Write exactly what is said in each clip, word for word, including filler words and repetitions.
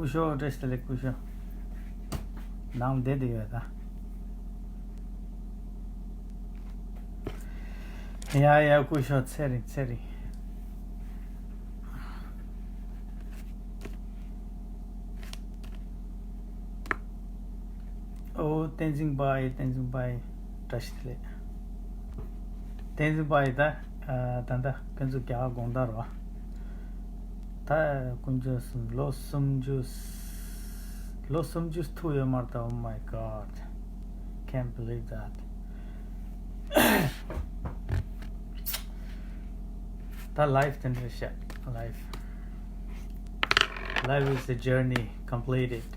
སྐུ་ཞོགས། བཀྲ་ཤིས་བདེ་ལེགས། སྐུ་ཞོགས། ནང་བསྡད་དེ་ཡོད་ད། ཡ་ཡ། སྐུ་ཞོགས། ཚེ་རིང་། ཚེ་རིང་། ཨོ། བསྟན་འཛིན་བྷའི། བསྟན་འཛིན་བྷའི། བཀྲ་ཤིས་བདེ་ལེགས། བསྟན་འཛིན་བྷའི། ད་ད་ལྟ་ཁྱོད་ཚོ་རྒྱ་གར་དགོང་དག་རེད་པ། ད་དཀོན་མཆོག་གསུམ། ལོ་སུམ་ཅུ། ལོ་སུམ་ཅུ་ཐུག་ཡོད་མ་རེད་ད། Oh my God, can't believe that. ད་life དེ་འདྲ་ཤག life. Life is a journey completed.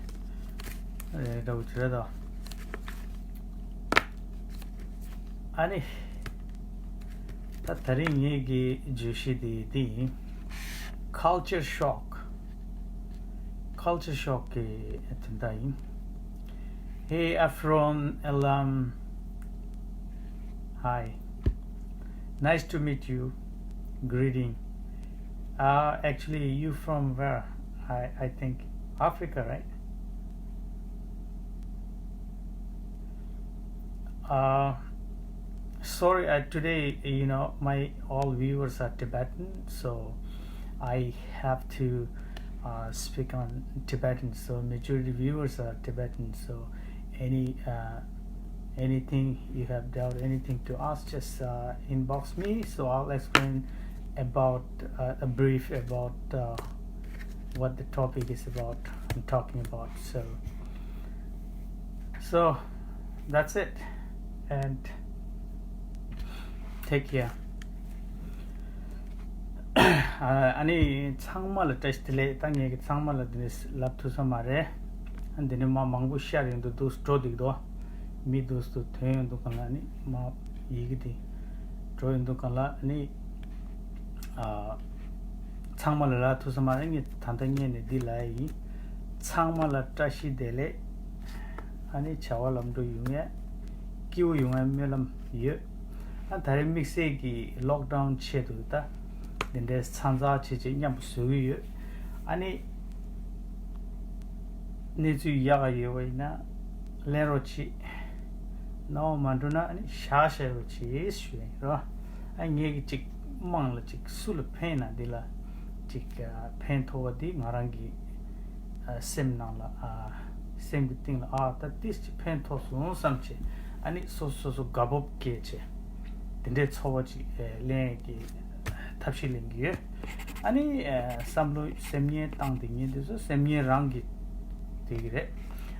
རེད་འདྲ་བོ་ཅིག་རེད་དོ། ཨ་ནི། ད་དེ་རིང་ངེད་ཀྱི་བརྗོད་གཞི་དེ་འདི་ཡིན། Culture shock. Culture shock གི་དོན་དག་ཡིན། Hey Afron Alam. Hi. Nice to meet you. Greeting. Uh, actually, you from where? I, I think Africa, right? Uh, sorry, I, today, you know, my all viewers are Tibetan, so I have to uh, speak on Tibetan. So majority viewers are Tibetan. So any uh, anything you have doubt, anything to ask, just uh, inbox me. So I'll explain about uh, a brief about uh, what the topic is about. I'm talking about. So so that's it, and take care. ཨ་ནི་ཚང་མ་ལ་བཀྲ་ཤིས་བདེ་ལེགས། ད་ངས་ཀྱི་ཚང་མ་ལ་འདི་ནས་ལབ་ཐུབ་ས་མ་རེད། ཨ་འདི་ནས་མ་མང་པོ་ཤར་ཡོང་དུས་འདུག་འགྲོ་འདུག་དོ། མི་འདུག་འདུག་ཐོན་ཡོང་དུས་གང་ལ་ནི་མ་ཡི་གེ་དེ་འགྲོ་ཡོང་དུས་གང་ལ་ནི། ཨ་ཚང་མ་ལ་ལབ་ཐུབ་ས་མ་རེད། ངས་ད་ལྟ་སྔས་ནས་འདི་ལབ་ཡ་ཡིན། ཚང་མ་ལ་བཀྲ་ཤིས་བདེ་ལེགས། ཨ་ནི་བྱ་བ་ལམ་འགྲོ་ཡོང་ཡ། སྐྱིད་པོ་ཡོང་ཡ་སྨོན་ལམ་ཡོད། ཨ་ད་རེས་དམིགས་བསལ་གྱི་ལོག་ཌའུན་ཆེད་དུ་ད་འདི་འདྲའི་ཚན་རྩལ་བྱེད་ཆེད་མཉམ་པོ་བཟོ་གི་ཡོད། ཨ་ནི་གནས་ཚུལ་ཡག་ག་ཡོད་པ་ཡིན་ན་ལེན་རོགས་བྱེད། སྣང་བ་མ་འགྲོ་ན་ཨ་ནི་བཞག་བཞག་རོགས་བྱེད་ཞུ་ཡ་ཡིན་རོ། ཨ་ངས་ཀྱི་ཅིག་དམངས་ལ་ཅིག་སུ་ལ་ཕན་ན་འདི་ལ་ཅིག་ཕན་ཐོགས་པ་འདི་ང་རང་གི་ཨ་སེམས་ནང་ལ་ཨ་སེམས་ཀྱི་གཏིང་ལ་ཨ་ད་ཏིས་ཅིག་ཕན་ཐོགས་སོང་བསམ་བྱས། ཨ་ནི་སོ་སོ་སོ་དགའ་སྤོབས་སྐྱེས་བྱས་དེ་འདྲའི་ཚོར་བ་ཅིག་ཨེ་ལེན་གྱི་ཐབས་ཤེས་ལེན་གྱི་ཡོད། ཨ་ནི་ཨེ་བསམ་བློ་སེམས་ཉེན་བཏང་དེ་ཉེན་དེ་ཚོ་སེམས་ཉེན་རང་གི་དེ་གི་རེད།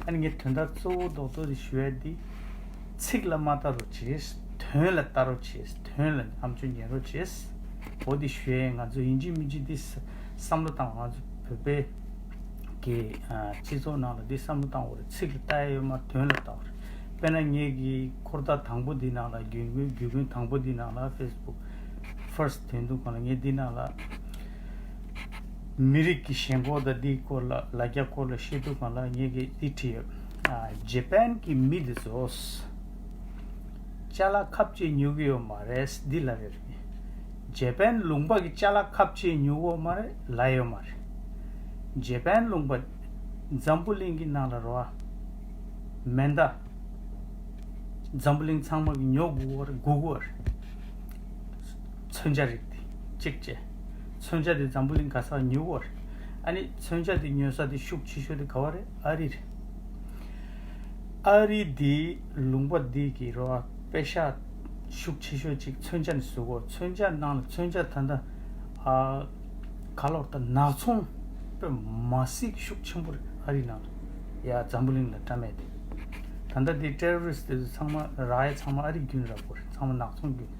ཨ་ནི་ངས་དོན་དག་གཙོ་བོ་རྡོག་རྡོག་དེ་ཞུ་ཡ་འདི། ཚིག་ལ་མ་ལྟ་རོགས་བྱེད། དོན་ལ་ལྟ་རོགས་བྱེད། དོན་ལ་ཨམ་ཅོག་ཉན་རོགས་བྱེད། འོ་འདི་ཞུ་ཡས། ང་ཚོ་ཡིན་གཅིག་མིན་གཅིག་འདི་བསམ་བློ་བཏང་བ། ང་ཚོ་བོད་པའི་གི་ཨ་སྤྱི་ཚོགས་ནང་ལ་འདི་བསམ་བློ་བཏང་བ་རེད། ཚིག་ལ་ལྟ་ཡ་ཡོད་མ། དོན་ལ་ལྟ་བ་རེད། དཔེར་ན་ངེད་ཀྱི་འཁོར་ཐག་དང་པོ་འདི་ནང་ལ་རྒྱུན་རྒྱུན་རྒྱུན་དང་པོ་འདི་ནང་ལ་ཕེ་སི་བུག་ཕར་སི་ཊི་དོན་དུ་གང་ལ་ངས་འདི་ནང་ལ། མི་རིགས་ཀྱི་ཞེན་ཁོག་དང་འདིའི་སྐོར་ལ་ལ་རྒྱ་སྐོར་ལ་བཤད་དུས་གང་ལ་ངེད་ཀྱིས་འདི་བྲིས་ཡོད། ཨ་ཇེ་པན་གྱི་མི་འདི་ཚོ་ཅ་ལག་ཁ་ཕྱེ་ཉོ་གི་ཡོད་མ་རེད་འདི་ལབ་ཡོད་རེད། ཇེ་པན་ལུང་པ་གི་ཅ་ལག་ཁ་ཕྱེ་ཉོ་གི་ཡོད་མ་རེད་ལབ་ཡོད་མ་རེད། ཇེ་པན་ལུང་པ་འཛམ་བུ་གླིང་གི་ནང་ལ་རོ་མེ་མདའ། འཛམ་བུ་གླིང་ཚང་མ་གི་ཉོ་དགོས་པ་རེད། དགོས་ཀྱི་ཡོད་རེད། མཚོན་ཆ་རིགས་དེ་གཅིག་བྱས། མཚོན་ཆ་དེ་འཛམ་བུ་གླིང་ག་ས་ཉོ་གི་ཡོད་རེད། ཨ་ནི་མཚོན་ཆ་དེ་ཉོ་ས་དེ་ཤུགས་ཆེ་ཤོས་དེ་ག་བ་རེད། ཨ་རི་རེད། ཨ་རི་དེ་ལུང་པ་དེ་གི་རོ་པེ་ཤ་ཤུགས་ཆེ་ཤོས་གཅིག་མཚོན་ཆ་ནས་བཟོ་གི་ཡོད། མཚོན་ཆ་ནང་ལ་མཚོན་ཆ་ད་ལྟ་ཨ། ག་ལོར་ད་ནག་ཚོང་དཔེ་མ་སྲིད་ཤུགས་ཆེན་པོ་རེད་ཨ་རི་ནང་ལ། ཡ་འཛམ་བུ་གླིང་ལ་འདྲ་མེད་དེ། ད་ལྟ་དེ་ཊེ་རོ་རི་སི་ཊི་དེ་ཚོ་ཚང་མ་རག་ཡ་ཚང་མ་ཨ་རི་རྒྱུན་རག་པོ་རེད། ཚང་མ་ནག་ཚོང་རྒྱུན།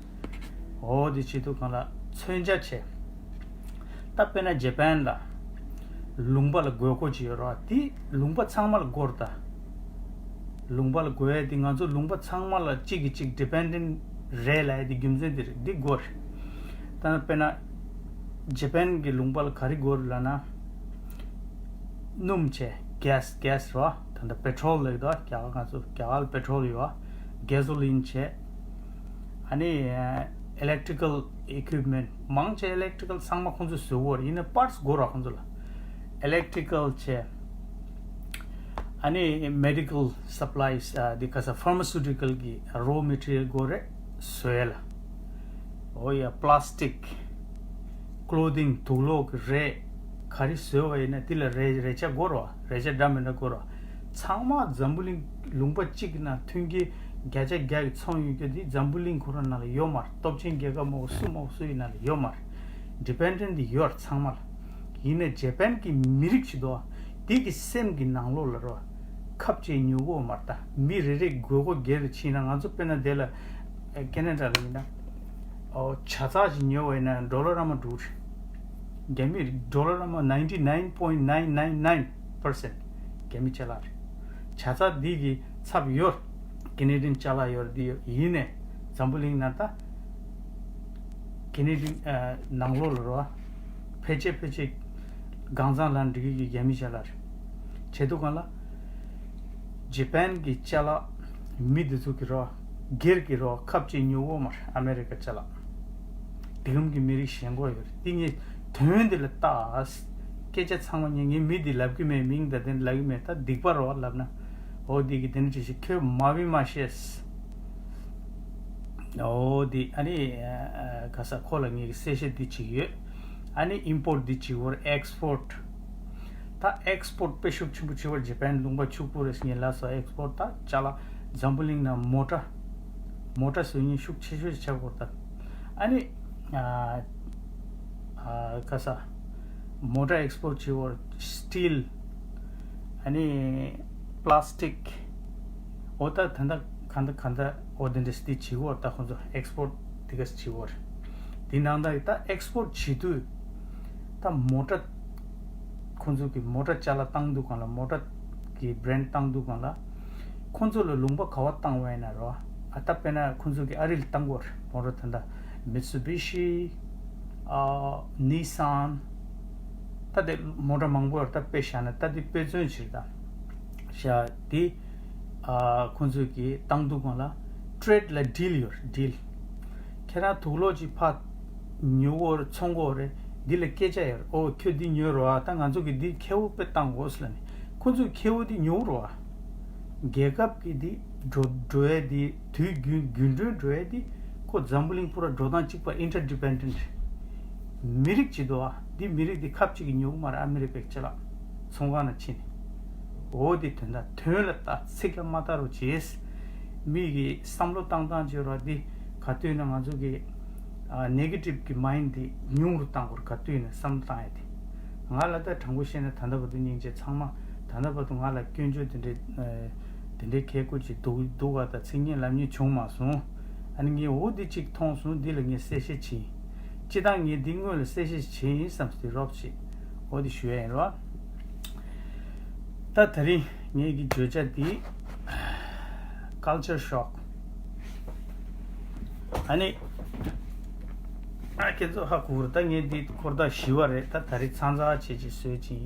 འོ་དེ་བྱེད་དུས་གང་ལ་མཚོན་ཆ་བྱས། ད་དཔེར་ན་ཇེ་པན་ལ་ལུང་པ་ལ་དགོས་མཁོ་ཅིག་ཡོད་རེད་པ། དེ་ལུང་པ་ཚང་མ་ལ་དགོས་རེད་ད། ལུང་པ་ལ་དགོས་ཡ་དེ་ང་ཚོ་ལུང་པ་ཚང་མ་ལ་གཅིག་གིས་གཅིག་ཌི་པེན་ཌེན་ཊི་རེད་ལབ་ཡ་དེ་རྒྱུ་མཚན་དེ་རེད། འདི་དགོས་རེད། ད་དཔེར་ན་ཇེ་པན་གྱི་ལུང་པ་ལ་ག་རེ་དགོས་རེད་ལབ་ན། སྣུམ་བྱས། གྷེ་སི། གྷེ་སི་རེད་པ། ད་ལྟ་པེ་ཊྲོལ་ལབ་ཀྱི་འདུག་རྒྱ་གར། ང་ཚོ་རྒྱ་གར་ལ་པེ་ཊྲོལ་ཡོད་པ། གྷེ་ཟོ་ལིན་བྱས། ཨ་ནི་ཨེ་ལེག་ཊི་རི་ཀལ་ཨི་ཀུབ་མེན་ཊི་མང་ཆེ་ཨེ་ལེག་ཊི་རི་ཀལ་ཚང་མ་ཁོང་ཚོས་བཟོ་གི་ཡོད་རེད། ཡིན་ན་པར་ཊི་སི་དགོས་རེད་ཁོང་ཚོ་ལ། ཨེ་ལེག་ཊི་རི་ཀལ་བྱས། ཨ་ནི་མེ་ཌི་ཀལ་སབ་ལའིས། ཨ་འདི་ག་ས་ཕར་མ་སུ་ཊི་ཀལ་གི་རོ་མེ་ཊི་རི་ཡལ་དགོས་རེད། བཟོ་ཡ་ལ། འོ་ཡ། པ་ལ་སི་ཊིག་ཀློ་དིང་དུག་ལོག་གི་རས། ག་རེ་བཟོས་པ་ཡིན་ན་དེ་ལ་རས་རས་ཆ་དགོས་རེད་བ། རས་ཆ་འདྲ་མི་འདྲ་དགོས་རེད་བ། ཚང་མ་འཛམ་བུ་གླིང་ལུང་པ་གཅིག་གི་ནང་མཐུན་རྐྱེན་བརྒྱ་ཆ་བརྒྱ་གི་ཚང་ཡོད་རྒྱུ་དེ་འཛམ་བུ་གླིང་ཁོ་རང་ནང་ལ་ཡོད་མ་རེད། སྟོབས་ཆེན་རྒྱལ་ཁབ་མང་པོ་སུ་མང་པོ་སུ་ཡི་ནང་ལ་ཡོད་མ་རེད། ཌི་པེན་ཌེན་ཊི་ཡོད་རེད་ཚང་མ་ལ། ཡིན་ནའི་ཇེ་པན་གྱི་མི་རིགས་ཅིག་འདུག་བ། དེ་གི་སེམས་ཀྱི་ནང་ལོགས་ལ་རོ། ཁབ་ཅིག་ཉོ་གི་ཡོད་མ་རེད་ད། མི་རེ་རེ་དགོས་མཁོ་སྒེར་ལ་ཕྱིན་ན། ང་ཚོ་དཔེར་ན་དེ་ལ་ཨ་ཁེ་ན་ཌ་ལ་ཡིན་ན། ཨོ་ཇ་ཚགས་ཅིག་ཉོ་བ་ཡིན་ན་ཌོ་ལར་ཨ་མ་འགྲོ་རེད། རྒྱ་མི་ཌོ་ལར་ཨ་མ་ninety nine point nine nine nine percent རྒྱ་མི་ཅ་ལག་རེད། ཇ་ཚགས་འདི་གི་ཚབ་ཡོད། ཀེ་ནེ་ཌི་ཡན་ཅ་ལག་ཡོད་རེད། འདི་ཡོད། ཡིན་ནའི་འཛམ་བུ་གླིང་ནང་ད་ཀེ་ནེ་ཌི་ཡན་ཨ་ནང་ལོགས་ལ་རོ། ཕལ་ཆེར་ཕལ་ཆེར་གང་ཚང་ལ་འགྲིག་གི་རྒྱ་མི་ཅ་ལག་རེད། བྱས་དུས་གང་ལ། ཇེ་པན་གྱི་ཅ་ལག་མི་འདི་ཚོ་གི་རོ། སྒེར་གྱི་རོ། ཁབ་ཅིག་ཉོ་གི་ཡོད་མ་རེད་ཨ་མེ་རི་ཀ་ཅ་ལག། དེ་གམ་གྱི་མི་རིགས་ཞེན་ཁོག་ཡོད་རེད། དེ་ངས་དོན་འདི་ལ་ལྟ། སྐད་ཆ་ཚང་མ་ངས་ངས་མི་འདི་ལབ་གི་མེད། མིང་དང་དེ་ལབ་གི་མེད། ད་སྡིག་པ་རོ་ལབ་ན། འོ་འདི་གི་དེ་འདྲ་ཅིག་ཞིག་ཁྱོད་མ་བི་མ་ཤེས། འོ་འདི་ཨ་ནི་ཨ་ག་ས་ཁོ་ལ་ངས་གསལ་བཤད་འདི་བྱེད་ཀྱི་ཡོད། ཨ་ནི་ཨིམ་པོར་ཊི་འདི་བྱེད་དགོས་རེད། ཨེག་སི་པོར་ཊི། ད་ཨེག་སི་པོར་ཊི་དཔེ་ཤུགས་ཆེན་པོ་བྱེད་དགོས་རེད། ཇེ་པན་ལུང་པ་ཕྱུག་པོ་རེད་ཟེར། ངས་ལབ་སོང་། ཨེག་སི་པོར་ཊི་ད་ཅ་ལག་འཛམ་བུ་གླིང་ནང་མོ་ཊ། མོ་ཊ་བཟོ་མཁན་ཤུགས་ཆེ་ཤོས་ཆགས་དགོས་རེད་ད། ཨ་ནི་ཨ་ཨ་ག་ས། མོ་ཊ་ཨེག་སི་པོར་ཊི་བྱེད་དགོས་རེད། སི་ཊིལ། ཨ་ནི་པ་ལ་སི་ཊིག། འོ་ད་ད་ལྟ་ག་འདྲ་ག་འདྲ་འོ་དེ་འདྲ་སི་ཊིལ་བྱེད་དགོས་རེད་ད། ཁོང་ཚོ་ཨེག་སི་པོར་ཊི་དེ་ག་སི་བྱེད་དགོས་རེད། དེ་ནང་ད་ད་ཨེག་སི་པོར་ཊི་བྱེད་དུས་ད་མོ་ཊ། ཁོང་ཚོ་གི་མོ་ཊ་ཅ་ལག་བཏང་དུས་གང་ལ། མོ་ཊ་གི་བྷི་རེན་ཌི་བཏང་དུས་གང་ལ། ཁོང་ཚོ་ལ་ལུང་པ་ག་བ་བཏང་བ་ཡིན་ན་རོ། ཨ་ད་དཔེར་ན་ཁོང་ཚོ་གི་ཨ་རི་ལ་བཏང་དགོས་རེད། མོ་ཊ་ད་ལྟ་མི་ཚུ་བི་ཤི། ཨ་ནི་སན། ད་དེ་མོ་ཊ་མང་པོ་ཡོད་རེད། ད་དཔེ་བཞག་ན་ད་དེ་དཔེ་མཚོན་ཕྱིར་ད་བཞག་དེ། ཨ་ཁོང་ཚོ་གི་བཏང་དུས་གང་ལ་ཊེ་རེ་ཌི་ལ་ཌིལ་ཡོད་རེད། ཌིལ། ཁྱེད་རང་དུག་ལོག་ཅིག་ཕར་ཉོ་དགོས་རེད། འཚོང་དགོས་རེད། འདི་ལ་སྐད་ཆ་ཡོད་རེད། ཨོ་ཁྱོད་འདི་ཉོས་རོགས་ཨ། ད་ང་ཚོ་གི་འདི་ཁེ་པོ་དཔེ་བཏང་དགོས་ཟེར་ལབ་ནས། ཁོ་ཚོས་ཁེ་པོ་འདི་ཉོ་རོགས་ཨ། རྒྱལ་ཁབ་ཀྱི་འདི་འགྲོ་འགྲོ་ཡས་འདི་དུས་རྒྱུན་རྒྱུན་གྲོན་འགྲོ་ཡས་འདི་ཁོ་འཛམ་བུ་གླིང་པུ་ར་འགྲོ་སྟངས་གཅིག་པ། ཨིན་ཊར་ཌི་པེན་ཌེན་ཊི་རེད། མི་རིགས་གཅིག་འདུག་ཨ། འདི་མི་རིགས་འདི་ཁབ་གཅིག་གིས་ཉོ་གི་མ་རེད། ཨ་མི་རི་ཀའི་ཅ་ལག་ཚོང་ཁང་ནང་ཕྱིན་ནས། འོ་དེ་དོན་དག་དོན་ལ་ལྟ། ཚིག་ལ་མ་ལྟ་རོགས་བྱེད། མི་གི་བསམ་བློ་བཏང་སྟངས་བྱེད་རོགས། འདི་ག་དུས་ན་ང་ཚོ་གི་ཨ་ནེ་གེ་ཊིབ་གི་མའིན་ཌི་འདི་ཉུང་རུ་བཏང་དགོས་རེད། ག་དུས་ན་བསམ་བློ་བཏང་ཡ་དེ། ང་ལ་ད་དྲང་པོ་བཤད་ན་ད་ལྟ་བར་དུ་སྙིང་རྗེ་ཚང་མ། ད་ལྟ་བར་དུ་ང་ལ་སྐྱོན་བརྗོད་དེ་འདྲའི་ཨ་དེ་འདྲའི་ཁས་ཁུར་གྱི་སྡུག་སྡུག་ག་དང་ཚིག་ངན་ལབ་མཁན་བྱུང་མ་སོང་། ཨ་ནི་ངས་འོ་འདི་གཅིག་མཐོང་སོང་། འདི་ལ་ངས་གསལ་བཤད་བྱས་ཡིན། སྤྱིར་བཏང་ངས་འདི་སྔོན་ལ་གསལ་བཤད་བྱས་ཡིན་བསམ་སྟེ་རོབ་ཅིག་འོ་འདི་ཞུ་ཡ་ཡིན་རོ། ད་ད་རིང་ངེད་ཀྱི་བརྗོད་བྱ་འདི་ཀལ་ཅར་ཤོག། ཨ་ནི་ཨ་ཁྱེད་ཚོ་ཧ་གོ་གི་རེད། ད་ངས་འདི་འཁོར་ཐག་བཞི་པ་རེད། ད་ད་རིང་ཚང་ཚང་བྱས་ཅིག་བཟོས་ཅིག་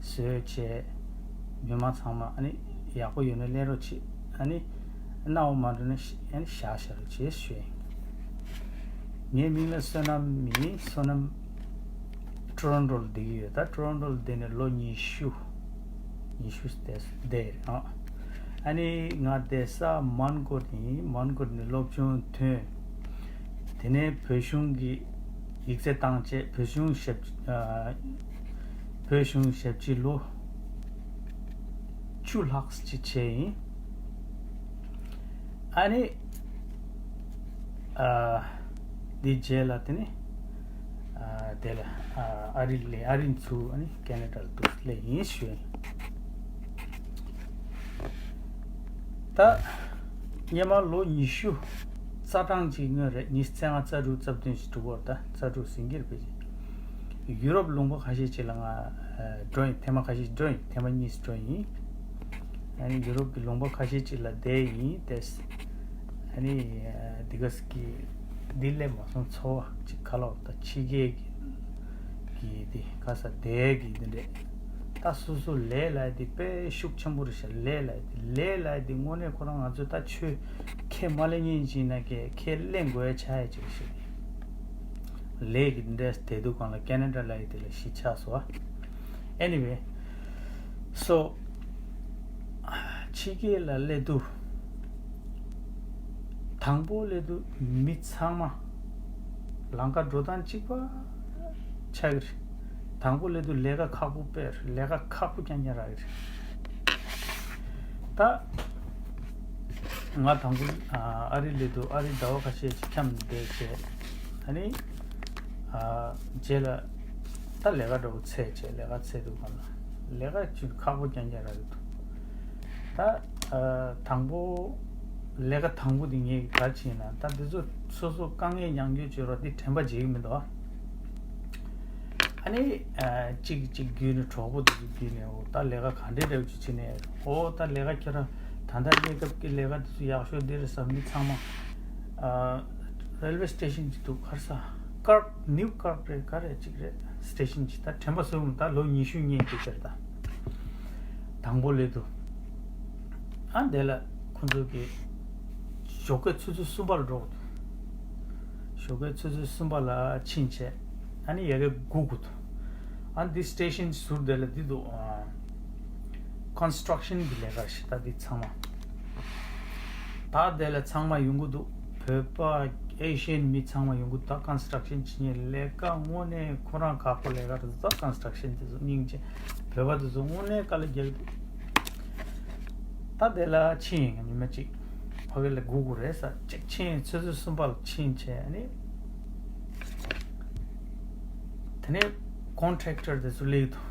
བཟོས་བྱས་མི་མང་ཚང་མ་ཨ་ནི་ཡག་པོ་ཡོད་ན་ལེན་རོགས་བྱེད། ཨ་ནི་སྣང་བ་མ་འགྲོ་ན་ཤ་ཨ་ནི་བཞག་བཞག་རོགས་བྱེད་ཞུ་ཡིན། ངའི་མིང་ལ་བསོད་ནམས་ཡིན། བསོད་ནམས། ཊོ་རོན་ཊོ་ལ་བསྡད་ཀྱི་ཡོད། ད་ཊོ་རོན་ཊོ་ལ་བསྡད་ནས་ལོ་ཉི་ཤུ། ཉི་ཤུ་བསྡད་བསྡད་རེད་ཨ། ཨ་ནི་ང་བསྡད་ས་མོན་གྷོ་ཡིན། མོན་གྷོ་ནས་སློབ་ཆུང་ཐོན། དེ་ནས་བོད་གཞུང་གི་ཡིག་ཚད་བཏང་བྱས་བོད་གཞུང་ཞབས་ཨ་བོད་གཞུང་ཞབས་ཕྱི་ལོ་བཅུ་ལྷག་ཅིག་བྱས་ཡིན། ཨ་ནི། ཨ། འདི་རྗེས་ལ་དེ་ནི། ཨ། དེ་ལ། ཨ། ཨ་རི་ལ་ཨ་རི་ཚུར་ཨ་ནི་ཁེ་ན་ཌ་ལ་འདུག་སླེབས་ཡིན་ཞུས། ད། སྔོན་མ་ལོ་ཉི་ཤུ་རྩ་གྲངས་ཅིག་སྔོན་རེད། ཉི་ཤུ་རྩ་ལྔ་རྩ་དྲུག་རྩ་བདུན་ཞིག་འགྲོ་གི་རེད། ད་རྩ་དྲུག་ཟིན་གྱི་རེད་པས། ཡུ་རོབ་ལུང་པ་ཁ་ཤས་ཅིག་ལ་ང་འགྲོ་ཡིན། ཐེངས་མ་ཁ་ཤས་འགྲོ་ཡིན། ཐེངས་མ་གཉིས་འགྲོ་ཡིན། ཨ་ནི་ཡུ་རོབ་ཀྱི་ལུང་པ་ཁ་ཤས་ཅིག་ལ་བསྡད་ཡིན་ཏེ། ཨ་ནི་འདི་ག་ཟིག་གི་འདི་སླེབས་མ་སོང་། འཚོ་བ་ཅིག་ག་ལ་བ་ད་ཕྱི་རྒྱལ་གྱི་འདི་ག་ས་བསྡད་ཀྱི་འདི་འདྲས། ད་སོ་སོ་ལས་ལ་འདི་དཔེ་ཤུགས་ཆེན་པོ་རེད་ཤག་ལས་ལ་འདི་ལས་ལ་འདི་དངོས་གནས་ཁོ་རང་ང་ཚོ་ད་ཆོས་ཁས་མ་ལེན་མཁན་ཅིག་ན་ཀྱི་ཁས་ལེན་དགོས་ཡ་ཆགས་ཡ་ཅིག་རེད་ཤག་ལས་ཀྱི་འདི་འདྲས་བསྡད་དུས་གང་ལ་ཁེ་ན་ཌ་ལ་ཡི་དེ་ལ་གཞིས་ཆགས་སོ། Anyway, so ཕྱི་རྒྱལ་ལ་སླེབས་དུས། དང་པོ་སླེབས་དུས་མི་ཚང་མ་ལམ་ཁ་འགྲོ་སྟངས་གཅིག་པ་ཆགས་ཀྱི་རེད། དང་པོ་སླེབས་དུས་ལས་ཀ་ཁག་པོ་དཔེ་རེད། ལས་ཀ་ཁག་པོ་རྐྱང་རྐྱང་རག་གི་རེད། ད་ང་དང་པོ་ཨ་རི་སླེབས་དུས་ཨ་རི་ཟླ་བ་ཁ་ཤས་ཤིག་འཁྱམས་བསྡད་བྱས། ཨ་ནི་ཨ་རྗེས་ལ་ད་ལས་ཀ་འདྲ་པོ་འཚོལ་བྱས། ལས་ཀ་འཚོལ་དུས་སྒང་ལ་ལས་ཀ་ཅིག་ཁག་པོ་རྐྱང་རྐྱང་རག་གི་འདུག། ད་ཨ་དང་པོ་ལས་ཀ་དང་པོ་དེ་ངས་ག་རེ་བྱས་ན། ད་འདི་ཚོ་སོ་སོ་དཀའ་ངལ་མྱངས་རྒྱུ་བྱེད་རོགས། འདི་དྲན་པ་བརྗེད་ཀྱི་མི་འདུག་ཨ། ཨ་ནི་ཨ་གཅིག་གཅིག་བརྒྱུད་ནས། གྲོགས་པོ་དེ་ཚོ་བརྒྱུད་ནས། འོ་ད་ལས་ཀ་ག་འདྲས་འདྲ་པོ་ཅིག་བྱས་ནས། འོ་ད་ལས་ཀ་ཁྱེད་རང་ད་ལྟ་གནས་སྐབས་ཀྱི་ལས་ཀ་དེ་ཚོ་ཡག་ཤོས་འདི་རེད་བསམ། མི་ཚང་མ་ཨ་རེལ་ཝེ་སི་ཊེ་ཤན་ཅིག་འདུག། ག་རེ་ཟ། ཀརབ། ནིའུ་ཀརབ་རེད། ག་རེ་ཅིག་རེད། སི་ཊེ་ཤན་ཅིག། ད་དྲན་པ་སོས་མ། ད་ལོ་ཉི་ཤུ་སྔོན་གྱི་ཆར། ད་དང་པོ་སླེབས་དུས། ཨ་དེ་ལ་ཁོང་ཚོ་གི་ཞོགས་ཀས་ཆུ་ཚོད་གསུམ་པ་ལ་འགྲོ་དགོས་འདུག། ཞོགས་ཀས་ཆུ་ཚོད་གསུམ་པ་ལ་ཕྱིན་བྱས། ཨ་ནི་ཡ་གི་སྒུག་དགོས་འདུག། ཨ་འདི་སི་ཊེ་ཤན་ཟུར་དེ་ལ་འདི་འདུག། ཨ་ཀོན་སི་ཊྲག་ཤན་གྱི་ལས་ཀ་ཞིག། ད་འདི་ཚང་མ། ད་དེ་ལ་ཚང་མ་ཡོང་གི་འདུག། བོད་པ། ཨེ་ཤི་ཡན་མི་ཚང་མ་ཡོང་གི་འདུག། ད་ཀོན་སི་ཊྲག་ཤན་བྱེད་མཁན་ལས་ཀ་དངོས་གནས་ཁོ་རང་ཁག་པོ་ལས་ཀ་རེད། ད་ཀོན་སི་ཊྲག་ཤན་དེ་ཚོ་སྙིང་རྗེ། བོད་པ་དེ་ཚོ་དངོས་གནས་དཀའ་ལས་རྒྱག་གི་འདུག། ད་དེ་ལ་ཕྱིན། ཉི་མ་གཅིག་ཕ་གི་ལ་སྒུག་དགོས་རེད་ཟེར། གཅིག་ཕྱིན། ཆུ་ཚོད་གསུམ་པ་ལ་ཕྱིན་བྱས་ནས། དེ་ནས་ཀོན་ཊེག་ཊར་དེ་ཚོ་སླེབས་འདུག།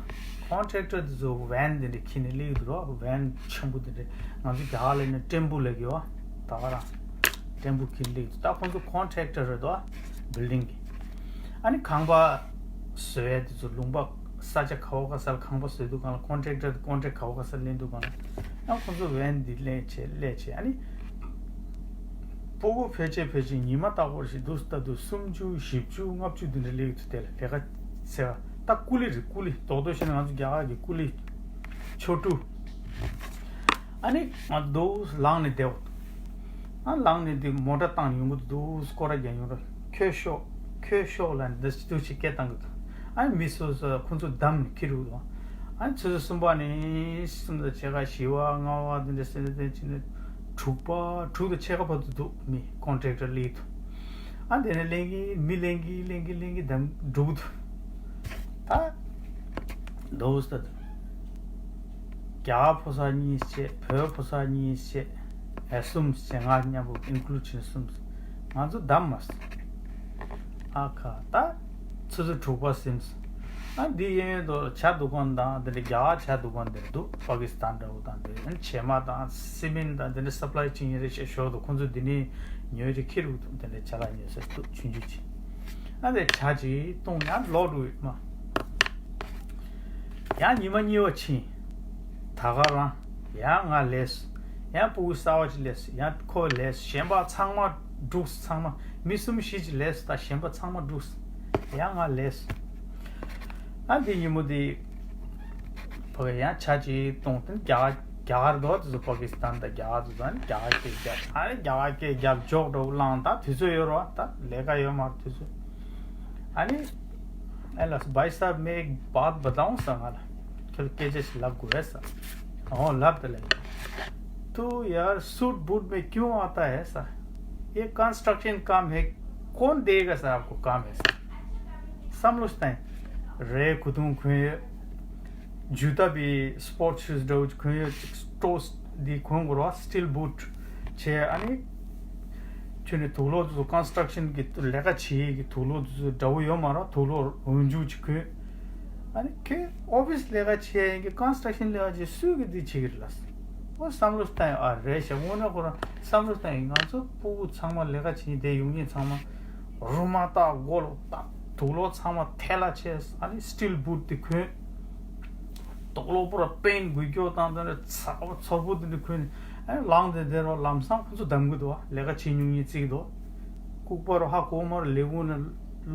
ཀོན་ཊེག་ཊར་དེ་ཚོ་ཝེན་དེ་འདྲ་ཁྱེར་ནས་སླེབས་འདུག་རོ། ཝེན་ཆེན་པོ་དེ་འདྲ། ང་ཚོ་རྒྱ་གར་ལ་ནི་ཊེམ་པོ་ལབ་ཀྱི་ཡོད། ད་ག་རང་ཊེམ་པོ་ཁྱེར་སླེབས་འདུག། ད་ཁོང་ཚོ་ཀོན་ཊེག་ཊར་རེད་དོ། བིལ་ཌིང་གི། ཨ་ནི་ཁང་པ་བཟོ་ཡས་དེ་ཚོ། ལུང་པ་ས་ཆ་ག་བ་ག་ས་ལ་ཁང་པ་བཟོ་དུས་སྒང་ལ། ཀོན་ཊེག་ཊར་ཀོན་ཊེག་ག་བ་ག་ས་ལ་ལེན་དུས་སྒང་ལ། ཨ་ཁོང་ཚོ་ཝེན་འདི་སླེབས་བྱས། སླེབས་བྱས་ཨ་ནི་སྤུ་གུ་ཕལ་ཆེར་ཕལ་ཆེར་ཉི་མ་རྟག་པར་ཞིག་འདུག། ལྟ་དུས་སུམ་ཅུ་བཞི་བཅུ་ལྔ་བཅུ་འདི་འདྲ་སླེབས་ཀྱི་འདུག། དེ་ལ་ལས་ཀ་ཟེར་བ་ད་ཀུ་ལི་རེད། ཀུ་ལི། རྡོག་རྡོག་བཤད་ན་ང་ཚོ་རྒྱ་གར་གྱི་ཀུ་ལི། ཆོ་འཕྲུལ། ཨ་ནི་ང་འདུག་ལངས་ནས་བསྡད། ཨ་ལངས་ནས་འདི་མོ་ཊ་བཏང་ཡོང་གི་འདུག། སྐོར་ར་རྒྱག་ཡོང་ར། ཁྱོད་ཤོག། ཁྱོད་ཤོག་ལབ་ནས་འདི་འདུག་ཅིག་སྐད་བཏང་གི་འདུག། ཨ་ནི་མི་སོ་སོ་ཁོང་ཚོ་བསྡམས་ནས་ཁྱེར་འདུག། ཨ་ནི་ཆུ་ཚོད་གསུམ་པ་ནས་གསུམ་དང་ཕྱེད་ཀ་བཞི་པ་ལྔ་པ་འདི་འདྲ་ཟེར་ནས་བྱས་ནས། དྲུག་པ། དྲུག་དང་ཕྱེད་ཀ་བར་དུ་འདུག། མི་ཀོན་ཊེག་ཊར་སླེབས་འདུག། ཨ་དེ་ནས་ལེན་གྱིན། མི་ལེན་གྱིན་ལེན་གྱིན་ལེན་གྱིན་བསྡམས་འགྲོ་གི་འདུག། ད་འདུག་ཟེར། རྒྱ་གར་ཕོ་གསར་གཉིས་བྱས། བོད་ཕོ་གསར་གཉིས་བྱས། ཨེ་གསུམ་བྱས། ང་མཉམ་པོ་ཨིན་ཀུ་ལུཌ་བྱས་ནས་གསུམ། ང་ཚོ་བསྡམས་མ་སོང་། ཨ་ཁ། ད་ཆུ་ཚོད་དྲུག་པ་ཟིན་སོང་། ཨ་འདི་གཡས་གཡོན་དུ་ཇ་འདུ་ཁང་དང་དེ་འདྲ་རྒྱ་གར་ཇ་འདུ་ཁང་དེ་འདྲ་འདུག། པ་ཀི་སི་ཐན་འདྲ་པོ་དང་དེ། ཨ་བྱེ་མ་དང་སི་མེན་དང་དེ་འདྲ་སབ་ལའི་བྱེད་མཁན་རེད་ཤག། ཞོར་དུ་ཁོང་ཚོ་འདི་ནས་ཉོས་ཏེ་ཁྱེར་འདུག། དེ་འདྲ་ཇ་ལག་ཉོས་ས་འདུག། ཆུང་ཆུང་ཅིག། ཨ་དེ་ཇ་ཅིག་བཏུང་ཡང་ལོག་འགྲོ་ཡོད་མ། ཡང་ཉི་མ་གཉིས་པ་ཕྱིན། ད་ག་རང་ཡང་ང་ལས་སོང་། ཡང་སྤུ་གུ་གསར་པ་ཅིག་ལས་སོང་། ཡང་ཁོ་ལས་སོང་། གཞན་པ་ཚང་མ་འགྲུག་སོང་། ཚང་མ། མི་གསུམ་བཞི་ཅིག་ལས་སོང་། ད་གཞན་པ་ཚང་མ་འགྲུག་སོང་། ཡང་ང་ལས་སོང་། ཨ་འདི་ཉིན་མོ་འདི་ཕ་གི་ཡང་ཇ་ཅིག་བཏུང་། དེ་རྒྱ་རྒྱ་གར་འདུག། དེ་ཚོ་པ་ཀི་སི་ཐན་དང་རྒྱ་གར་དེ་ཚོ། ཨ་ནི་རྒྱ་གར་སྐད་རྒྱབ། ཨ་ནི་རྒྱ་གར་སྐད་རྒྱབ། འཇོག་འགྲོ་ལངས། ད་དུས་ཚོད་ཡོད་རེད་པ། ད་ལས་ཀ་ཡོད་མ་རེད། དུས་ཚོད། ཨ་ནི། अरे भाई साहब, मैं एक बात बताऊं सा, ང་ལ་ཁྱོད་སྐད་ཆ་ཞིག་ལབ་དགོས་ས། ཨོ་ལབ་དང་ལབ། तू यार सूट बूट में क्यों आता है सा? ये कंस्ट्रक्शन काम है, कौन देगा सा आपको काम है सा? བསམ་བློ་བཏང་། རས་གོས་ཐུང་གོན་ཡོད། जूता भी sports shoes འདྲ་པོ་གོན་ཡོད། ཅིག་སྤྲོ་འདི་གོན་དགོས་རེད་པ། སི་ཊིལ་བུ་ཊི་བྱས། ཨ་ནི་ཁྱོད་ནི་དུག་ལོག་དེ་ཚོ། ཀོན་སི་ཊྲག་ཤན་གྱི་ལས་ཀ་བྱེད་ཡས་ཀྱི་དུག་ལོག་དེ་ཚོ་འདྲ་པོ་ཡོད་མ་རེད་པ། དུག་ལོག་འོག་འཇུག་ཅིག་གོན། ཨ་ནི་ཁྱོད་ཨོ་ཕི་སི་ལས་ཀ་བྱེད་ཡས་ཀྱི། ཀོན་སི་ཊྲག་ཤན་ལས་ཀ་བྱེད་སུས་ཀྱིས་འདི་བྱེད་ཀྱི་རེད་ལབ་སོང་། ཨོ་བསམ་བློ་བཏང་ཡོད། ཨ་རེད་ཤག། དངོས་གནས་ཁོ་རང་བསམ་བློ་བཏང་ཡོད། ང་ཚོ་སྤུ་གུ་ཚང་མ་ལས་ཀ་བྱེད་མཁན་དེ་ཡོང་མཁན་ཚང་མ་རུ་མ་བཏགས། མགོ་ལ་བཏགས། དུག་ལོག་ཚང་མ་ཐལ་ལ་བྱས། ཨ་ནི་སི་ཊིལ་བུ་ཊི་དེ་གོན། དུག་ལོག་པུ་ར་པེན་འགུལ་སྐྱོད་བཏང་། དེ་འདྲ་ཚ་བ་ཚོར་པོ་དེ་འདྲ་གོན། ཨ་ནི་ལངས་ཏེ་བསྡད་རོགས། ལམ་སང་ཁོ་ཚོ་བསྡམ་གྱི་འདུག་པ། ལས་ཀ་བྱེད་མྱོང་མཁན་བརྩི་གི་འདུག། ལྐུགས་པ་རུ་ཧ་གོ་མ་རུ་ལས་ཁུངས་ནང་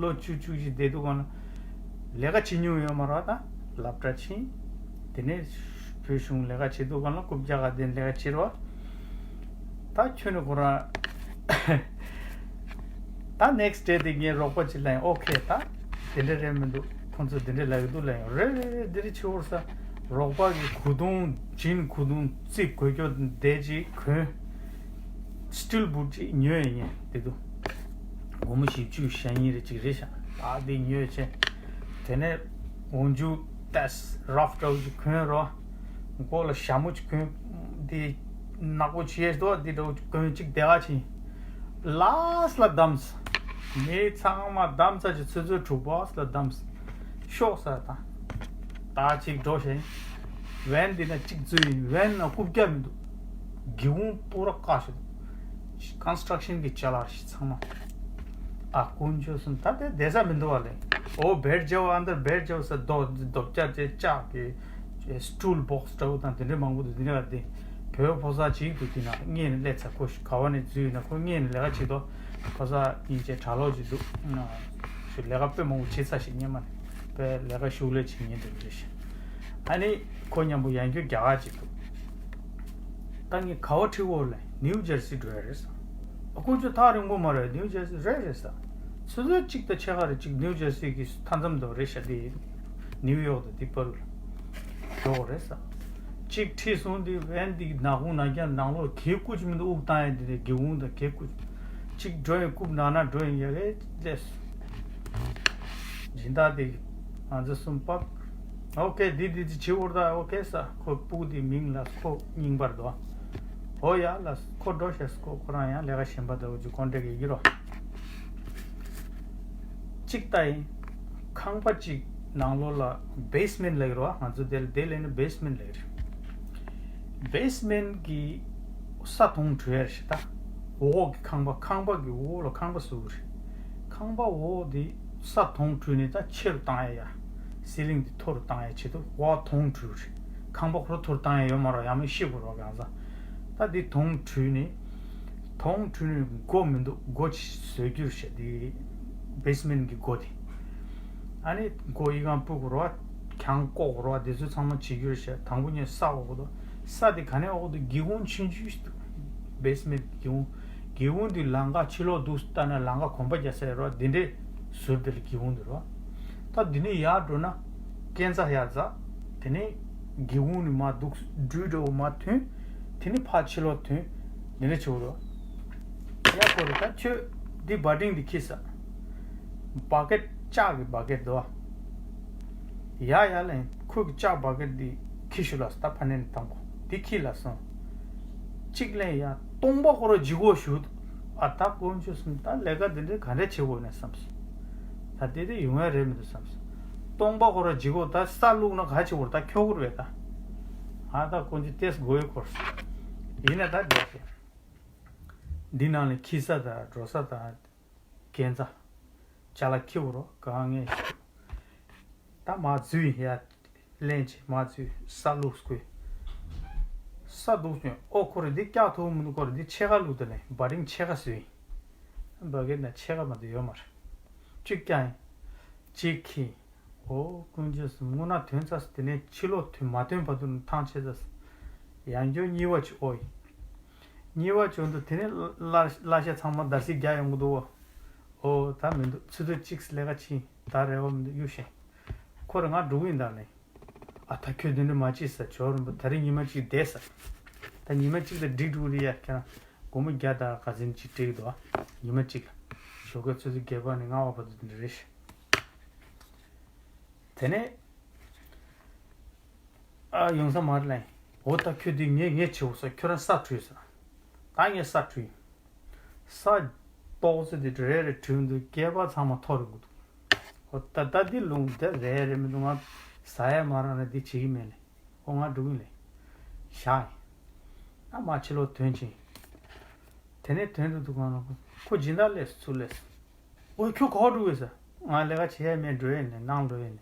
ལོ་བཅུ་བཅུ་གཅིག་བསྡད་དུས་སྒང་ལ། ལས་ཀ་བྱེད་མྱོང་ཡོད་མ་རེད་པ། ད་སློབ་གྲྭ་ཕྱིན། དེ་ནས་བོད་གཞུང་ལས་ཀ་བྱེད་དུས་སྒང་ལ་རྐུབ་བཀྱག་ག་དེ་ལས་ཀ་བྱེད་རོགས། ད་ཁྱོད་ནི་ཁོ་རང་། ད་ནེག་སི་ཊི་ཌེ་དེ་ངའི་རོགས་པ་ཅིག་ལ་ཡང་ཨོ་ཁེ། ད་དེ་འདྲ་རེད་མི་འདུག། ཁོང་ཚོ་དེ་འདྲ་ལབ་ཀྱི་འདུག་ལབ་ཡང་། རེད་རེད་རེད། འདི་རེད། ཆི་བོར་ས། རོགས་པ་གི་གོས་ཐུང་ཇིན་གོས་ཐུང་རྩིབ་གོས་སྐྱོ་དེ་ཅིག་གོན། སི་ཊིལ་བུཊ་ཅིག་ཉོས་ཡིན་ངས་དེ་དུས། སྒོར་མོ་བཞི་བཅུ་ཞེ་གཉིས་རེ་ཅིག་རེད་ཤག་ད་དེ་ཉོས་བྱས། དེ་ནས་འོག་འཇུག་ཏེས་རབ་འདྲ་བོ་ཅིག་གོན་རོགས། མགོ་ལ་ཞྭ་མོ་ཅིག་གོན། དེ་ནག་པོ་བྱས་འདུག་དེ་འདྲ་བོ་ཅིག་གོན་ཅིག་བསྡད་པ་ཕྱིན། ལཱས་ལ་བསྡམས། ངས་ཚང་མ་བསྡམས་ཚར་ཅིག་ཆུ་ཚོད་དྲུག་པ་ལ་བསྡམས། ཤོག་ཟེར་དང་། ད་ཅིག་འགྲོ་བྱས། ཝེན་འདི་ན་ཅིག་འཛུལ་ཡིན། ཝེན་ན་རྐུབ་བཀྱག་མི་འདུག་སྒེའུ་ཁུང་པུ་ར་བཀག་བཞག་འདུག་ཀོན་སི་ཊྲག་ཤན་གྱི་ཅ་ལག་རེད་ཚང་མ། ཨ་དཀོན་མཆོག་གསུམ། ད་དེ་བསྡད་ས་མི་འདུག་བ་ལེ། ཨོ་བེཌ་རྒྱབ། ཨན་དར་བེཌ་རྒྱབ་ས་རྡོ་རྡོ་བཀྱག་དེ་ལྕགས་ཀྱི་སི་ཊུལ་བོག་སི་འདྲ་བོ་དང་དེ་འདྲའི་མང་པོ་འདུག་དེ་འདྲ་བ་དེ་བོད་ཕོ་གསར་ཅིག་འདུག་དེ་ན་སྔས་ནས་སླེབས་ཚར། ཁོ་ག་བ་ནས་འཛུལ་ཡིན་ན་ཁོ་སྔས་ནས་ལས་ཀ་བྱེད་དོ། ཕོ་གསར་ཡིན་ཅེས་གྲྭ་ལོག་ཅིག་འདུག་ཨ་ཞུ་ལས་ཀ་དཔེ་མང་པོ་བྱེད་ཚར་ཞིག་སྔས་མ་ནས་དཔེ་ལས་ཀ་ཤུགས་ལས་བྱེད་ཉེན་འདུག་རེད་ཤག་ཨ་ནི་ཁོ་མཉམ་པོ་ཡང་སྐྱོན་རྒྱ་གར་ཅིག་འདུག་ད་ངས་ག་བ་ཁྲིད་འོར་ལས་ནིའུ་ཇར་སི་འགྲོ་ཡ་རེད་ཟེར། ཨ་ཁུ་ཚོ་ཐག་རིང་པོ་མ་རེད། ནིའུ་ཇར་སི་རེད་རེད་ཟེར། ཆུ་ཚོད་གཅིག་དང་ཕྱེད་ཀ་རེ་གཅིག་ནིའུ་ཇར་སི་གི་མཐའ་མཚམས་དུ་རེད་ཤག་དེ་ནིའུ་ཡོག་དང་དེ་བར་ལ་འགྲོ་དགོས་རེད་ཟེར། གཅིག་ཁྲིད་སོང་དེ་ཝེན་དེ་ནག་ཁུང་ནག་རྐྱང་ནང་ལོགས་གད་སྐུད་ཅིག་མི་འདུག་དབུགས་བཏང་ཡ་དེ་ནས་སྒེའུ་ཁུང་དང་གད་སྐུད། གཅིག་འགྲོ་ཡིན་རྐུབ་ནང་ན་འགྲོ་ཡིན་ཡ་གི་ལས། སྦྱིན་བདག་དེ་ང་ཚོ་གསུམ་པ། ཨོ་ཁེ། འདི་འདི་འདི་བྱེད་འོར་ད། ཨོ་ཁེ་ས། ཁོ་སྤུ་གུ་དེ་མིང་ལ་ཁོ་རྙིང་པར་འདུག་ཨོ་ཡ་ལ་ཁོ་འགྲོ་ཤེས། ཁོ་ཁོ་རང་ཡང་ལས་ཀ་གཞན་པ་འདྲ་བོ་ཅིག་ཀོན་ཊེག་ཡེ་གི་རོ། གཅིག་ལྟ་ཡིན། ཁང་པ་གཅིག་ནང་ལོགས་ལ་བེ་སི་མེན་ལབ་ཀྱི་རེད་བ། ང་ཚོ་དེ་ལ་དེ་ལས་ནི་བེ་སི་མེན་ལབ་ཀྱི་རེད། བེ་སི་མེན་གྱི་ས་དོང་བྲུས་ཡ་རེད་ད། འོག་གི་ཁང་པ། ཁང་པ་གི་འོག་ལ་ཁང་པ་བཟོ་གི་རེད། ཁང་པ་འོག་དེ་ས་དོང་བྲུས་ནས་ད་ཆེ་རུ་བཏང་ཡ་ཡ། སི་ལིང་དེ་མཐོ་རུ་བཏང་ཡ་ཆེད་དུ་འོག་དོང་བྲུས་རེད། ཁང་པ་ཁོ་རང་མཐོ་རུ་བཏང་ཡ་ཡོད་མ་རེད། ཡང་མིན་ཤི་དགོས་རེད་གང་ཟག་ད་དེ་དོང་བྲུས་ནས། དོང་བྲུས་ནས་སྒོ་མི་འདུག་སྒོ་ཅིག་བཟོས་རྒྱུ་རེད་ཤག་དེ་བེ་སི་མེན་གྱི་སྒོ་དེ། ཨ་ནི་སྒོ་ཡི་གང་སྤུ་གུ་རོ། གྱང་བཀོག་རོ། དེ་ཚོ་ཚང་མ་བྱེད་རྒྱུ་རེད་ཤག་དང་པོ་ཉིད་ས་འོག་ཏུ། ས་དེ་ག་ནས་འོག་ཏུ་སྒེའུ་ཁུང་ཆུང་ཆུང་ཞིག་འདུག་བེ་སི་མེན་གྱི་སྒེའུ་ཁུང་། སྒེའུ་ཁུང་དེ་ལམ་ཁ་ཕྱི་ལོགས་འདུག་ལྟ་ན་ལམ་ཁ་གོམ་པ་རྒྱག་ས་ཡོད་རོ། དེ་འདྲས་ཟུར་དེ་ལ་སྒེའུ་ཁུང་འདུག་རོ། ད་དེ་ནས་ཡར་འགྲོ་ན་སྐས་འཛེག་ཡར་འཛེག་དེ་ནས་སྒེའུ་ཁུང་ནས་མར་འདུག་སྦྲུལ་འདྲ་བོ་མར་ཐོན། དེ་ནས་ཕར་ཕྱི་ལོགས་ཐོན། འདི་འདྲ་བྱེད་དགོས་རེད། ཡ་ཁོ་རེ་ད་ཁྱོད་འདི་བ་ཏིང་འདི་འཁྱེར་ས། བ་ཀེད་ལྕགས་ཀྱི་བ་ཀེད་འདུག་བ། ཡ་ཡ་ལན་ཁོ་གི་ལྕགས་བ་ཀེད་འདི་འཁྱེར་ཤོག་ལ་ད་ཕ་ནས་ནས་དང་པོ་འདི་འཁྱེར་ལ་སོང་། གཅིག་ལན་ཡ་སྟོང་པ་ཁོ་ར་ལྗིད་ཁོག་ཞུ། ཨ་ད་དཀོན་མཆོག་གསུམ། ད་ལས་ཀ་འདི་འདྲའི་ག་འདྲ་བྱེད་དགོས་ནས་བསམས་སོང་། ད་དེ་དེ་ཡོང་ཡ་རེད་མི་འདུག་བསམས་སོང་། སྟོང་པ་ཁོ་ར་ལྗིད་ཁོག་ད་ས་བླུགས་ན་ག་བྱེད་དགོས་རེད། ད་འཁྱོག་གི་རེད་ད། ཨ་ད་དཀོན་མཆོག་ཏེས་དགོས་ཡོད་ཁོར། ཡིན་ན་ད་བསྡད་ཤེ། འདི་ནང་ལ་འཁྱེར་ས་དང་འགྲོ་ས་དང་། སྐས་འཛེག་ཅ་ལག་འཁྱེར་དགོས་རོ་གང་ངེས་ཤེ། ད་མར་འཛུལ་ཡ། ལན་ཅིག་མར་འཛུལ་ས་བླུགས་དགོས། ས་བླུགས་ནས་ཨོ་ཁོ་རེ་འདི་བཀྱག་ཐུབ་མི་འདུག་ཁོ་རེ་འདི་ཕྱེད་ཀ་བླུགས་དེ་ལས་བ་ཏིང་ཕྱེད་ཀ་བཟོས་ཡིན། བ་ཀེད་ན་ཕྱེད་ཀ་མ་གཏོགས་ཡོད་མ་རེད། གཅིག་བཀྱག་ཡིན། གཅིག་འཁྱེར། ཨོ་དཀོན་མཆོག་གསུམ། དངོས་གནས་ཐོན་ཚར་སོང་། དེ་ནས་ཕྱི་ལོགས་ཐོན་མ་ཐོན་བར་དུ་ཐང་ཆད་ཚར་སོང་། ཡང་བསྐྱར་གཉིས་པ་ཅིག་ཨོ་ཡིན། གཉིས་པ་བྱུང་དུས་དེ་ནས་གླ་གླ་ཆ་ཚང་མ་བརྡར་ཤ་རྒྱག་ཡོང་གི་འདུག་བ། ཨོ་ད་མི་འདུག་ཆུ་ཚོད་གཅིག་ལས་ཀ་ཕྱིན། ད་རེ་བ་མི་འདུག་གཡུག་བཞིན། ཁོ་རང་ང་འགྲོ་གི་ཡིན་ད་ལེ། ཨ་ད་ཁྱོད་འདི་འདྲ་མ་བྱེད་ཟེར། ཇོ་རིན་པོ་ད་རེས་ཉི་མ་གཅིག་བསྡད་ཟེར། ད་ཉི་མ་གཅིག་ལ་འགྲིག་འགྲོ་གི་རེད་ཡ། ཁྱེད་རང་སྒོར་མོ་བརྒྱ་དང་ག་ཚོད་ཅིག་སྤྲད་ཀྱི་འདུག་ཨ། ཉི་མ་གཅིག་ལ། ཞོགས་ཀས་ཆུ་ཚོད་བརྒྱད་པ་ནས་ལྔ་པ་བར་དུ་འདི་འདྲ་རེད་ཤག་དེ་ནས་ཨ་ཡོང་ས་མ་རེད་ལ། འོ་ད་ཁྱོད་འདི་ངས་ངས་བྱེད་འོ་ཟེར། ཁྱོད་རང་ས་བྲུས་ཟེར། ད་ངས་ས་བྲུས། ས་ཏོག་ཙེ་འདི་རེ་རེ་བྲུས་འདུག་སྐེད་པ་ཚང་མ་འཐོར་རེ་འདུག་འོ་ད་ད་འདི་ལུང་འདི་རེ་རེ་མི་འདུག་ང་ཟ་ཡ་མ་རག་ན་འདི་བྱེད་ཀྱི་མེད་ལེ། འོ་ང་འགྲོ་གི་ལེ། བཞག་ཡིན། ཨ་མ་ཕྱི་ལོགས་ཐོན་ཕྱིན། དེ་ནས་ཐོན་དུ་འདུག་གང་ལ་ཁོ་སྦྱིན་བདག་སླེབས་སོང་། ཚུར་སླེབས་སོང་། འོ་ཁྱོད་ག་པར་འགྲོ་གི་ཟེར། ང་ལས་ཀ་བྱེད་ཡ་མེད། འགྲོ་ཡ་ནས་ནང་འགྲོ་ཡ་ནས།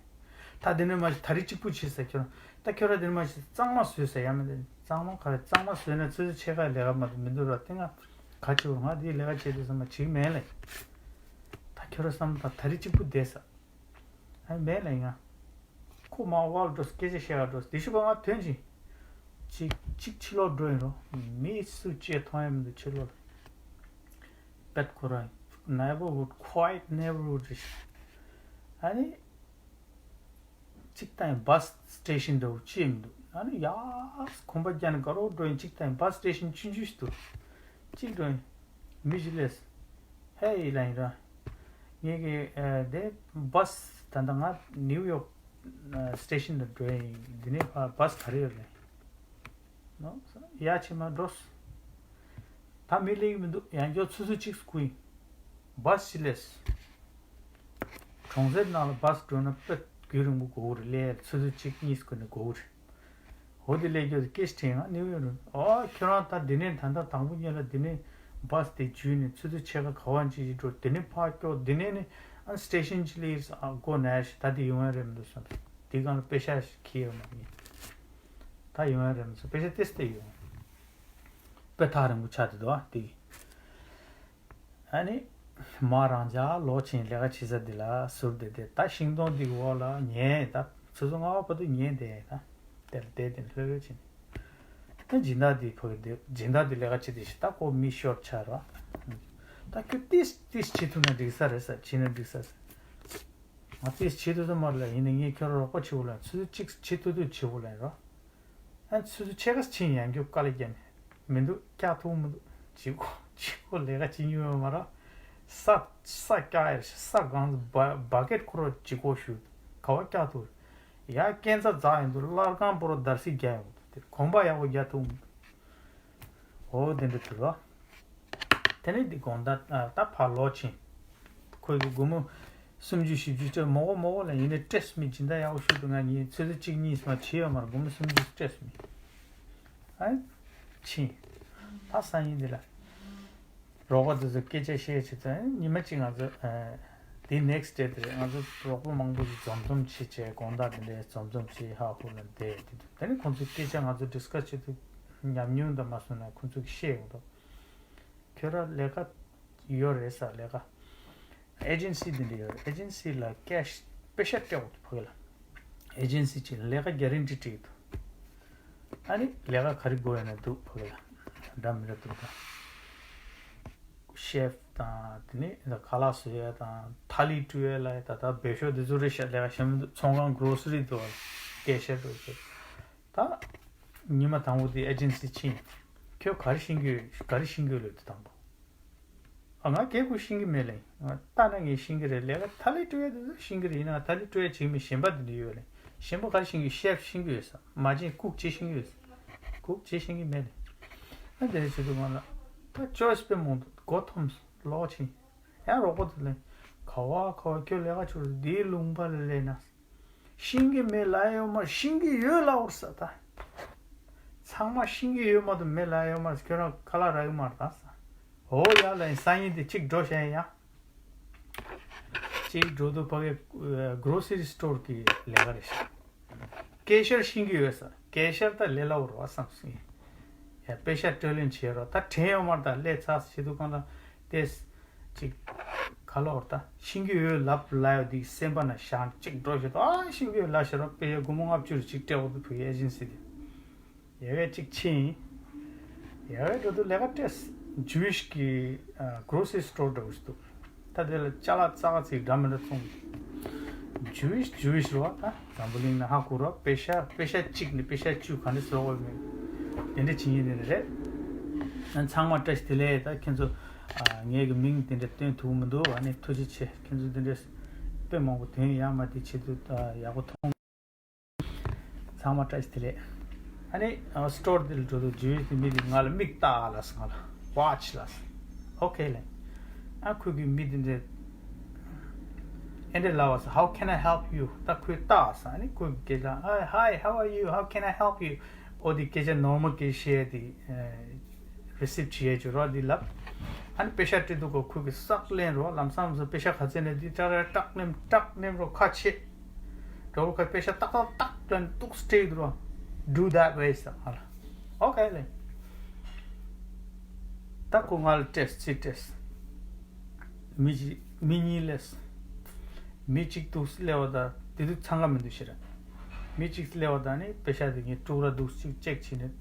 ད་དེ་ནས་མ་གཞི་ད་རེས་གཅིག་པུ་བྱེད་ཟེར། ཁྱོད་ད་ཁྱོད་ར་དེ་ནས་མ་གཞི་གཙང་མ་བཟོས་ཟེར་ཡ་མེད་དེ། གཙང་མ་ག་རེ། གཙང་མ་བཟོས་ན་ཆུ་ཚོད་ཕྱེད་ཀ་ལས་ཀ་མ་གཏོགས་མི་འདུག་ར། དེ་ང་ག་བྱེད་དགོས། ང་དེའི་ལས་ཀ་བྱེད་དུས་ཙམ་པ་བྱེད་ཀྱི་མེད་ལེ། ད་ཁྱོད་ར་བསམ་ད་ད་རེས་གཅིག་པུ་བསྡད་ཟེར། ཨ་མེད་ལེ་ང་། ཁོ་མར་ཝལ་འགྲོ། སྐད་ཆ་བཤད་ག་འགྲོ། དེ་ཤུ་པ་ང་ཐོན་ཅིང་། གཅིག་གཅིག་ཕྱི་ལོགས་འགྲོ་ཡིན་རོ། མི་སུ་གཅིག་མཐོང་ཡ་མི་འདུག་ཕྱི་ལོགས་ལ། པད་ཁོ་རང་neighborhood, quiet neighborhood རེད་ཤག་ཨ་ནི། གཅིག་དང་བྷ་སི་སི་ཊེ་ཤན་འདྲ་བོ་ཅི་ཡང་མི་འདུག་ཨ་ནི་ཡ་གོམ་པ་རྒྱག་ནས་ག་རོ་འགྲོ་ཡིན། གཅིག་དང་བྷ་སི་སི་ཊེ་ཤན་ཆུང་ཆུང་ཞིག་འདུག་གཅིག་འགྲོ་ཡིན། མི་ཞིག་སླེབས། ཧེ་ཡི་ལ་ཡིན་ར། ངས་ཀྱི་ཨ་དེ་བྷ་སི་ད་ལྟ་ང་ནིའུ་ཡོག་ཨ་སི་ཊེ་ཤན་དུ་འགྲོ་ཡིན། འདི་ནས་ཕར་བྷ་སི་ག་རེ་ཡོད་རེད། ནོ། ཡ་ཕྱི་མ་འགྲོ། ད་མི་སླེབས་ཀྱི་མི་འདུག་ཡང་བསྐྱར་ཆུ་ཚོད་གཅིག་སྒུག་ཡིན། བྷ་སི་ཅིག་སླེབས། གྲོང་གསེབ་ནང་ལ་བྷ་སི་འགྲོ་ན་དཔེ་རྒྱུན་རིང་པོ་འགོར་གི་རེད། སླེབས་ཆུ་ཚོད་གཅིག་གཉིས་སྒུག་ནས་འགོར་གི་རེད། འོ་དེ་སླེབས་རྒྱུ་དེ་སྐད་ཆ་དྲིས་ཡང་ནིའུ་ཡོག་རུ། ཨོ་ཁྱོད་རང་ད་འདི་ནས་ད་ལྟ་དང་པོ་ཉིད་ལ་འདི་ནས་བྷ་སི་དེ་འཇུས་ནས་ཆུ་ཚོད་ཕྱེད་ཀ་ག་བ་ཅིག་ཅིག་འགྲོ། འདི་ནས་ཕར་སྐྱོད། འདི་ནས་ནི་ཨ་སི་ཊེ་ཤན་ཅིག་སླེབས་ཨ་སྒོ་ནས་ཤི། ད་དེ་ཡོང་ཡ་རེད་མི་འདུག་བསམ། དེ་སྒང་ལ་པེ་ཤག་ཞིག་ཁྱེར་ཡོད་མ་ཡིན། ད་ཡོང་ཡ་རེད་མི་འདུག་པེ་ཤག་ཏིས་ཏེ་ཡོང་། དཔེ་ཐག་རིང་པོ་ཆགས་བསྡད་འདུག་ཨ་དེ། ཨ་ནི། མ་རང་ཅག་ལོག་ཕྱིན་ལས་ཀ་བྱེད་ས་འདི་ལ་ཟུར་བསྡད་དེ། ད་ཤིང་སྡོང་འདི་འོག་ལ་ཉལ། ད་ཆུ་ཚོད་ལྔ་པ་བར་དུ་ཉལ་བསྡད། ད་དེར་བསྡད་དེ་ལྷོད་ལྷོད་བྱས་ནས། ད་སྦྱིན་བདག་འདི་ཕ་གི་འདི་སྦྱིན་བདག་འདི་ལས་ཀ་བྱེད་དེ་ཤི། ད་ཁོ་མི་ཤོར་ཆགས་ར། ད་ཁྱོད་ཏིས་ཏིས་བྱེད་ཐུབ་ན་འགྲིག་ས་རེད་ས། བྱེད་ན་འགྲིག་ས་ས། ང་ཏིས་བྱེད་ཐུབ་ས་མ་རེད་ལ། ཡིན་ན་ངས་ཁྱོད་ར་རོགས་པ་བྱེད་དགོས་ལ། ཆུ་ཚོད་གཅིག་བྱེད་ཐུབ་ཐུབ་བྱེད་དགོས་ལ་ར། ཨ་ཆུ་ཚོད་ཕྱེད་ཀ་ཕྱིན་ཡང་ཁྱོད་དཀའ་ལས་རྒྱབ་ནས་མི་འདུག་བཀྱག་ཐུབ་མི་འདུག་ཅི་གོ་ཅི་གོ་ལས་ཀ་བྱེད་མྱོང་ཡོད་མ་རེད། ས་ས་བཀྱག་ཡོད། ས་གང་ས་བ་བ་ཀེད་ཁོ་ར་ཅི་གོ་ཞུ། ག་བ་བཀྱག་ཐུབ། ཡ་སྐས་འཛེག་འཛེག་ཡོང་དུས་སླར་ཁང་པོ་ར་འདར་སིག་རྒྱག་ཡོང་དུས་དེར་གོམ་པ་ཡག་པོ་རྒྱག་ཐུབ་མི་འདུག་འོ་དེ་འདྲ་འདུག་ར། དེ་ནས་འདི་དགོང་དག་ཨ་ད་ཕར་ལོག་ཕྱིན། ཁོས་ཀྱི་སྒོར་མོ་སུམ་ཅུ་བཞི་བཅུ་སྤྲད། མོ་གོ་མོ་གོ་ལ་ཡིན་ནའི་སྤྲད་སོང་མི་སྦྱིན་བདག་ཡག་པོ་ཞིག་འདུག་ང་གཉིས་ཆུ་ཚོད་གཅིག་གཉིས་སུ་མ་བྱེད་ཡོད་མ་རེད། སྒོར་མོ་སུམ་ཅུ་སྤྲད་སོང་མི། ཨ་ཕྱིན། ད་སང་ཉིན་འདི་ལ་རོགས་པ་དེ་ཚོ་སྐད་ཆ་བཤད་བྱེད་ཚེ་ཉི་མ་གཅིག་ང་ཚོ་ཨ་དེ་ནེག་སི་ཊེ་དེ་རེད། ང་ཚོ་རོགས་པ་མང་པོ་ཞིག་འཛོམས་འཛོམས་བྱེད་བྱས་དགོང་དག་དེ་འདྲའི་འཛོམས་འཛོམས་བྱེད་ཧ་ཧུ་ལ་བསྡད་དེ་འདུག་དེ་ནས་ཁོང་ཚོའི་སྐད་ཆ་ང་ཚོ་ཌིས་ཀ་སི་བྱེད་དུས་ཉམས་མྱོང་དང་མ་སོང་ན་ཁོང་ཚོ་གིས་བཤད་ཡོང་འདུག་ཁྱོད་རང་ལས་ཀ་ཡོད་རེད་ས། ལས་ཀ་ཨེ་ཇེན་སི་འདི་འདྲ་ཡོད་རེད། ཨེ་ཇེན་སི་ལ་ཀེ་ཤི་པེ་ཤ་སྤྲད་འོ་དུ་ཕ་གི་ལ། ཨེ་ཇེན་སི་ཅིག་ལས་ཀ་གྷ་རན་ཊི་སྤྲད་འདུག་ཨ་ནི་ལས་ཀ་ག་རེ་དགོས་ཡོད་ན་འདུག་ཕ་གི་ལ། འདྲ་མི་འདྲ་འདུག་ད། ཤེ་ཕི་དང་དེ་ནས་ད་ཁ་ལག་བཟོ་ཡ་དང་ཐ་ལི་བཀྲུ་ཡ་ལ་ད་ལྟ་བེད་ཤོག་འདི་ཚོ་རེད་ཤག་ལས་ཀ་གཞན་མི་འདུག་ཚོང་ཁང་གྷ་རོ་སི་རི་འདུག་ལ། ཀེ་ཤར་འདུག་ཟེར། ད་ཉི་མ་དང་པོ་དེ་ཨེ་ཇེན་སི་ཕྱིན། ཁྱོད་ག་རེ་ཤེས་ཀྱི་ཡོད། ག་རེ་ཤེས་ཀྱི་ཡོད་ལབ་དུས་དང་པོ། ཨ་ང་གད་ཁུ་ཤེས་ཀྱི་མེད་ལབ། ང་ལྟ་ན་ངས་ཤེས་ཀྱི་རེད། ལས་ཀ་ཐ་ལི་བཀྲུ་ཡ་དེ་ཚོ་ཤེས་ཀྱི་རེད། ཡིན་ནའང་ཐ་ལི་བཀྲུ་ཡ་བྱེད་མི་གཞན་པ་དེ་འདྲ་ཡོད་ལབ། གཞན་པ་ག་རེ་ཤེས་ཀྱི་ཡོད། ཤེ་ཕི་ཤེས་ཀྱི་ཡོད་ས། མ་བྱན་ཀུག་བྱེད་ཤེས་ཀྱི་ཡོད་ས། ཀུག་བྱེད་ཤེས་ཀྱི་མེད་ལབ། ཨ་དེ་རེད་བྱེད་དུས་ང་ལ་ད་ཅོའི་སི་དཔེ་མང་འདུག་མགོ་འཐོམས་ལོག་ཕྱིན། ཡང་རོགས་པ་ཚོ་ལབ། ག་བ་ག་བ་ཁྱོད་ལས་ཀ་བྱེད་དུས་འདིའི་ལུང་པ་ལ་སླེབས་ན། ཤེས་ཀྱི་མེད་ལབ་ཡོད་མ་རེད། ཤེས་ཀྱི་ཡོད་ལབ་འོར་ས་ད། ཚང་མ་ཤེས་ཀྱི་ཡོད་མ་གཏོགས་མེད་ལབ་ཡོད་མ་རེད། ཁྱོད་རང་ཁ་ལག་རག་གི་མ་རེད་ད་ས། འོ་ཡ་ལབ་ཡིན། སང་ཉིན་དེ་གཅིག་འགྲོ་བྱས་ཡ། གཅིག་འགྲོ་དུས་ཕ་གི་གྷ་རོ་སི་རི་སི་ཊོར་གི་ལས་ཀ་རེད་ཤག་ཀེ་ཤར་ཤེས་ཀྱི་ཡོད་ས། ཀེ་ཤར་ད་ལས་སླ་བོ་རེད་བ་བསམ་སོང་ཡིན། ཡ་པེ་ཤ་སྤྲོད་ལེན་བྱེད་རོགས། ད་དྲན་ཡོད་མ་རེད། ད་སླེབས་ཚར་བྱེད་དུས་གང་ལ་ཏེས་ཅིག་ག་ལོར་ད་ཤེས་ཀྱི་ཡོད་ལབ་ལབ་ཡོད་དེ་སེམས་པ་ན་བཞག་ཅིག་འགྲོ་བྱེད་དོ། ཨ་ཤེས་ཀྱི་ཡོད་ལབ་བྱེད་རོགས། པེ་ཤ་སྒོར་མོ་ལྔ་བཅུ་རེ་ཅིག་སྤྲད་འོ་དུ་ཕུ་ཨེ་ཇེན་སི་དེ་ཡ་གས་ཅིག་ཕྱིན། ཡ་གས་འགྲོ་དུས་ལས་ཀ་སྤྲད། ཇུ་ཝིཤ་གི་གྷ་རོ་སི་རི་སི་ཊོར་འདྲ་བོ་ཞིག་འདུག་ད་དེ་ལ་ཅ་ལག་ཙག་ཙིག་འདྲ་མི་འདྲ་བཙོང་གི། ཇུ་ཝིཤ་ཇུ་ཝིཤ་རེད་བ། ད་འཛམ་བུ་གླིང་ན་ཧ་གོ་རོགས། པེ་ཤ་པེ་ཤ་གཅིག་ནས་པེ་ཤ་བཅུ་ག་འདྲ་བཟོ་དགོས་མིན་དེ་འདྲ་བྱེད་ཡིན། དེ་འདྲ་རེད། ཨ་ཚང་མ་བཀྲ་ཤིས་བདེ་ལེགས། ད་ཁྱེད་ཚོ་ཨ་ངའི་གི་མིང་དེ་འདྲ་སྟོན་ཐུབ་མི་འདུག་ཨ་ནི་ཐུགས་རྗེ་ཆེ། ཁྱེད་ཚོ་དེ་འདྲ་དཔེ་མང་པོ་དོན་ཡག་མ་དེ་བྱེད་དུས་ཨ་ཡག་པོ་མཐོང་། ཚང་མ་བཀྲ་ཤིས་བདེ་ལེགས། ཨ་ནི་ཨ་སི་ཊོར་འདི་ལ་འགྲོ་དུས་ཇུ་ཝིཤ་དེ་མི་དེ་ང་ལ་མིག་ལྟ་ཨ་ལབ་སོང་། ང་ལ་ཝ་ཆི་ལབ་སོང་། ཨོ་ཁེ་ལབ། ཨ་ཁོས་གི་མི་དེ་འདྲས་ཨེ་འདྲས་ལབ་པ་སོང་། How can I help you? ད་ཁོས་ལྟ་ཨ་སོང་། ཨ་ནི་ཁོས་གི་སྐད་ཆ་ཨ་Hi, how are you? How can I help you? ཨོ་དེ་སྐད་ཆ་ནོར་མལ་སྐད་བཤད་དེ་ཨ་རི་སིབ་བྱེད་ཡས་ཅིག་རོགས་འདི་ལབ། ཨ་ནི་པེ་ཤ་སྤྲད་དུས་ཁོ་ཁོས་གི་སག་ལེན་རོགས། ལམ་སང་ལམ་སང་པེ་ཤ་ག་ཚད་ནས་འདི་ཏྲ་ར་ཏྲག་ནེམ་ཏྲག་ནེམ་རོགས་ཁ་ཕྱེ། འགྲོ་བོ་ཁ་པེ་ཤ་ཏག་ཏག་ཏག་ཏོན་ཏུག་སྤྲད་དུ་རོགས། Do that way ས་ང་ལ། ཨོ་ཁེ་ལབ། ད་ཁོ་ང་ལ་སྤྲད་ཅིག་སྤྲད། མི་གཅིག་མི་གཉིས་སླེབས། མི་གཅིག་འདུག་སླེབས་པ་དང་དེ་དུས་འཚང་ཁ་མི་འདུག་ཤི་ར། མི་གཅིག་སླེབས་པ་དང་ནི་པེ་ཤ་དེ་ངས་དཀྲུག་ར་འདུག་ཅིག་ཅེག་བྱས་ནས་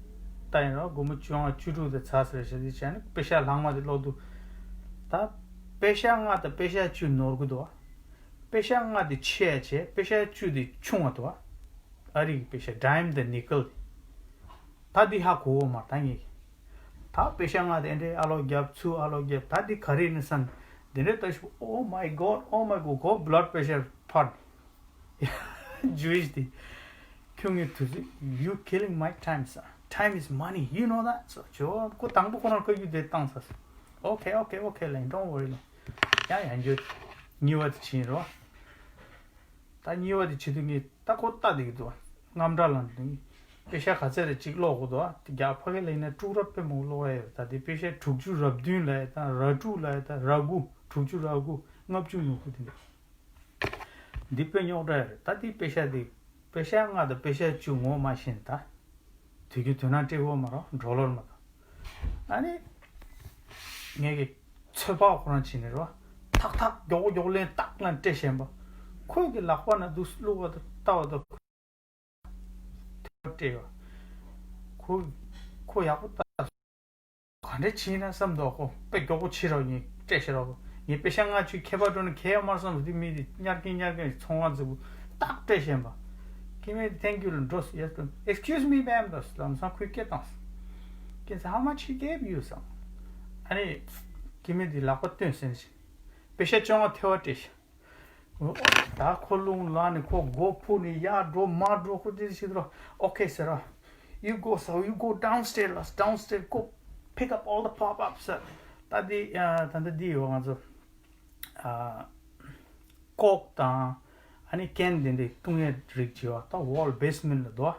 ལྟ་ཡིན་རོགས། སྒོར་མོ་བཅོ་ལྔ་བཅུ་དྲུག་དེ་ཚར་ཟེར་བྱས་དེ་བྱས་ནས་པེ་ཤ་ལྷག་མ་དེ་ཀློག་འདུག་ད་པེ་ཤ་ལྔ་དང་པེ་ཤ་བཅུ་ནོར་གི་འདུག་བ། པེ་ཤ་ལྔ་དེ་ཆེ་ཡ་ཆེ། པེ་ཤ་བཅུ་དེ་ཆུང་བ་འདུག་བ། ཨ་རིའི་པེ་ཤ་ཌའེ་མོན་ཌ་དང་ནི་ཀལ་དེ། ད་འདི་ཧ་གོ་བོ་མ་ད་ངས། ད་པེ་ཤ་ལྔ་དེ་འདྲའི་ཨ་ལོ་རྒྱབ་ཚུར་ཨ་ལོ་རྒྱབ། ད་འདི་ག་རེ་ནི་བསམ། དེ་འདྲའི་ལྟ་ཞིག Oh my God, oh my God, go blood pressure ཕར། Jewish དེ། ཁྱོད་ངའི་དུས་ཚོད། You killing my time, sir. Time is money, you know that? So ཇོ་ཁོ་དང་པོ་ཁོ་རང་བཀའ་བཀྱོན་དེ་བཏང་ས། Okay, okay, okay ལན། Don't worry ལན། ཡང་ཡང་འགྱོད། གཉིས་པ་དེ་ཕྱིན་རོ། ད་གཉིས་པ་དེ་བྱེད་དུས་ངས་ད་ཁོ་ལྟ་བསྡད་ཀྱི་འདུག་རྔམ་དྲག་ལངས་དུས་ངས་པེ་ཤ་ག་ཚད་རེ་གཅིག་ཀློག་དགོས་འདུག་དེ་རྒྱ་ཕ་གི་ལ་ཡིན་ན་དྲུག་ར་དཔེ་མང་པོ་ཀློག་ཡ་ཡོད། ད་དེ་པེ་ཤ་དྲུག་ཅུ་ར་བདུན་ལབ་ཡ་དང་ར་དྲུག་ལབ་ཡ་དང་ར་དགུ། དྲུག་ཅུ་ར་དགུ། ལྔ་བཅུ་ང་དགུ་དེ་འདྲ། འདི་དཔེ་རྙོག་དྲ་རེད། ད་འདི་པེ་ཤ་འདི། པེ་ཤ་ལྔ་དང་པེ་ཤ་བཅུ་ངོ་མ་ཤེས་ན་ད། དུས་རྒྱུན་དོ་སྣང་སྤྲད་དགོས་མ་རེད། ཌོ་ལར་མ་གཏོགས། ཨ་ནི། ངས་ཀྱི་ཚོད་དཔག་ཁོ་རང་བྱས་ནས་རེད་བ། ཐག་ཐག་མགྱོགས་མགྱོགས་ལན་ཏག་ལན་སྤྲད་བཞིན་པ། ཁོས་ཀྱི་ལག་པ་ན་འདུག་བླུགས་པ་དང་ལྟ་བ་དང་། སྤྲད་ཡོད། ཁོ། ཁོ་ཡག་པོ་ལྟ། ག་འདྲ་བྱས་ན་བསམ་འདུག་ཁོ་དཔེ་མགྱོགས་པོ་བྱེད་རོགས། ངས་སྤྲད་ཤེས་རོགས། ངས་པེ་ཤ་ལྔ་བཅུ་ཁྱད་པར་འགྲོ་ན་གལ་ཡོད་མ་རེད་བསམ་འདུག་དེ་མི་དེ་ཉར་གིན་ཉར་གིན་ཚོང་ཁང་རྫིག་པོ་ཏག་སྤྲད་བཞིན་པ། ཁྱེད་མེད་thank you ལ་འགྲོ་སོང་། Yes, excuse me, ma'am ལབ་སོང་། ལམ་སང་ཁོས་སྐད་བཏང་སོང་། ཁྱེད་ཚོ་how much he gave you བསམ། ཨ་ནི། ཁྱེད་མེད་དེ་ལག་པ་བཏོན་ཟིན་ཞིང་། པེ་ཤ་བཅོ་ལྔ་ཐལ་བ་སྤྲད་ཤིང་། ད་ཁོ་རླུང་ལངས་ནས་ཁོ་སྒོ་ཕུག་ནས་ཡར་འགྲོ་མར་འགྲོ། ཁོ་དེ་ཞིག་རོ། Okay ཟེར་རོ། You go, so you go downstairs ལ། Downstairs go pick up all the pop-ups ཟེར། ད་དེ་ད་ལྟ་འདི་ཡོད་ང་ཚོ། ཨ། ཀོག་དང་། ཨ་ནི་ཀན་དེ་འདྲའི་བཏུང་ཡས་རིགས་བྱེད་པ་ད་ཝོལ་བེ་སི་མེན་ཊི་ལ་འདུག་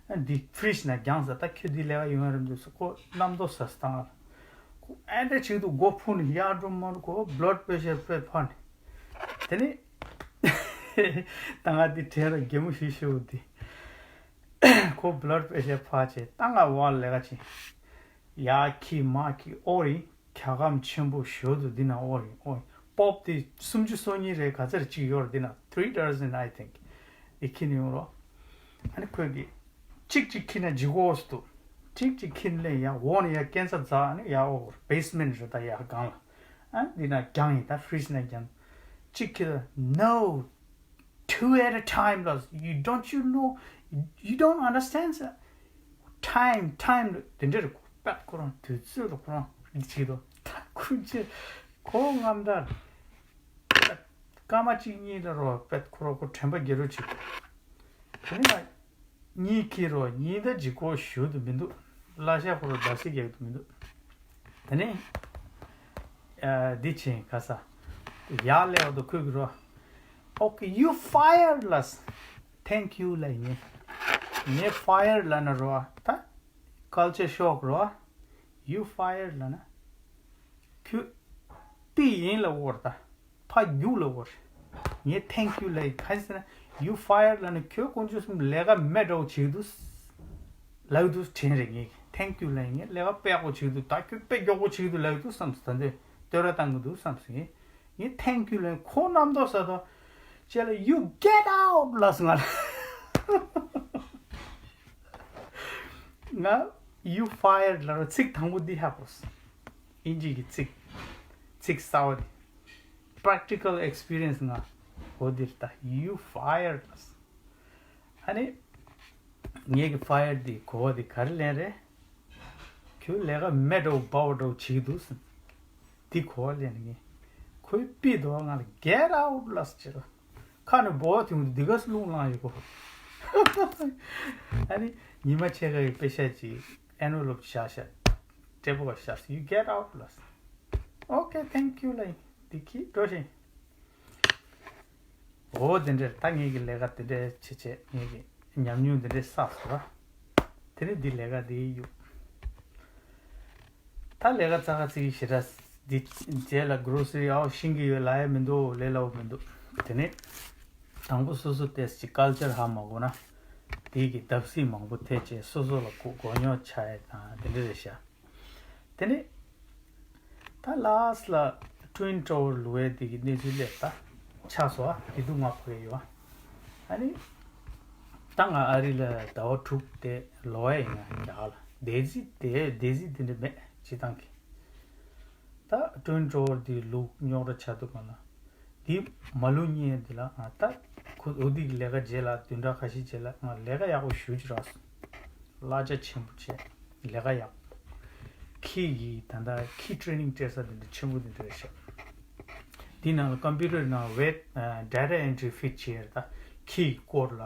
ཨ་འདི་ཕི་རིཇ་ནང་བརྒྱངས་ཟེར། ད་ཁྱོད་འདི་ལས་ཀ་ཡོང་ཡ་རེད་འདུག་ཟེར། ཁོ་རྣམ་རྟོག་ཟ་ཟ་བཏང་ཨ། ཁོ་ཨེ་འདྲ་བྱེད་དུས་སྒོ་ཕུག་ནས་ཡར་འགྲོ་མར་འགྲོ། ཁོ་བྷི་ལཌ་པེ་ཤར་དཔེ་འཕར་ནས། དེ་ནས་ད་ང་འདི་དྲན་ར་གད་མོ་ཞུ་ཞུ་འདི། ཁོ་བྷི་ལཌ་པེ་ཤར་འཕར་བྱས་ད་ང་ཝོལ་ལས་ཀ་བྱེད། ཡར་འཁྱེར་མར་འཁྱེར། ཨོ་རི། གྱ་སྐམ་ཆེན་པོ་ཞོ་དུ་འདི་ན། ཨོ་རི་ཨོ་རི། པོབ་དེ་སུམ་ཅུ་སོ་གཉིས་རེད། ག་ཚར་གཅིག་ཡོད་རེད་འདི་ན། Three dozen, I think. དེ་འཁྱེར་ནས་ཡོང་རོགས། ཨ་ནི་ཁོས་གི་གཅིག་གཅིག་འཁྱེར་ན་ལྗིད་ཁོག་སུ་འདུག་གཅིག་གཅིག་འཁྱེར་ལེན་ཡ། འོག་ནས་ཡ་སྐས་འཛེག་འཛེག་ནས་ཡ། འོག་བེ་སི་མེན་ཊི་རེད་ད་ཡ་སྒང་ལ། ཨ་འདི་ན་བརྒྱངས་ཡིན་ད། ཕི་རིཇ་ནང་བརྒྱངས། གཅིག་འཁྱེར། No, two at a time ལ། You don't you know, you don't understand, sir. Time, time དེ་འདྲ་རེད། པད་ཁོ་རང་དུས་ཚོད་ལ་ཁོ་རང་འདི་བྱེད་དོ། ད་ཁོ་ཅི། ཁོ་རྔམ་དར། པད་སྐར་མ་གཅིག་གཉིས་ལ་རོ། པད་ཁོ་རང་ཁོ་དྲན་པ་བརྒྱལ་རོ་བྱེད་དོ། དེ་ནི་ང་གཉིད་ཁྱེར་རོ། གཉིད་ད་ལྗིད་ཁོག་ཞུ་དུ་མི་འདུག་གླ་ཆ་ཁོ་རང་ཟླ་ཚིགས་རྒྱག་ཏུ་མི་འདུག་དེ་ནས་ཨ་འདི་ཕྱིན་ག་ས་ཡར་སླེབས་དུ་ཁོས་གི་རོ། Okay, you fired ལ། Thank you ལ་ཡིན། ངས་fired ལ་ན་རོ། ད་culture shock རོ། You fired ལ་ན། ཁྱོད་པི་ཡིན་ལ་འོར་ད། ཕ་རྒྱུག་ལ་འོར། ངས་thank you ལ་ཡིན། ག་ཟེར་ན། You fired ལ་ན་ཁྱོད་དཀོན་མཆོག་གསུམ་ལས་ཀ་མེད་འདྲ་བོ་བྱེད་དུས། ལག་དུས་དྲན་རེད། ངས་thank you ལ་ཡིན། ངས་ལས་ཀ་དཔེ་ཡག་པོ་བྱེད་དུས། ད་ཁྱོད་དཔེ་མགྱོགས་པོ་བྱེད་དུས་ལག་དུས་བསམ་སོང་། ད་འདོད་བསྟོད་ར་བཏང་གི་འདུག་བསམ་སོང་ངས། ངས་thank you ལ་ཡིན། ཁོ་རྣམ་རྟོག་ཟ་དོ། ཅེ་ལ། You get out ལ་སོང་ང་ལ། ང་you fired ལ་རོ། ཚིག་དང་པོ་འདི་ཧ་གོ་སོང་། དབྱིན་ཇི་གི་ཚིག་ཚིག་གསར་བ་འདི། Practical experience ང་གོ་འདིར་ད་you fired ལ་སོང་། ཨ་ནི། ངེད་ཀྱི་fired འདི་གོ་བ་འདི་ག་རེ་ལེན་རེད། ཁྱོད་ལས་ཀ་མེད་འགྲོ་བ་འགྲོ་བྱེད་འདུག་ཟེར། འདི་གོ་བ་ལེན་ངེས། ཁོས་པི་དོ་ང་ལ་get out ལ་ཟེར། ཁ་ནས་འབོ་བ་དུང་འདི་ག་སུ་རླུང་ལངས་ཡོད་གོ། ཨ་ནི་ཉི་མ་ཕྱེད་ཀ་གི་པེ་ཤ་ཅིག་envelope བཞག་བཞག་སྤྲད་པོ་བ་བཞག་you get out ལ། Okay, thank you ལ་འདི་ཁྱི་འགྲོ་ཞིང་། འོ་དེ་འདྲས་ད་ངེད་ཀྱི་ལས་ཀ་དེ་འདྲས་བྱེད་བྱེད་ངེད་ཀྱི་ཉམས་མྱོང་དེ་འདྲས་བསགས་སོང་ར། དེ་ནས་འདི་ལས་ཀ་འདི་གཡུག་ད་ལས་ཀ་ཙག་ཙིག་ཞེ་དྲག་འདི་རྗེས་ལ་grocery ཨའོ་ཤེས་ཀྱི་ཡོད་ལབ་ཡ་མི་འདུག་ལས་སླ་བོ་མི་འདུག་དེ་ནས་དང་པོ་སོ་སོ་ཏོག་ཙམ་ཅིག་culture ཧ་མ་གོ་ན་དེ་གི་བརྡབ་གསིག་མང་པོ་ཐེབས་བྱས་སོ་སོ་ལ་མགོ་མགོ་རྙོག་ཆགས་ཡ་དང་དེ་འདྲ་རེད་ཤག་དེ་ནས་ད་last ལ་Twin Tower བླུག་ཡས་དེ་གི་གནས་ཚུལ་སླེབས་ད་ཆགས་སོང་ཨ། དེ་དུས་ང་ཕ་གི་ཡོད་ཨ། ཨ་ནི་ད་ང་ཨ་རི་ལ་ཟླ་བ་དྲུག་དེ་ལོག་ཡས་ཡིན། ང་རྒྱ་གར་ལ་བསྡད་རྩིས་དེ་བསྡད་རྩིས་དེ་འདྲ་མེད་སྤྱིར་བཏང་གི། ད་Twin Tower དེ་བླུག་རྙོག་དྲ་ཆགས་དུས་གང་ལ་ དེ་མ་ལུས་གཉིས་དེ་ལ་ང་ད་ཁོ་འོ་དེ་གི་ལས་ཀ་རྗེས་ལ་བདུན་ཕྲག་ཁ་ཤས་རྗེས་ལ་ང་ལས་ཀ་ཡག་པོ་ཞུ་ཅི་རག་སོང་། གླ་ཆ་ཆེན་པོ་བྱས། ལས་ཀ་ཡག་པོ། ཁྱི་གི་ད་ལྟ་ཁྱི་ཊེ་རེ་ནིང་སྤྲད་ས་དེ་འདྲ་ཆེན་པོ་དེ་འདྲ་རེད་ཤག་དེ་ནང་ལ་ཀམ་པུ་ཊར་ནང་ཝེབ་ཌེ་ཊ་ཨེན་ཊི་རི་ཕི་ཌི་བྱས་རེད། ད་ཁྱི་གི་སྐོར་ལ།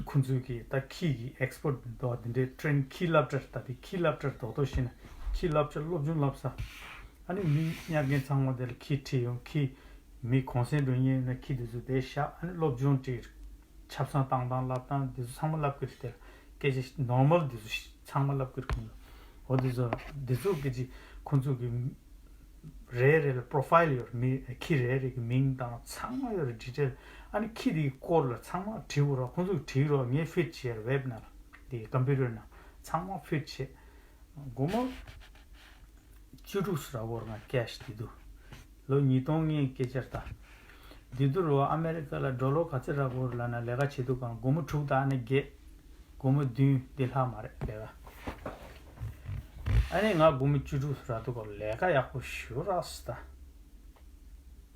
ཁོང་ཚོས་ཀྱི་ད་ཁྱི་ཡི་ཨེག་སི་པར་ཊི་འདུག་དེ་འདྲའི་ཊེ་རེན་ཁྱི་སློབ་གྲྭར་ད་དེ་ཁྱི་སློབ་གྲྭར་རྡོག་རྡོག་ཤེས་ན་ཁྱི་སློབ་གྲྭར་སློབ་སྦྱོང་བསླབ་ས། ཨ་ནི་མི་གཉེར་མཁན་ཚང་མ་དེ་ལ་ཁྱི་ཁྲིད་ཡོང་། ཁྱི་མི་གུང་སེང་འགྲོ་མཁན་ཡོད་ན་ཁྱི་དེ་ཚོ་དེ་བཞག་ཨ་ནི་སློབ་སྦྱོང་སྤྲད། ཆབ་གསང་བཏང་སྟངས་བསླབ་སྟངས་དེ་ཚོ་ཚང་མ་བསླབ་ཀྱི་རེད། དེ་སྐད་ཆ་ནོར་མལ་དེ་ཚོ་ཚང་མ་བསླབ་ཀྱི་རེད། ཁོང་ཚོ་འོ་དེ་ཚོ་དེ་ཚོ་སྐད་ཆ་ཁོང་ཚོ་གི་རེ་རེ་ལ་པོ་རོ་ཕ་ཡིལ་ཡོད་རེད། མི་ཁྱི་རེ་རེ་གི་མིང་དང་ཚང་མ་ཡོད་རེད། ཌི་ཊེལ། ཨ་ནི་ཁྱི་དེའི་སྐོར་ལ་ཚང་མ་བྲིས་ཡོད་རེད། ཁོང་ཚོས་བྲིས་ཡོད་རེད། ངས་ཕི་ཌི་བྱས་རེད། ཝེབ་ནང་ལ་དེ་ཀམ་པུ་ཊར་ནང་ཚང་མ་ཕི་ཌི་བྱས། སྒོར་མོ་བཅུ་དྲུག་ཙམ་རག་གི་ཡོད་རེད། ང་ཀེ་ཤི་དེ་དུས་ལོ་ཉིས་སྟོང་ལྔའི་སྐད་ཆ་རེད་ད། དེ་དུས་རུ་ཨ་མེ་རི་ཀ་ལ་ཌོ་ལར་ག་ཚོད་རག་གི་ཡོད་རེད་ལབ་ན་ལས་ཀ་བྱེད་དུས་གང་སྒོར་མོ་དྲུག་དང་ཨ་ནི་བརྒྱད། སྒོར་མོ་བདུན་འདི་ལྷག་མ་རེད་ལས་ཀ། ཨ་ནི་ང་སྒོར་མོ་བཅུ་དྲུག་ཙམ་རག་དུས་གང་ལས་ཀ་ཡག་པོ་ཞེ་དྲག་རག་སོང་ད།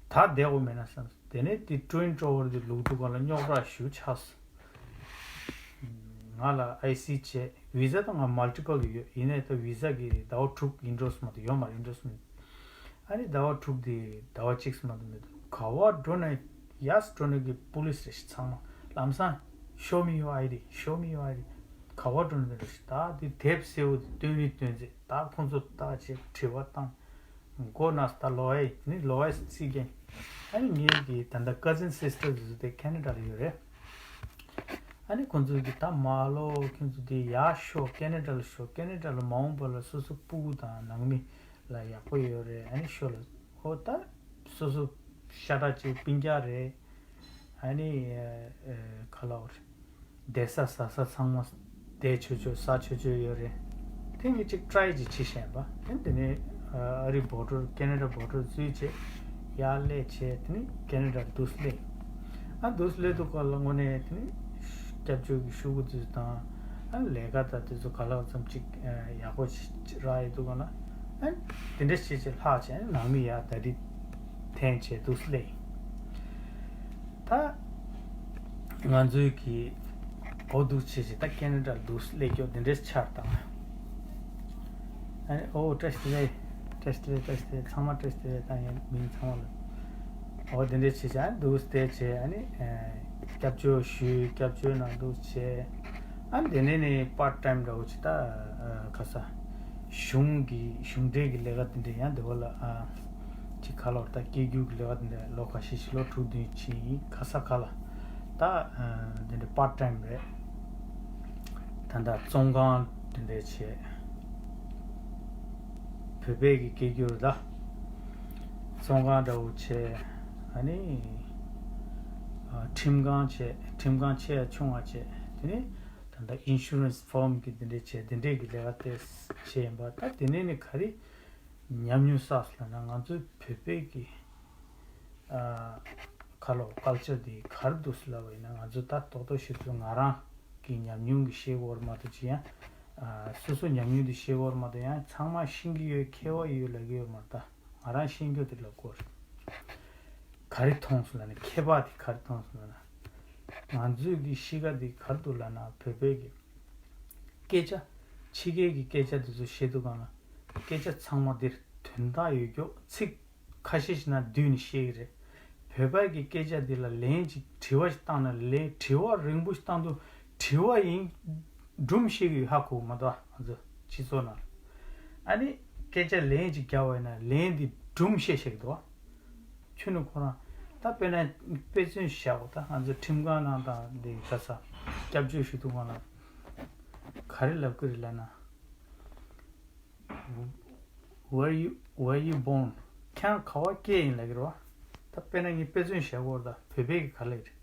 ད་བསྡད་དགོས་མེད་ན་བསམ་སོང་། དེ་ནས་དེ་ཊུ་ཝིན་ཊ་ཝར་དེ་ལུག་དུས་གང་ལ་རྙོག་དྲ་ཞེ་དྲག་ཆགས་སོང་། ང་ལ་ཨའི་སི་བྱས། ཝི་ཟ་ད་ང་མལ་ཊི་པལ་ཡོད། ཡིན་ནའི་ད་ཝི་ཟ་གི་ཟླ་བ་དྲུག་ཨིན་ཌོར་སི་མེན་ཊི་ཡོད་མ་རེད། ཨིན་ཌོར་སི་མེན་ཊི། ཨ་ནི་ཟླ་བ་དྲུག་དེ་ཟླ་བ་གཅིག་ཙམ་མ་གཏོགས་མི་འདུག་ག་པར་འགྲོ་ན་ཡར་འགྲོ་ན་གི་པུ་ལིས་རེད་ཤག་ཚང་མ་ལམ་སང་། Show me your I D, show me your I D. ག་པར་འགྲོ་ན་མི་འགྲོ་ཤག་ད་དེ་དེབ་སེར་པོ་དེ་སྟོན་རིན་སྟོན་རྩིས། ད་ཁོང་ཚོ་ལྟ་བྱས་དྲི་བ་བཏང་། མགོ་ན་ད་ལོ་ཨེ་ནི་ལོ་ཨེ་སི་ཀན། ཨ་ནི་ངའི་གི་ད་ལྟ་ཀ་ཛིན་སིས་ཊར་དེ་ཚོ་དེ་ཁེ་ན་ཌ་ལ་ཡོད་རེད། ཨ་ནི་ཁོང་ཚོས་ཀྱི་ད་མ་ལོ་ཁྱོད་ཚོ་དེ་ཡར་ཤོག་ཀེ་ན་ཌ་ལ་ཤོག་ཀེ་ན་ཌ་ལ་མ་འོངས་པ་ལ་སོ་སོ་སྤུ་གུ་དང་ནང་མི་ལ་ཡག་པོ་ཡོད་རེད། ཨ་ནི་ཤོག་ལ་ཨོ་ད་སོ་སོ་ཤ་ཁྲག་གཅིག་སྤུན་ཀྱག་རེད། ཨ་ནི་ཨ་ཨ་ག་ལབ་དགོས་རེད། བསྡད་ས་ཟ་ས་ཚང་མ་བསྡད་ཆོག་ཆོག་ཟ་ཆོག་ཆོག་ཡོད་རེད། དེ་ངས་ཅིག་ཊྲའི་ཅིག་བྱེད་བཞིན་པ། དེ་དེ་ནས་ཨ་རི་བོར་ཌར་ཀེ་ན་ཌ་བོར་ཌར་འཛུལ་བྱས་ཡར་སླེབས་བྱས་དེ་ནས་ཀེ་ན་ཌ་འདུག་སླེབས། ཨ་འདུག་སླེབས་དུས་སྐབས་ལ་དངོས་གནས་དེ་ནས་སྐྱབས་བཅོལ་གྱི་ཤོག་གུ་འཛུལ་དང་ཨ་ལས་ཀ་དང་དེ་ཚོ་ག་ལ་ཙམ་ཅིག་ཡག་པོ་ཞིག་རག་ཡོད་དུས་སྒང་ལ་ཨ་དེ་འདྲ་བྱས་བྱས་ལྷག་བྱས་ནང་མི་ཡར་ད་རེས་འཐེན་བྱས་འདུག་སླེབས། ད་ང་ཚོའི་གི་འོ་འདུག་བྱས་བྱས་ད་ཀེ་ན་ཌ་འདུག་སླེབས་ཀྱོག་འདི་འདྲས་ཆར་བཏང་། ཨ་ནི་ཨོ་བཀྲ་ཤིས་བདེ་ལེགས། བཀྲ་ཤིས་བདེ་ལེགས། བཀྲ་ཤིས་བདེ་ལེགས། ཚང་མ་བཀྲ་ཤིས་བདེ་ལེགས་བཏང་ཡིན་མིང་ཚང་མ་ལ། ཨོ་འདི་འདྲས་བྱས་བྱས་ཨ་ནི་འདུག་བསྡད་བྱས་ཨ་ནི་སྐྱབས་བཅོལ་ཞུས། སྐྱབས་བཅོལ་ནང་འདུག་བྱས། ཨ་ནི་དེ་ནས་ནི་པར་ཊ་ཊའིམ་འདྲ་བོ་ཅིག་ད་ཁ་ས་གཞུང་གི་གཞུང་འབྲེལ་གྱི་ལས་ཀ་དེ་འདྲས་ཡང་འདི་བ་ལ་ཨ་ཅིག་ག་ལོར་ད་སྐད་སྒྱུར་གྱི་ལས་ཀ་དེ་འདྲས་ལོ་ཁ་ཤས་ཤིག་ལོ་དྲུག་བདུན་ཕྱིན་ཡིན། ཁ་ས་ཁ་ལ་ད་དེ་འདྲས་པར་ཊ་ཊའིམ་རེད། ད་ད་བཙོན་ཁང་དེ་འདྲས་བྱས། བོད་པའི་གི་སྐད་སྒྱུར་ད་བཙོན་ཁང་འདྲ་བོ་བྱས། ཨ་ནི་ཨ་ཁྲིམས་ཁང་བྱས། ཁྲིམས་ཁང་ཆེ་ཡ་ཆུང་བ་བྱས། དེ་ནས་ད་ལྟ་ཨིན་ཤུ་རན་སི་ཕརམ་གི་དེ་འདྲས་བྱས། དེ་འདྲས་གི་ལས་ཀ་དེ་བྱས་ཡིན་པ། ད་དེ་ནས་ནི་ག་རེ་ཉམས་མྱོང་བསགས་སོང་ལབ་ན་ང་ཚོའི་བོད་པའི་གི་ཨ་ཁ་ལོ་ཀལ་ཅར་དེ་ག་རེ་འདུག་སེ་ལབ་པ་ཡིན་ན་ང་ཚོ་ད་རྡོག་རྡོག་ཤེས་ཚུལ་ང་རང་གི་ཉམས་མྱོང་གི་བཤད་དགོས་རེད་མ་གཏོགས་ཅི་ཡང་ཨ་སོ་སོ་ཉམས་མྱོང་དེ་བཤད་དགོས་རེད་མ་གཏོགས་ཡང་ཚང་མ་ཤེས་ཀྱི་ཡོད། མཁས་པ་ཡོད་ལབ་ཀྱི་ཡོད་མ་རེད། ད་ང་རང་ཤེས་རྒྱུ་དེ་ལབ་དགོས་རེད། ག་རེ་མཐོང་སོང་ལབ་ན་ཁྱད་པར་དེ་ག་རེ་མཐོང་སོང་ལབ་ན། ང་ཚོའི་གི་གཤིས་ཀ་འདི་ག་རེ་འདུག་ལབ་ན་བོད་པའི་གི་སྐད་ཆ་ཕྱི་རྒྱལ་གི་སྐད་ཆ་འདི་ཚོ་བཤད་དུས་སྒང་ལ་སྐད་ཆ་ཚང་མ་འདིར་དོན་དག་ཡོད་ཀྱོག་ཚིག་ཁ་ཤས་ཤིག་ན་བསྡུས་ནས་བཤད་ཀྱི་རེད། བོད་པའི་གི་སྐད་ཆ་འདི་ལ་ལན་ཅིག་དྲི་བ་ཞིག་བཏང་ན་ལན་དྲི་བ་རིང་པོ་ཞིག་བཏང་དུས་དྲི་བ་ཡིན་སྒྲུང་བཤད་ཀྱི་ཡོད། ཧ་གོ་མ་གཏོགས་ང་ཚོ་སྤྱི་ཚོགས་ནང་ཨ་ནི་སྐད་ཆ་ལན་ཅིག་རྒྱབ་པ་ཡིན་ན་ལན་འདི་སྒྲུང་བཤད་བཤད་ཀྱི་འདུག་ཁྱོད་ནི་ཁོ་རང་ད་དཔེར་ན་དཔེ་མཚོན་བཞག་གོ། ད་ང་ཚོ་ཁྲིམས་ཁང་ནང་དང་འདི་ག་ས་སྐྱབས་བཅོལ་ཞུ་དུས་སྒང་ལ་ག་རེ་ལབ་ཀྱི་རེད་ལབ་ན། Where you, where you born? ཁྱེད་རང་ག་པར་སྐྱེས་ཡིན་ལབ་ཀྱི་རེད་བ། ད་དཔེར་ན་ངས་དཔེ་མཚོན་བཞག་གོ། ད་བོད་པའི་གི་ག་ལབ་ཀྱི་རེད།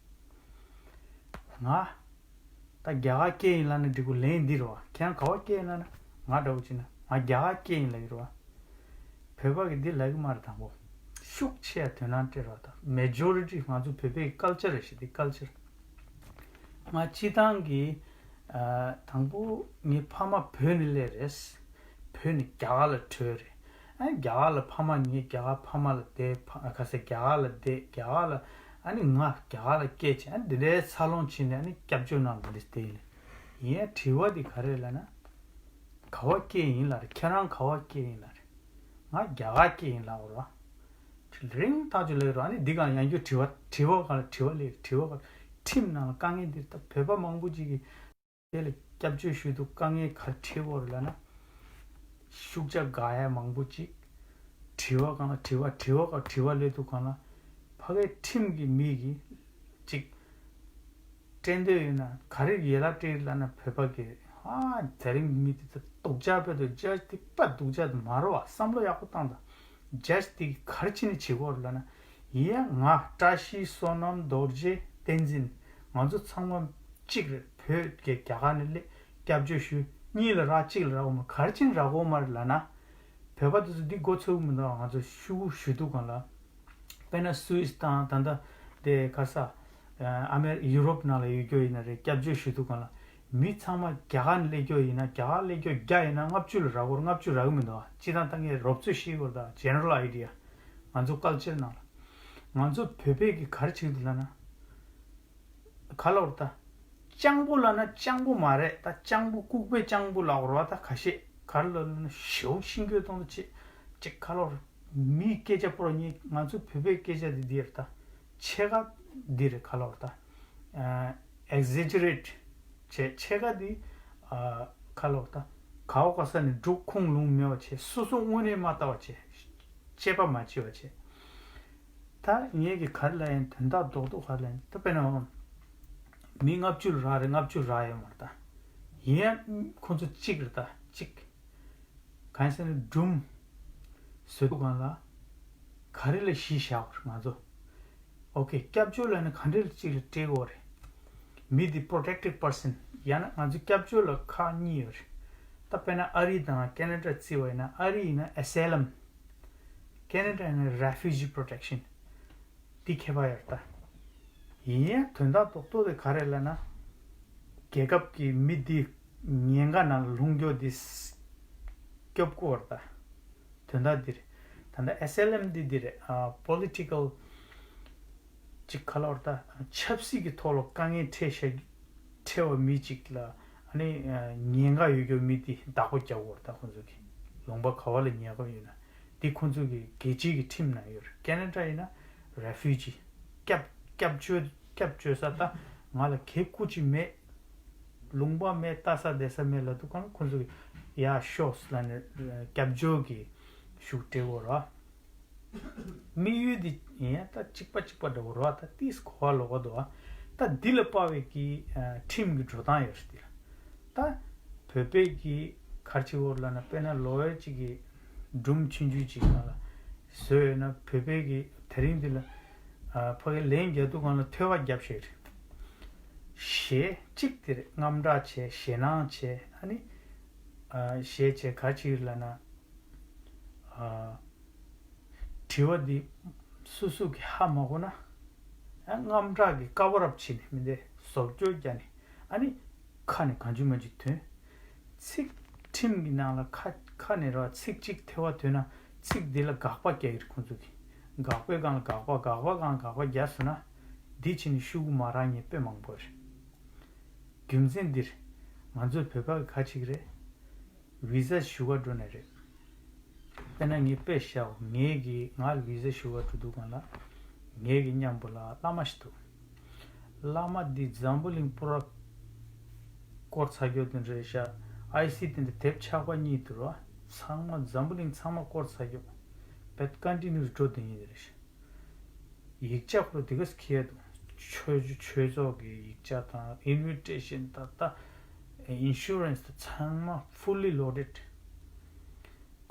ང་ད་རྒྱ་གར་སྐྱེས་ཡིན་ལབ་ན་འགྲིག་གོ། ལན་འདི་རེད་བ། ཁྱེད་རང་ག་པར་སྐྱེས་ཡིན་ལབ་ན། ང་འདྲ་བོ་བྱས་ན་ང་རྒྱ་གར་སྐྱེས་ཡིན་ལབ་ཀྱི་རེད་བ། བོད་པ་གི་འདི་ལབ་ཀྱི་མ་རེད། དང་པོ་ཤུགས་ཆེ་ཡ་དོ་སྣང་སྤྲད་རོགས། ད་མེ་ཇོ་རི་ཊི་ང་ཚོ་བོད་པའི་ཀལ་ཅར་རེད་ཤག་འདི་ཀལ་ཅར། ང་སྤྱི་བཏང་གི་ཨ་དང་པོ་ངའི་ཕ་མ་བོད་ནས་སླེབས་རེད། བོད་ནས་རྒྱ་གར་ལ་བྲོས་རེད། ཨ་ནི་རྒྱ་གར་ལ་ཕ་མ་ངའི་རྒྱ་གར་ཕ་མ་ལ་བསྡད། ཕ་ཁ་སང་རྒྱ་གར་ལ་བསྡད། རྒྱ་གར་ལ་ཨ་ནི་ང་རྒྱ་གར་ལ་སྐྱེས་བྱས། ཨ་ནི་འདི་འདྲའི་འཚར་ལོངས་ཕྱིན་ནས་ཨ་ནི་སྐྱབས་བཅོལ་ནང་འདི་འདྲ་བསྡད་ཡིན། ཡིན་ཡང་དྲི་བ་འདི་ག་རེ་ལབ་ན། ག་བ་སྐྱེས་ཡིན་ལབ་རེད། ཁྱེད་རང་ག་བ་སྐྱེས་ཡིན་ལབ་རེད། ང་རྒྱ་གར་སྐྱེས་ཡིན་ལབ་རོ། རིང་ཐག་ཆོད་ལབ་རོ། ཨ་ནི་འདི་གང་ཡང་རྒྱུ་དྲི་བ་དྲི་བ་གང་ལ་དྲི་བ་ལས་དྲི་བ་གང་ཁྲིམས་ནང་ལ་དཀའ་ངལ་འདི་ལྟ་བོད་པ་མང་པོ་ཅིག་གིས། དེ་ལ་སྐྱབས་བཅོལ་ཞུ་དུས་དཀའ་ངལ་ག་རེ་འཕྲད་ཀྱི་ཡོད་རེད་ལབ་ན། ཤུགས་ཆ་དགག་ཡ་མང་པོ་ཅིག་དྲི་བ་གང་ལ་དྲི་བ་དྲི་བ་གང་དྲི་བ་སླེབས་དུས་གང་ལ། ཕ་གིའི་ཁྲིམས་ཀྱི་མི་གིས་ཅིག་སྤྲད་འདོད་ཡོད་ན་ག་རེ་ཡན་ལག་སྤྲད་ལབ་ན། བོད་པ་གིས་ཨ་དེ་རིང་མི་དེ་ཚོ་སྡུག་ཅག་དཔེ་དུ་ཇ་དེ་དཔེ་སྡུག་ཅག་དེ་མ་རེད་བ། བསམ་བློ་ཡག་པོ་བཏང་དང་། ཇ་དེ་ག་རེ་བྱས་ནས་བྱེད་ཀྱི་ཡོད་རེད་ལབ་ན། ཡིན་ཡང་ང་བཀྲ་ཤིས་བསོད་ནམས་རྡོ་རྗེ་བསྟན་འཛིན། ང་ཚོ་ཚང་མ་གཅིག་རེད། བོད་ཀྱི་རྒྱ་གར་ནས་སླེབས་སྐྱབས་བཅོལ་ཞུས། གཉིས་ལ་རག་གཅིག་ལ་རག་གོ་མ་རེད། ག་རེ་བྱས་ནས་རག་གོ་མ་རེད་ལབ་ན། བོད་པ་དེ་ཚོ་འདི་མགོ་ཚོས་ཀྱི་མི་འདུག་ང་ཚོ་ཤོག་བུ་ཞུ་དུས་སྒང་ལ། དཔེར་ན་སུད་སི་དང་ད་ལྟ་དེ་ག་ས་ཨ་མེ་རི་ཡུ་རོབ་ནང་ལ་ཡོད་རྒྱུ་ཡིན་ན་རེད། སྐྱབས་བཅོལ་ཞུ་དུས་སྒང་ལ་མི་ཚང་མ་རྒྱ་གར་ནས་སླེབས་རྒྱུ་ཡིན་ན། རྒྱ་གར་སླེབས་རྒྱུ་བརྒྱ་ཡིན་ན་ལྔ་བཅུ་ལ་རག་གོ་རེད། ལྔ་བཅུ་རག་གི་མི་འདུག་སྤྱིར་བཏང་ད་ངས་རོབ་ཚོད་ཤེས་དགོས་རེད། ད་ཇེ་ནེ་རལ་ཨའི་ཌི་ཡ། ང་ཚོ་ཀལ་ཅར་ནང་ལ། ང་ཚོ་བོད་པས་ཀྱི་ག་རེ་བྱེད་ཀྱི་འདུག་ལབ་ན། ག་ལབ་རེད་ད། སྤྱང་པོ་ལབ་ན་སྤྱང་པོ་མ་རེད། ད་སྤྱང་པོ་ལྐུགས་པའི་སྤྱང་པོ་ལབ་རེད་བ། ད་ཁ་ཤས་ག་རེ་ལབ་ན་ཞེ་པོ་ཤིང་གོས་གཏོང་དུ་ཆེ། ཅིག་ག་ལབ་རེད། མིའི་སྐད་ཆ་པོ་ར་ཉིད་ང་ཚོ་བོད་པའི་སྐད་ཆ་འདི་འདི་རེད་ད། ཕྱེད་ཀ་འདི་རེད། ག་ལབ་རེད་ད། ཨེག་ཟེ་ཇེ་རེཊ་བྱས། ཕྱེད་ཀ་འདི་ཨ་ག་ལབ་རེད་ད། ག་བ་ག་ས་ནས་འབྲུག་ཁུངས་ལུང་མེད་པ་བྱས། སོ་སོ་དངོས་གནས་མ་ལྟ་བ་བྱས། དཔྱད་པ་མ་བྱས་པ་བྱས། ད་ངས་ཀྱི་ག་རེ་ལབ་ཡིན། དོན་དག་རྡོག་རྡོག་ག་རེ་ལབ་ཡིན། ད་དཔེར་ན་མི་ལྔ་བཅུ་ལ་རག་རེད། ལྔ་བཅུ་རག་ཡོད་མ་རེད་ད། ཡིན་ཡང་ཁོང་ཚོ་གཅིག་རེད་ད། གཅིག་གང་ཡིན་ཟེར་ན་སྒྲུང་བཟོ་དུས་སྒང་ལ་ག་རེ་ལ་གཞི་བཞག་པ་རེད་ང་ཚོ། ཨོ་ཁེ། སྐྱབས་བཅོལ་ལབ་ན་ག་འདྲ་ལ་གཅིག་ལ་སྤྲད་དགོས་རེད། མི་འདི་པྲོ་ཊེག་ཊེཌ་པར་སན། ཡང་ན་ང་ཚོ་སྐྱབས་བཅོལ་ལ་ཁག་གཉིས་ཡོད་རེད། ད་དཔེར་ན་ཨ་རི་དང་ཁེ་ན་ཌ་བརྩི་བ་ཡིན་ན། ཨ་རི་ཡིན་ན་ཨེ་སི་ལམ། ཁེ་ན་ཌ་ཡིན་ན་རེ་ཕུ་ཇི་པྲོ་ཊེག་ཤན། འདི་ཁྱད་པར་ཡོད་རེད་ད། ཡིན་ཡང་དོན་དག་རྡོག་རྡོག་དེ་ག་རེ་ལབ་ན། རྒྱལ་ཁབ་ཀྱི་མི་འདི་ཉེན་ཁ་ནང་ལྷུང་རྒྱུ་འདི་སྐྱོབ་དགོས་རེད་ད། དོན་དག་འདི་རེད། ད་ལྟ་ཨེ་སི་ལམ་འདི་འདི་རེད། ཨ་པོ་ལི་ཊི་ཀལ་ཅིག་ག་ལབ་རེད་ད། ཆབ་སྲིད་ཀྱི་ཐོག་ལ་དཀའ་ངལ་འཕྲད་ཤག་འཕྲད་པ་མི་ཅིག་ལ་ཨ་ནི་ཉེན་ཁ་ཡོད་རྒྱུ་མི་འདི་བདག་པོ་རྒྱག་དགོས་རེད་ད། ཁོང་ཚོ་གི་ལུང་པ་ག་བ་ལ་ཉེན་ཁ་ཡོད་ན། འདི་ཁོང་ཚོ་གི་རྒྱལ་སྤྱིའི་གི་ཁྲིམས་ནང་ཡོད་རེད། ཁེ་ན་ཌ་ཡིན་ན་རེ་ཕུ་ཇི། སྐྱབས་སྐྱབས་བཅོལ་སྐྱབས་བཅོལ་ས། ད་ང་ལ་གེ་སྐུ་ཅི་མེད། ལུང་པ་མེད། ལྟ་ས་བསྡད་ས་མེད་ལབ་དུས་སྒང་ཁོང་ཚོ་གི་ཡ་ཤོག་ལབ་ནས་སྐྱབས་བཅོལ་གྱི་ཤུགས་སྤྲད་དགོས་རེད། དམིགས་ཡུལ་འདི་ཡིན་ཡང་ད་གཅིག་པ་གཅིག་པ་འདྲ་བོ་རེད་བ། ད་ཏིས་གོ་བ་ལོག་ག་འདུག་བ། ད་འདི་ལ་དཔག་པའི་གི་ཁྲིམས་ཀྱི་འགྲོ་སྟངས་ཡོད་རེད་འདི་ལ། ད་བོད་པའི་གི་ག་རེ་བྱེད་དགོས་ལབ་ན། དཔེར་ན་ལོ་ཡར་གཅིག་གི་སྒྲུང་ཆུང་ཆུང་ཅིག་ནང་ལ་བཟོས་ཡོད་ན། བོད་པའི་གི་དེ་རིང་འདི་ལ་ཨ་ཕ་གི་ལན་རྒྱག་དུས་སྒང་ལ་ཐོལ་པ་བརྒྱབ་བཞག་རེད། གཞས་གཅིག་དེ་རེད། རྔམ་སྐྲག་བྱས། ཞེད་སྣང་བྱས། ཨ་ནི་ཨ་གཞས་བྱས་ག་རེ་བྱེད་ཀྱི་ཡོད་ལབ་ན། ཨ་དྲི་བ་འདི་སོ་སོ་གིས་ཧ་མ་གོ་ན། ཨ་རྔམ་སྐྲག་གིས་ཀ་བར་ཨབ་བྱས་ནས་མི་འདི་བཟོ་བཅོས་བརྒྱབ་ནས། ཨ་ནི་ཁ་ནས་གང་བྱུང་མང་བྱུང་ཐོན། ཚིག་ཁྲིམས་ཀྱི་ནང་ལ་ཁ་ཁ་ནས་ར་ཚིག་གཅིག་ཐལ་བ་ཐོན་ན་ཚིག་འདི་ལ་དགག་པ་རྒྱག་གི་རེད་ཁོང་ཚོ་གིས། དགག་པའི་སྒང་ལ་དགག་པ། དགག་པ་སྒང་དགག་པ་རྒྱག་སོང་ན། འདི་བྱས་ནས་ཤོག་གུ་མ་རག་མཁན་དཔེ་མང་པོ་རེད། རྒྱུ་མཚན་འདིར་ང་ཚོ་བོད་པ་གིས་ག་རེ་བྱེད་ཀྱི་རེད། བི་ཟ་ཞུ་ག་འགྲོ་ནི་རེད། དཔེར་ན་ངས་དཔེ་བཞག་ངས་གི་ང་ལ་བི་ཟ་ཞུ་ག་འགྲོ་དུས་སྒང་ལ། ངས་གི་མཉམ་པོ་ལ་བླ་མ་ཞིག་འདུག་བླ་མ་འདི་འཛམ་བུ་གླིང་པུ་ར་བསྐོར་ཚར་རྒྱུ་དེ་འདྲ་རེད་ཤག་ཨའི་སི་དེ་འདྲ་དེབ་ཆག་པ་གཉིས་འདུག་ར། ཚང་མ་འཛམ་བུ་གླིང་ཚང་མ་བསྐོར་ཚར་རྒྱུ། བེད་ཀོན་ཊི་ནིའུ་སི་འགྲོ་དེ་ཉིད་རེད་ཤག་ཡིག་ཆ་ཁོ་རང་དེ་ག་ས་ཁྱེར་འདུག་ཆོས་ཆོས་ཚོགས་ཀྱི་ཡིག་ཆ་དང་ཨིན་ཝི་ཊེ་ཤན་དང་། ད་ཨིན་ཤུ་རན་སི་དང་ཚང་མ་ཕུ་ལི་ལོ་ཌེཌ།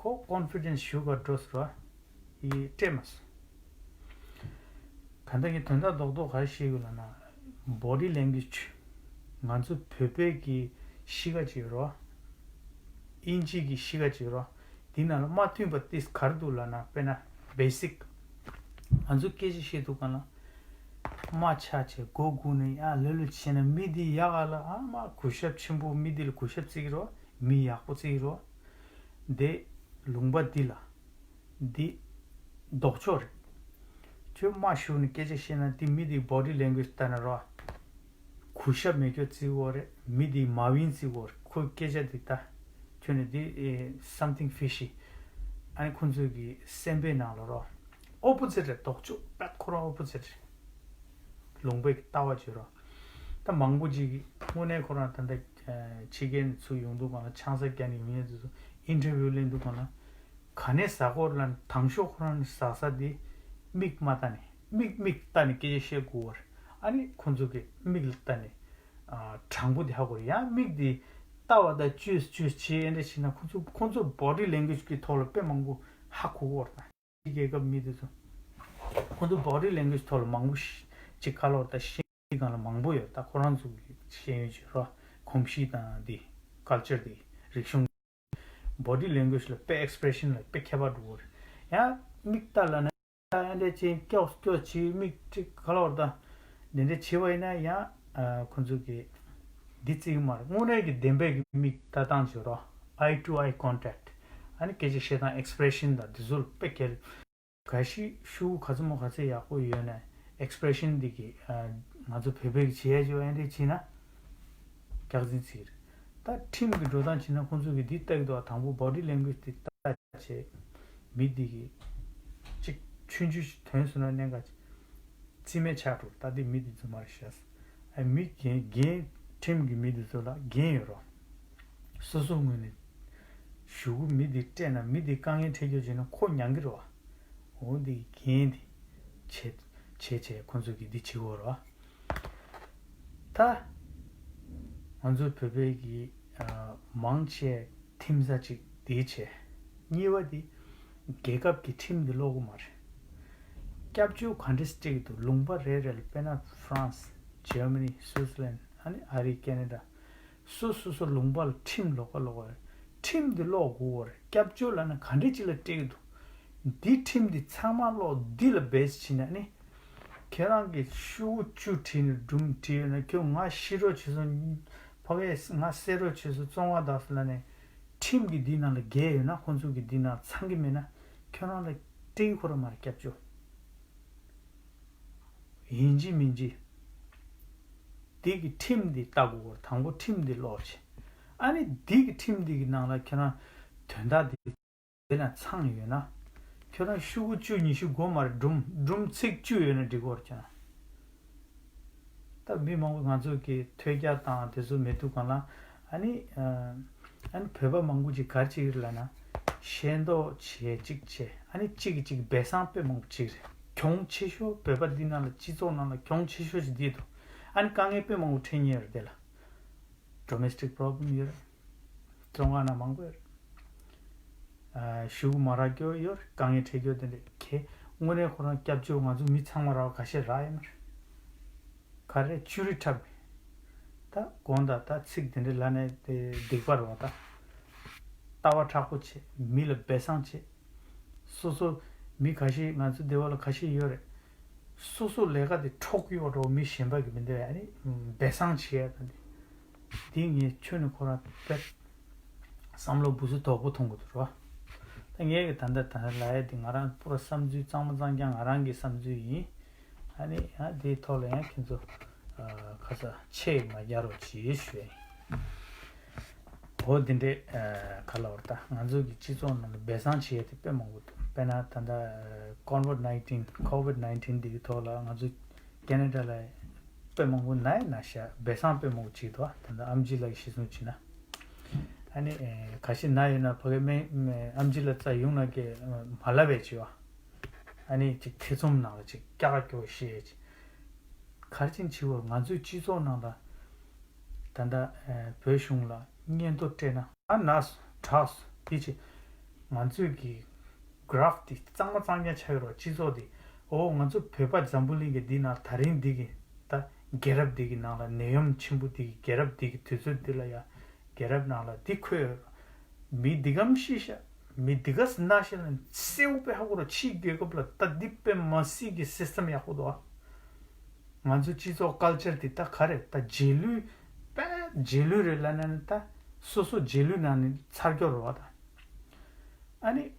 ཁོ་ཀོན་ཕི་ཌེན་སི་ཞུ་ག་འགྲོ་ཟེར་བ་ཡིས་སྤྲད་མ་སོང་། གང་ལྟར་ངས་དོན་དག་རྡོག་རྡོག་ག་རེ་བཤད་ཡོད་ལབ་ན། བོ་ཌི་ལེང་གུ་ཨེ་ཇི། ང་ཚོ་བོད་པའི་གི་གཤིས་ཀ་ཅིག་ཡོད་རེད་བ། དབྱིན་ཇི་གི་གཤིས་ཀ་ཅིག་ཡོད་རེད་བ། དེ་ནང་ལ་མ་མཐུན་པ་ཏིས་ག་རེ་འདུག་ལབ་ན། དཔེར་ན་བེ་སིག་ང་ཚོ་སྐད་ཆ་བཤད་དུས་སྒང་ལ། མ་ཆ་བྱས་མགོ་སྒུར་ནས་ཡང་ལོ་ལོ་བྱས་ན་མི་འདི་ཡག་ག་ལ་ཨ་མ་གུས་ཞབས་ཆེན་པོ། མི་འདི་ལ་གུས་ཞབས་བརྩི་གི་རེད་བ། མི་ཡག་པོ་བརྩི་གི་རེད་བ། འདི་ལུང་པ་འདི་ལ་ འདི་ལྡོག་ཕྱོགས་རེད། ཁྱོད་མ་ཞུགས་ནས་སྐད་ཆ་བཤད་ན་འདི་མི་འདི་body language་ལྟ་ན་རོ། གུས་ཞབས་མེད་ཁྱོད་བརྩི་གོ་རེད། མི་འདི་མ་བིན་བརྩི་གོ་རེད། ཁོའི་སྐད་ཆ་འདི་ལྟ། ཁྱོད་ནི་འདི་ཨེ་something fishy། ཨ་ནི་ཁོང་ཚོའི་གི་སེམས་པའི་ནང་ལ་རོ། opposite་རེད། ལྡོག་ཕྱོགས་པད་ཁོ་རང་opposite་རེད། ལུང་པའི་ལྟ་བ་བརྗོད་རོགས། ད་མང་པོ་ཅིག་གིས་དངོས་གནས་ཁོ་རང་ད་ལྟ་ཕྱི་རྒྱལ་ནས་ཚུར་ཡོང་དུས་སྒང་ལ་ཆང་ས་བརྒྱབ་ནས་ཡོང་མཁན་དེ་ཚོ་interview་ལེན་དུས་སྒང་ལ། ག་ནས་ཟ་གོ་ལ་དང་ཤོག་ཁོ་རང་ནས་ཟ་ས་དེ་མིག་མ་ལྟ་ནས་མིག་མིག་ལྟ་ནས་སྐད་ཆ་བཤད་དགོས་བར། ཨ་ནི་ཁོང་ཚོ་གི་མིག་ལ་ལྟ་ནས་ཨ་དྲང་པོ་དེ་ཧ་གོ་རེད། ཡང་མིག་དེ་ལྟ་བ་དང་བཅོས་བཅོས་བྱེད་ཨེ་འདྲ་བྱས་ན་ཁོང་ཚོ་ཁོང་ཚོ་body language་གི་ཐོག་ལ་དཔེ་མང་པོ་ཧ་གོ་གོ་རེད། རྒྱལ་ཁབ་མི་དེ་ཚོ་ཁོང་ཚོ་body language་ཐོག་ལ་མང་པོ་ཞིག་ཅིག་ག་ལོར་ད་ཤེས་སྒང་ལ་མང་པོ་ཡོད། ད་ཁོ་རང་ཚོ་གི་ཤེས་ཡོན་བྱོས་རོགས། གོམས་གཤིས་དང་དེ་culture་དེ་རིག་གཞུང་body language་ལ་དཔེ་expression་ལ་དཔེ་ཁྱད་པར་འགྲོ་གི་རེད། ཡང་མིག་ལྟ་ལ་ན་ཨ་འདྲས་ཅན་སྐྱོག་སྐྱོག་བྱེད་མིག་ཅིག་ག་ལོར་ད་དེ་འདྲས་བྱེད་པ་ཡིན་ན་ཡང་ཨ་ཁོང་ཚོ་གི་འདི་བརྩི་གི་མ་རེད། དངོས་གནས་ཀྱི་བདེན་པའི་གི་མིག་ལྟ་སྟངས་བྱོས་རོགས། eye to eye contact། ཨ་ནི་སྐད་ཆ་བཤད་སྟངས་expression་དང་དེ་ཚོ་ལ་དཔེ་གལ། ག་ཤི་ཤུ་གུ་ག་ཚོད་མོ་ག་ཚོད་ཡག་པོ་ཡོད་ན་expression་འདི་གི་ང་ཚོ་བོད་པའི་གི་བྱེད་ཡ་ཅིག་ཨེ་འདྲས་བྱས་ན་སྐྱག་རྫུན་ཚིག་རེད། ད་ཁྲིམས་ཀྱི་འགྲོ་སྟངས་བྱས་ན་ཁོང་ཚོ་གི་འདི་ལྟ་གི་འདུག་དང་པོ་body language་འདི་ལྟ་བྱས། མི་འདི་གི་གཅིག་ཆུང་ཆུང་ཞིག་དོན་སོང་ན་གནད་འགག་ཅིག་རྩིས་མེད་ཆགས་འགྲོ། ད་འདི་མི་འདི་རྫུན་མ་རེད་ཤག་ཨ་མི་རྒན་རྒན་ཁྲིམས་ཀྱི་མི་འདི་ཚོ་ལ་འགན་ཡོད་རོ། སོ་སོ་ངོས་ནས་གཞུག་གུ་མི་འདི་སྤྲད་ན་མི་འདི་དཀའ་ངལ་འཕྲད་རྒྱུ་བྱས་ན་ཁོ་མྱང་གི་རེད་བ། འོ་འདི་འགན་འདི་བྱེད་བྱེད་བྱེད་ཁོ་ཚོ་གིས་འདི་བྱེད་དགོས་རེད་བ། ད་ང་ཚོ་བོད་པའི་གི་ཨ་མང་ཆེ་ཐིམ་ས་གཅིག་དེའི་ཆེད། གཉིས་པ་དེ་རྒྱལ་ཁབ་ཀྱི་ཁྲིམས་དེ་ཀློག་གི་མ་རེད། སྐྱབས་བཅོལ་ག་འདྲས་སྤྲད་ཀྱི་འདུག་ལུང་པ་རེ་རེ་ལ་དཔེར་ན་France Germany Switzerland ཨ་ནི་ཨ་རི་ཀེ་ན་ཌ། སོ་སོ་སོ་ལུང་པ་ལ་ཁྲིམས་ལོགས་ཀ་ལོགས་ཀ་རེད། ཁྲིམས་དེ་ཀློག་དགོས་པ་རེད། སྐྱབས་བཅོལ་ལབ་ན་ག་འདྲས་ཅིག་ལ་སྤྲད་ཀྱི་འདུག་འདི་ཁྲིམས་འདི་ཚང་མ་ཀློག་འདི་ལ་བེས་བྱས་ན་ནི། ཁྱེད་རང་གི་ཤོག་བུ་བཅུ་བྲིས་ནས་སྒྲུང་བྲིས་ཡོད་ན་ཁྱོད་ང་ཤི་རོགས་བྱེད་སོང་། ཕ་གིས་ང་བསད་རོགས་བྱེད་སོང་བཙོང་བ་དག་སོང་ལབ་ནས་ཁྲིམས་ཀྱི་འདི་ནང་ལ་འགལ་ཡོད་ན་ཁོང་ཚོ་གི་འདི་ནང་ཚང་གི་མེད་ན་ཁྱོད་རང་ལ་སྤྲད་ཁོ་ར་མ་རེད་སྐྱབས་བཅོལ། ཡིན་གཅིག་མིན་གཅིག་འདི་གི་ཁྲིམས་འདི་ལྟ་དགོས་ཀྱི་རེད། དང་པོ་ཁྲིམས་འདི་ཀློག་བྱས། ཨ་ནི་འདི་གི་ཁྲིམས་འདི་གི་ནང་ལ་ཁྱོད་རང་དོན་དག་འདི། དེ་ན་ཚང་ཡོད་ན། ཁྱོད་རང་ཤོག་གུ་བཅུ་ཉི་ཤུ་དགོས་མ་རེད། སྒྲུང་སྒྲུང་ཚིག་བཅུ་ཡོད་ན་འགྲིག་གོ་རེད་ཁྱོད་རང་། ད་མི་མང་པོ་ང་ཚོ་གི་ཐོས་རྒྱ་དང་དེ་ཚོ་མེད་དུས་གང་ལ་ཨ་ནི་ཨ་ནི་བོད་པ་མང་པོ་ཅིག་ག་རེ་བྱེད་ཀྱི་རེད་ལབ་ན། ཤེས་མདོག་བྱེད་གཅིག་བྱེད་ཨ་ནི་གཅིག་གིས་གཅིག་སྦས་གསང་དཔེ་མང་པོ་བྱེད་ཀྱི་རེད། གྱོང་ཆེ་ཤོས་བོད་པ་འདི་ནང་ལ་སྤྱི་ཚོགས་ནང་ལ་གྱོང་ཆེ་ཤོས་ཅིག་འདི་འདུག་ཨ་ནི་དཀའ་ངལ་དཔེ་མང་པོ་འཕྲད་ཉེན་ཡོད་རེད་དེ་ལ། Domestic problem་ཡོད་རེད། བཙོན་ཁང་ནང་མང་པོ་ཡོད་རེད། ཨ་ཤོག་གུ་མ་རག་རྒྱུ་ཡོད་རེད། དཀའ་ངལ་འཕྲད་རྒྱུ་དེ་འདྲ་གས། དངོས་གནས་ཁོ་རང་སྐྱབས་བཅོལ་ང་ཚོ་མི་ཚང་མ་རག་ག་ཤེད་རག་ཡོད་མ་རེད། ག་རེ་བཅུ་རེ་འཁྲབ་མེད། ད་དགོངས་དག་ད་ཚིག་དེ་འདྲ་ལབ་ནས་དེ་སྡིག་པ་རེད་བ། ད་ལྟ་བ་དྲག་པོ་བྱེད། མི་ལ་སྦས་གསང་བྱེད། སོ་སོ་མི་ཁ་ཤས་ང་ཚོ་སྡེ་བ་ལ་ཁ་ཤས་ཡོད་རེད། སོ་སོ་ལས་ཀ་དེ་འཕྲོག་གི་ཡོད་འགྲོ། མི་གཞན་པ་གི་མི་འདོད་ཡ་ནི་སྦས་གསང་བྱེད་ཡ་ད་འདི། འདི་ངས་ཁྱོན་ནས་ཁོ་རང་དཔེ་བསམ་བློ་འབུ་སུ་དོག་པོ་ཐོང་གི་འདུག་རོ། ད་ངས་གི་ད་ལྟ་ད་ལྟ་ལ་ཡ་འདི་ང་རང་པུ་ར་བསམ་ཚུལ་གཙང་མ་གཙང་རྐྱང་ང་རང་གི་བསམ་ཚུལ་ཡིན། ཨ་ནི་ཡང་དེའི་ཐོག་ལ་ཡང་ཁྱེད་ཚོ་ཁ་ས་ཆེ་མ་རྒྱག་རོགས་གྱིས་ཞུ་ཡ་ཡིན། འོ་འདི་འདྲས་ག་ལ་བར་ད་ང་ཚོ་གི་སྤྱི་ཚོགས་ནང་ལ་སྦས་གསང་བྱེད་ཡ་དེ་དཔེ་མང་པོ་འདུག་དཔེར་ན་ད་ལྟ་COVID nineteen COVID nineteen འདི་གི་ཐོག་ལ་ང་ཚོ་ཀེ་ན་ཌ་ལ་དཔེ་མང་པོ་ན་ཡ་ན་ཤ་སྦས་གསང་དཔེ་མང་པོ་བྱེད་འདུག་ད་ལྟ་ཨམ་ཆི་ལགས་ཀྱིས་གཞི་བཟུང་བྱས་ན་ཨ་ནི་ག་ཤེད་ན་ཡོད་ན་ཕ་གི་སྨན་ཨམ་ཆི་ལགས་རྩ་ཡོང་ན་གི་མ་ལབ་པས་བྱེད་བ། ཨ་ནི་ཅིག་ཐེ་ཚོམ་ནང་ལ་ཅིག་སྐྱག་སྐྱོ་ཤེས་ཅིག་གར་ཅིང་ཆེ་བར་ང་ཚོའི་སྤྱི་ཚོགས་ནང་ལ་ད་ལྟ་བོད་གཞུང་ལ་སྙན་ཐོ་སྤྲད་ན་ཨ་ན་སོ་དྲག་སོ་དེ་ཅི་ང་ཚོའི་གི་གྷ་རབ་དེ་གཙང་མ་གཙང་རྐྱང་ཆགས་ཡོད་རོགས་སྤྱི་ཚོགས་དེ། འོ་ང་ཚོ་བོད་པ་འཛམ་བུ་གླིང་གི་འདི་ནང་ད་རིང་འདི་གི་ད་རྒྱལ་རབས་འདི་གི་ནང་ལ་ནད་ཡམས་ཆེན་པོ་འདི་གི་རྒྱལ་རབས་འདི་གི་དུས་ཚོད་འདི་ལ་ཡ་རྒྱལ་རབས་ནང་ལ་འདི་འཁོད་ཡོད་རོགས། མི་འདི་གམ་ཤི་ཤ། མི་འདི་ག་སི་ན་ཤ་ལ་སེའུ་པེ་ཧ་གོ་ར་ཕྱིའི་རྒྱལ་ཁབ་ལ་ད་འདི་པེ་མ་སི་གི་སིས་ཊམ་ཡག་པོ་འདུག་ཨ། ང་ཚོ་སྤྱི་ཚོགས་ཀལ་ཅར་དེ་ད་ག་རེ་ད་རྗེས་ལུས་པེ་རྗེས་ལུས་རེད་ལབ་ན་ནི་ད་སོ་སོ་རྗེས་ལུས་ནང་ནས་ཚར་སྐྱོར་རོགས་ད། ཨ་ནི་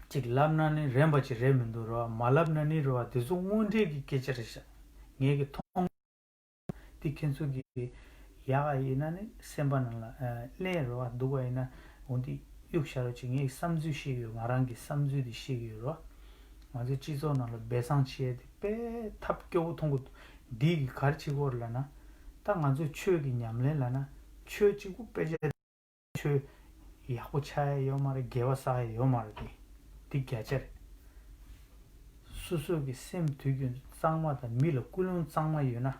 ཅིག་ལབ་ན་ནི་རན་པ་ཅིག་རེད་མི་འདུག་རོ། མ་ལབ་ན་ནི་རོ། དེ་ཚོ་དངོས་འབྲེལ་གྱི་སྐད་ཆ་རེད་ཤག། ངས་ཀྱི་མཐོང་། དེ་ཁྱེད་ཚོ་གི་ཡག་ཡིན་ན་ནི་སེམས་པ་ནང་ལ་ཨ་ལེན་རོ། སྡུག་པ་ཡིན་ན་འོ་འདི་གཡུག་བཞག་རོགས་བྱེད། ངས་བསམ་ཚུལ་བཤད་ཀྱི་ཡོད། ང་རང་གི་བསམ་ཚུལ་དེ་བཤད་ཀྱི་ཡོད་རོ། ང་ཚོའི་སྤྱི་ཚོགས་ནང་ལ་སྦས་གསང་བྱེད་ཡས་དེ་དཔེ་ཐབས་སྐྱོ་བོ་མཐོང་གི་འདུག། འདི་གི་ག་རེ་བྱེད་དགོས་རེད་ལབ་ན། ད་ང་ཚོས་ཆོས་ཀྱི་ཉམས་ལེན་ལབ་ན་ཆོས་གཅིག་པུ་དཔེ་ཆ། ཆོས་ཡག་པོ་ཆགས་ཡ་ཡོད་མ་རེད། དགེ་བ་བསགས་ཡ་ཡོད་མ་རེད། དེ་དེ་བརྒྱ་ཆ་རེད། སོ་སོ་གི་སེམས་དུས་རྒྱུན་དུ་གཙང་མ་དང་མི་ལ་ཀུན་སློང་གཙང་མ་ཡོད་ན།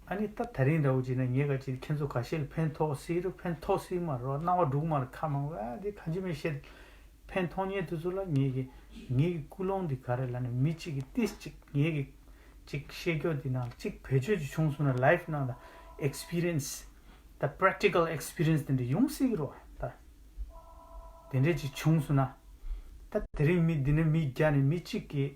ཨ་ནི་ད་དེ་རིང་འདྲ་བོ་བྱས་ན་ངས་ག་ཅིག་ཁྱེད་ཚོ་ཁ་ཤས་ལ་ཕན་ཐོགས་སྲིད་རེད། ཕན་ཐོགས་སྲིད་མ་རེད། སྣང་བ་འགྲོ་གི་མ་རེད། ཁ་མང་བ་དེ་གང་ཅི་མི་ཤེས། ཕན་ཐོགས་མཁན་དེ་ཚོ་ལ་ངེད་ཀྱི་ངེད་ཀྱི་ཀུན་སློང་འདི་ག་རེ་ལབ་ན། མི་གཅིག་གིས་ཏིས་གཅིག་ངེད་ཀྱི་གཅིག་བཤད་རྒྱུ་འདི་ནང་ལ་གཅིག་བེད་སྤྱོད་ཅིག་བྱུང་སོང་ན། ལའིཕ་ནང་ལ་ཨེགས་པི་རི་ཡན་སི་ད་པེ་རེག་ཊི་ཀལ་ཨེགས་པི་རི་ཡན་སི་དེ་འདྲ་ཡོང་སྲིད་ཀྱི་རེད་བ། ད་དེ་འདྲ་ཅིག་བྱུང་སོང་ན། ད་དེ་རིང་མི་འདི་ནས་མི་བརྒྱ་ནས་མི་གཅིག་གིས་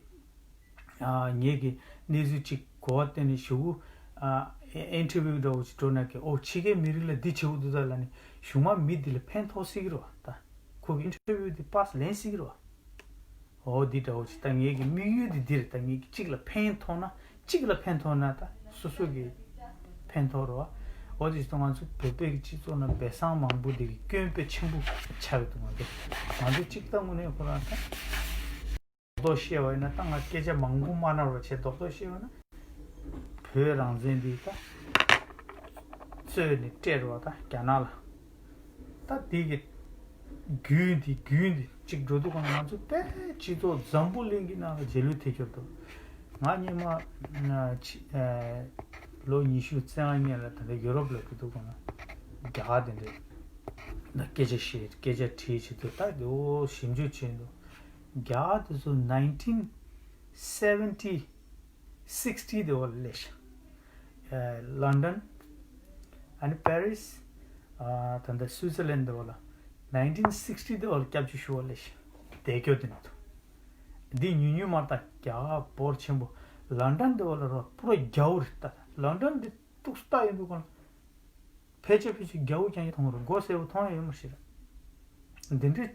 ཨ་ངེད་ཀྱི་གནས་ཚུལ་གཅིག་གོ་བ་བསྟན་ནས་ཞུ་གུ་ཨ་ཨིན་ཊར་བིའུ་འདྲ་བོ་ཅིག་འགྲོ་ན་གི། ཨོ་ཕྱི་རྒྱལ་མི་རིགས་ལ་འདི་བྱེད་དགོས་འདུག་ད་ལབ་ནས་གཞུག་མ་མི་འདི་ལ་ཕན་ཐོགས་སྲིད་ཀྱི་རེད་བ། ད་ཁོ་གི་ཨིན་ཊར་བིའུ་འདི་པཱ་སི་ལེན་སྲིད་ཀྱི་རེད་བ། འོ་འདི་འདྲ་བོ་ཅིག། ད་ངེད་ཀྱི་དམིགས་ཡུལ་འདི་འདིར། ད་ངེད་ཀྱི་གཅིག་ལ་ཕན་ཐོགས་ན། གཅིག་ལ་ཕན་ཐོགས་ན་ད་སོ་སོ་གི་ཕན་ཐོགས་རེད་བ། འོ་དེ་བཞིན་ང་ཚོ་བོད་པའི་གི་སྤྱི་ཚོགས་ནང་སྦས་གསང་མང་པོ་འདི་གི་སྐྱོན་དཔེ་ཆེན་པོ་ཆགས་ཀྱི་འདུག། ང་ཚོ་ང་ཚོ་གཅིག་ད་དངོས་གནས་ཁོ་རང་ད་རྡོག་རྡོག་བཤད་པ་ཡིན་ན། ད་ང་སྐད་ཆ་མང་པོ་མ་ནོར་བ་བྱས་རྡོག་རྡོག་བཤད་པ་ན། བོད་རང་བཙན་འདི་ད་རྩོད་ནས་སྤྲད་རེད་བ། ད་རྒྱ་ནག་ལ། ད་དེ་གི་རྒྱུན་དེ་རྒྱུན་དེ་གཅིག་འགྲོ་དུས་གང་ང་ཚོ་དཔེ་སྤྱི་ཚོགས་འཛམ་བུ་གླིང་གི་ནང་ལ་རྗེས་ལུས་ཐེབས་ཀྱི་འདུག། ང་སྔོན་མ་ཕྱི་ཨ་ལོ་ཉི་ཤུ་རྩ་ལྔ་སྔོན་ལ་ད་ལྟ་ཡུ་རོབ་ལ་འགྲོ་དུས་གང་ལ་རྒྱ་གར་དེ་འདྲས་ན་སྐད་ཆ་བཤད། སྐད་ཆ་དྲིས་བྱེད་དུས། ད་དེ་འོ་ཞིབ་འཇུག་བྱས་འདུག། རྒྱ་གར་དེ་ཚོ་ནའིན་ཊིན་སེ་ཝེན་ཊི་སིག་སི་ཊི་དེ་བ་ལ་སླེབས་ཤག། ཨ་ལོན་ཌོན། ཨ་ནི་པེ་རིས། ཨ་ད་ལྟ་སུའི་ཙར་ལན་དེ་བ་ལ་ནའིན་ཊིན་སིག་སི་ཊི་དེ་བ་ལ་སྐྱབས་བཅོལ་ཞུ་བ་སླེབས་ཤག། བསྡད་རྒྱུ་དེ་ནི་འདུག། འདི་ཉུང་ཉུང་མ་རེད། ད་རྒྱ་གར་འབོར་ཆེན་པོ། ལོན་ཌོན་དེ་བ་ལ་རོ་པུ་ར་རྒྱ་བོ་རེད། ད་ལོན་ཌོན་འདི་ཏོག་ཙམ་ལྟ་ཡོང་དུས་གང་ལ་ཕལ་ཆེར་ཕལ་ཆེར་རྒྱ་བོ་རྐྱང་རྐྱང་མཐོང་རེད། མགོ་སེར་པོ་མཐོང་ཡ་ཡོད་མ་རེད་ཤག། འདི་འདྲའི་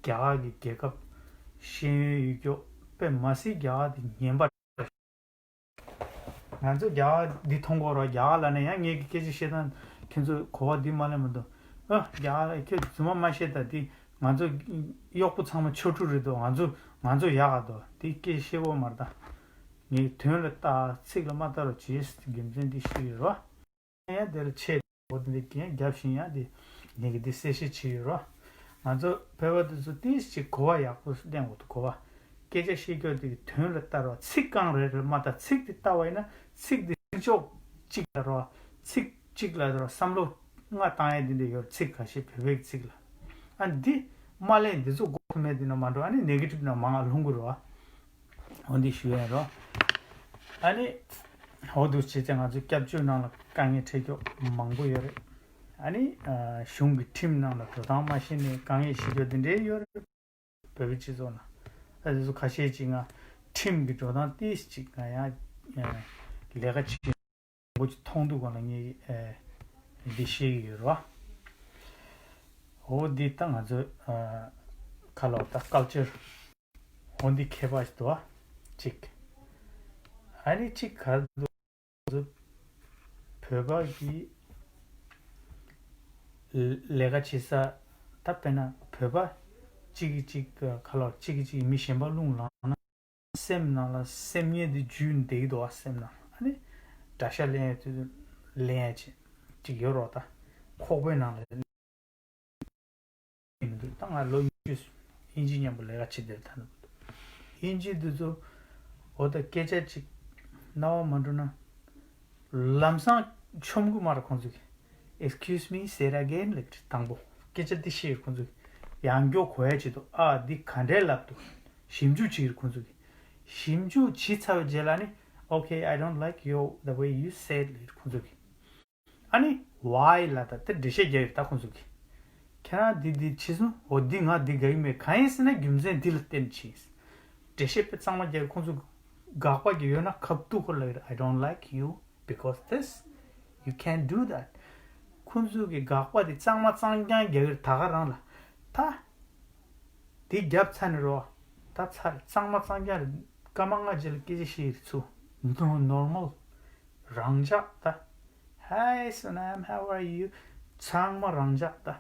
རྒྱ་གར་གྱི་རྒྱལ་ཁབ་ཤེས་ཡོན་ཡོད་རྒྱུ་དཔེ་མ་སྲིད་རྒྱ་གར་དེ་ངན་པ། ང་ཚོ་རྒྱ་གར་འདི་མཐོང་གི་རེད། རྒྱ་གར་ལབ་ན་ཡང་ངེད་ཀྱི་སྐད་ཆ་བཤད་སྟངས་ཁྱེད་ཚོ་གོ་བ་འདི་མ་ལེན་མི་འདུག། ཨ་རྒྱ་གར་ཁྱོད་རྫུན་མ་མ་བཤད། ད་འདི་ང་ཚོ་གཡོག་པོ་ཚང་མ་ཆོ་འཕྲུལ་རེད་འདུག། ང་ཚོ་ང་ཚོ་ཡག་ག་འདུག། འདི་སྐད་བཤད་གོ་མ་རེད། ད་ངས་དོན་ལ་ལྟ། ཚིག་ལ་མ་ལྟ་རོགས་བྱེད། རྒྱུ་མཚན་འདི་ཤེས་ཡོད་རོ། ཡང་དེ་ལ་ཆེད་འོ་དེ་འདྲའི་རྒྱན་རྒྱབ་བཞིན་ཡང་དེ་ངེད་ཀྱི་འདི་གསལ་བཤད་བྱས་ཡོད་རོ། ང་ཚོ་བོད་པ་དེ་ཚོ་ཏིས་ཅིག་གོ་བ་ཡག་པོ་ལེན་དགོས་འདུག། གོ་བ། སྐད་ཆ་བཤད་རྒྱུ་དེ་གི་དོན་ལ་ལྟ་རོགས། ཚིག་གང་རེད་རེད་མ་ལྟ། ཚིག་དེ་ལྟ་བ་ཡིན་ན་ཚིག་དེ་ཚིག་ཕྱོགས་གཅིག་ལ་རོ། ཚིག་གཅིག་ལ་རོ་བསམ་བློ་ལྔ་བཏང་ཡ་དེ་འདྲ་ཡོད། ཚིག་ཁ་ཤས་བོད་པའི་ཚིག་ལ། ཨ་འདི་མ་ལེན། འདི་ཚོ་མགོ་མཐོ་མེད་དེ་ན་མ་འགྲོ། ཨ་ནི་ནེ་གེ་ཊིབ་ནང་མང་ང་ལྷུང་གི་རོ། འོ་འདི་ཞུ་ཡ་རོ། ཨ་ནི་འོ་འདུག་བྱས་ཙང་ང་ཚོ་སྐྱབས་བཅོལ་ནང་ལ་དཀའ་ངལ་འཕྲད་རྒྱུ་མང་པོ་ཡོད་རེད། ཨ་ནི་ཨ་གཞུང་གི་ཁྲིམས་ནང་ལ་འགྲོ་སྟངས་མ་ཤེས་ནས་དཀའ་ངལ་འཕྲད་རྒྱུ་འདི་འདྲའི་ཡོད་རེད། བོད་པའི་སྤྱི་ཚོགས་ནང་ཨ་འདི་ཚོ་ཁ་ཤས་ཅིག་ང་ཁྲིམས་ཀྱི་འགྲོ་སྟངས་ཏིས་ཅིག་ང་ཡང་ཨ་ལས་ཀ་བྱེད་མགོ་ཅིག་མཐོང་དུས་གང་ལ་ངས་ཨ་འདི་ཤེས་ཀྱི་ཡོད་རེད་བ། འོ་འདི་ད་ང་ཚོ་ཨ་ཁ་ལོ་ད་ཀལ་ཅར། འོ་འདི་ཁྱད་པར་ཞིག་འདུག་གཅིག། ཨ་ནི་གཅིག་ག་རེ་འདུག། བོད་པ་གི་ལས་ཀ་བྱེད་ས། ད་དཔེར་ན་བོད་པ་གཅིག་གིས་གཅིག་ག་ལ་གཅིག་གིས་གཅིག་མི་གཞན་པ་རླུང་ལངས་ན། སེམས་ནང་ལ་སེམས་ཉིད་དེ་འཇུས་བསྡད་ཀྱི་འདུག་བ། སེམས་ནང་ཨ་ནི་དགྲ་ཤ་ལེན་ཡ་དུས་ལེན་ཡ་ཅིག་ཅིག་ཡོད་རོགས། ད་ཁོག་པའི་ནང་ལ་ཡིན་མི་འདུག། ད་ང་ལོ་ཉི་ཤུ་དབྱིན་ཇི་མཉམ་པོ་ལས་ཀ་བྱེད་བསྡད་ད་ནི་དབྱིན་ཇི་འདི་ཚོ་འོ་ད་སྐད་ཆ་ཅིག་རྣ་བ་མ་འགྲོ་ན། ལམ་སང་མཆོང་གི་མ་རེད་ཁོང་ཚོ་གིས། Excuse me, say it again ལབ་ཀྱི་དང་པོ། སྐད་ཆ་འདི་བཤད་ཡོད་ཁོང་ཚོ་གིས། ཡང་སྐྱོར་གོ་ཡ་བྱེད་དོ། ཨ་འདི་ག་འདྲས་ལབ་འདུག། ཞིབ་འཇུག་བྱེད་ཀྱི་རེད་ཁོང་ཚོ་གིས། ཞིབ་འཇུག་བྱེད་ཚར་བའི་རྗེས་ལ་ནི། Okay, I don't like your, the way you said ལབ་ཀྱི་རེད་ཁོང་ཚོ་གིས། ཨ་ནི་why ལབ་ད་དེ་འགྲེལ་བཤད་རྒྱག་ཡོད་ད་ཁོང་ཚོ་གིས། ཁྱེད་རང་འདི་འདི་བྱས་སོང་། འོ་འདི་ང་འདི་དགའ་གི་མེད། གང་ཡིན་ཟེར་ན་རྒྱུ་མཚན་འདི་ལ་བརྟེན་བྱས། འགྲེལ་བཤད་དཔེ་གཙང་མ་རྒྱག་ཁོང་ཚོ་དགག་པ་རྒྱག་ཡོད་ན་ཁ་ཐུག་ཁོ་ལབ་ཡོད། I don't like you because this, you can't do that. ཁོང་ཚོ་གི་དགག་པ་དེ་གཙང་མ་གཙང་རྐྱང་རྒྱག་གི་རེད། ད་ག་རང་ལ་ ད། འདི་རྒྱབ་ཚར་ནས་རོ། ད་ཚར་གཙང་མ་གཙང་རྐྱང་རེད། སྐར་མ་ལྔ་རྗེས་ལ་སྐད་ཆ་བཤད་ཀྱི་རེད་ཚུར། ནོ་ནོར་མལ། རང་འཇགས་ད། Hi Sonam, how are you? ཚང་མ་རང་འཇགས་ད།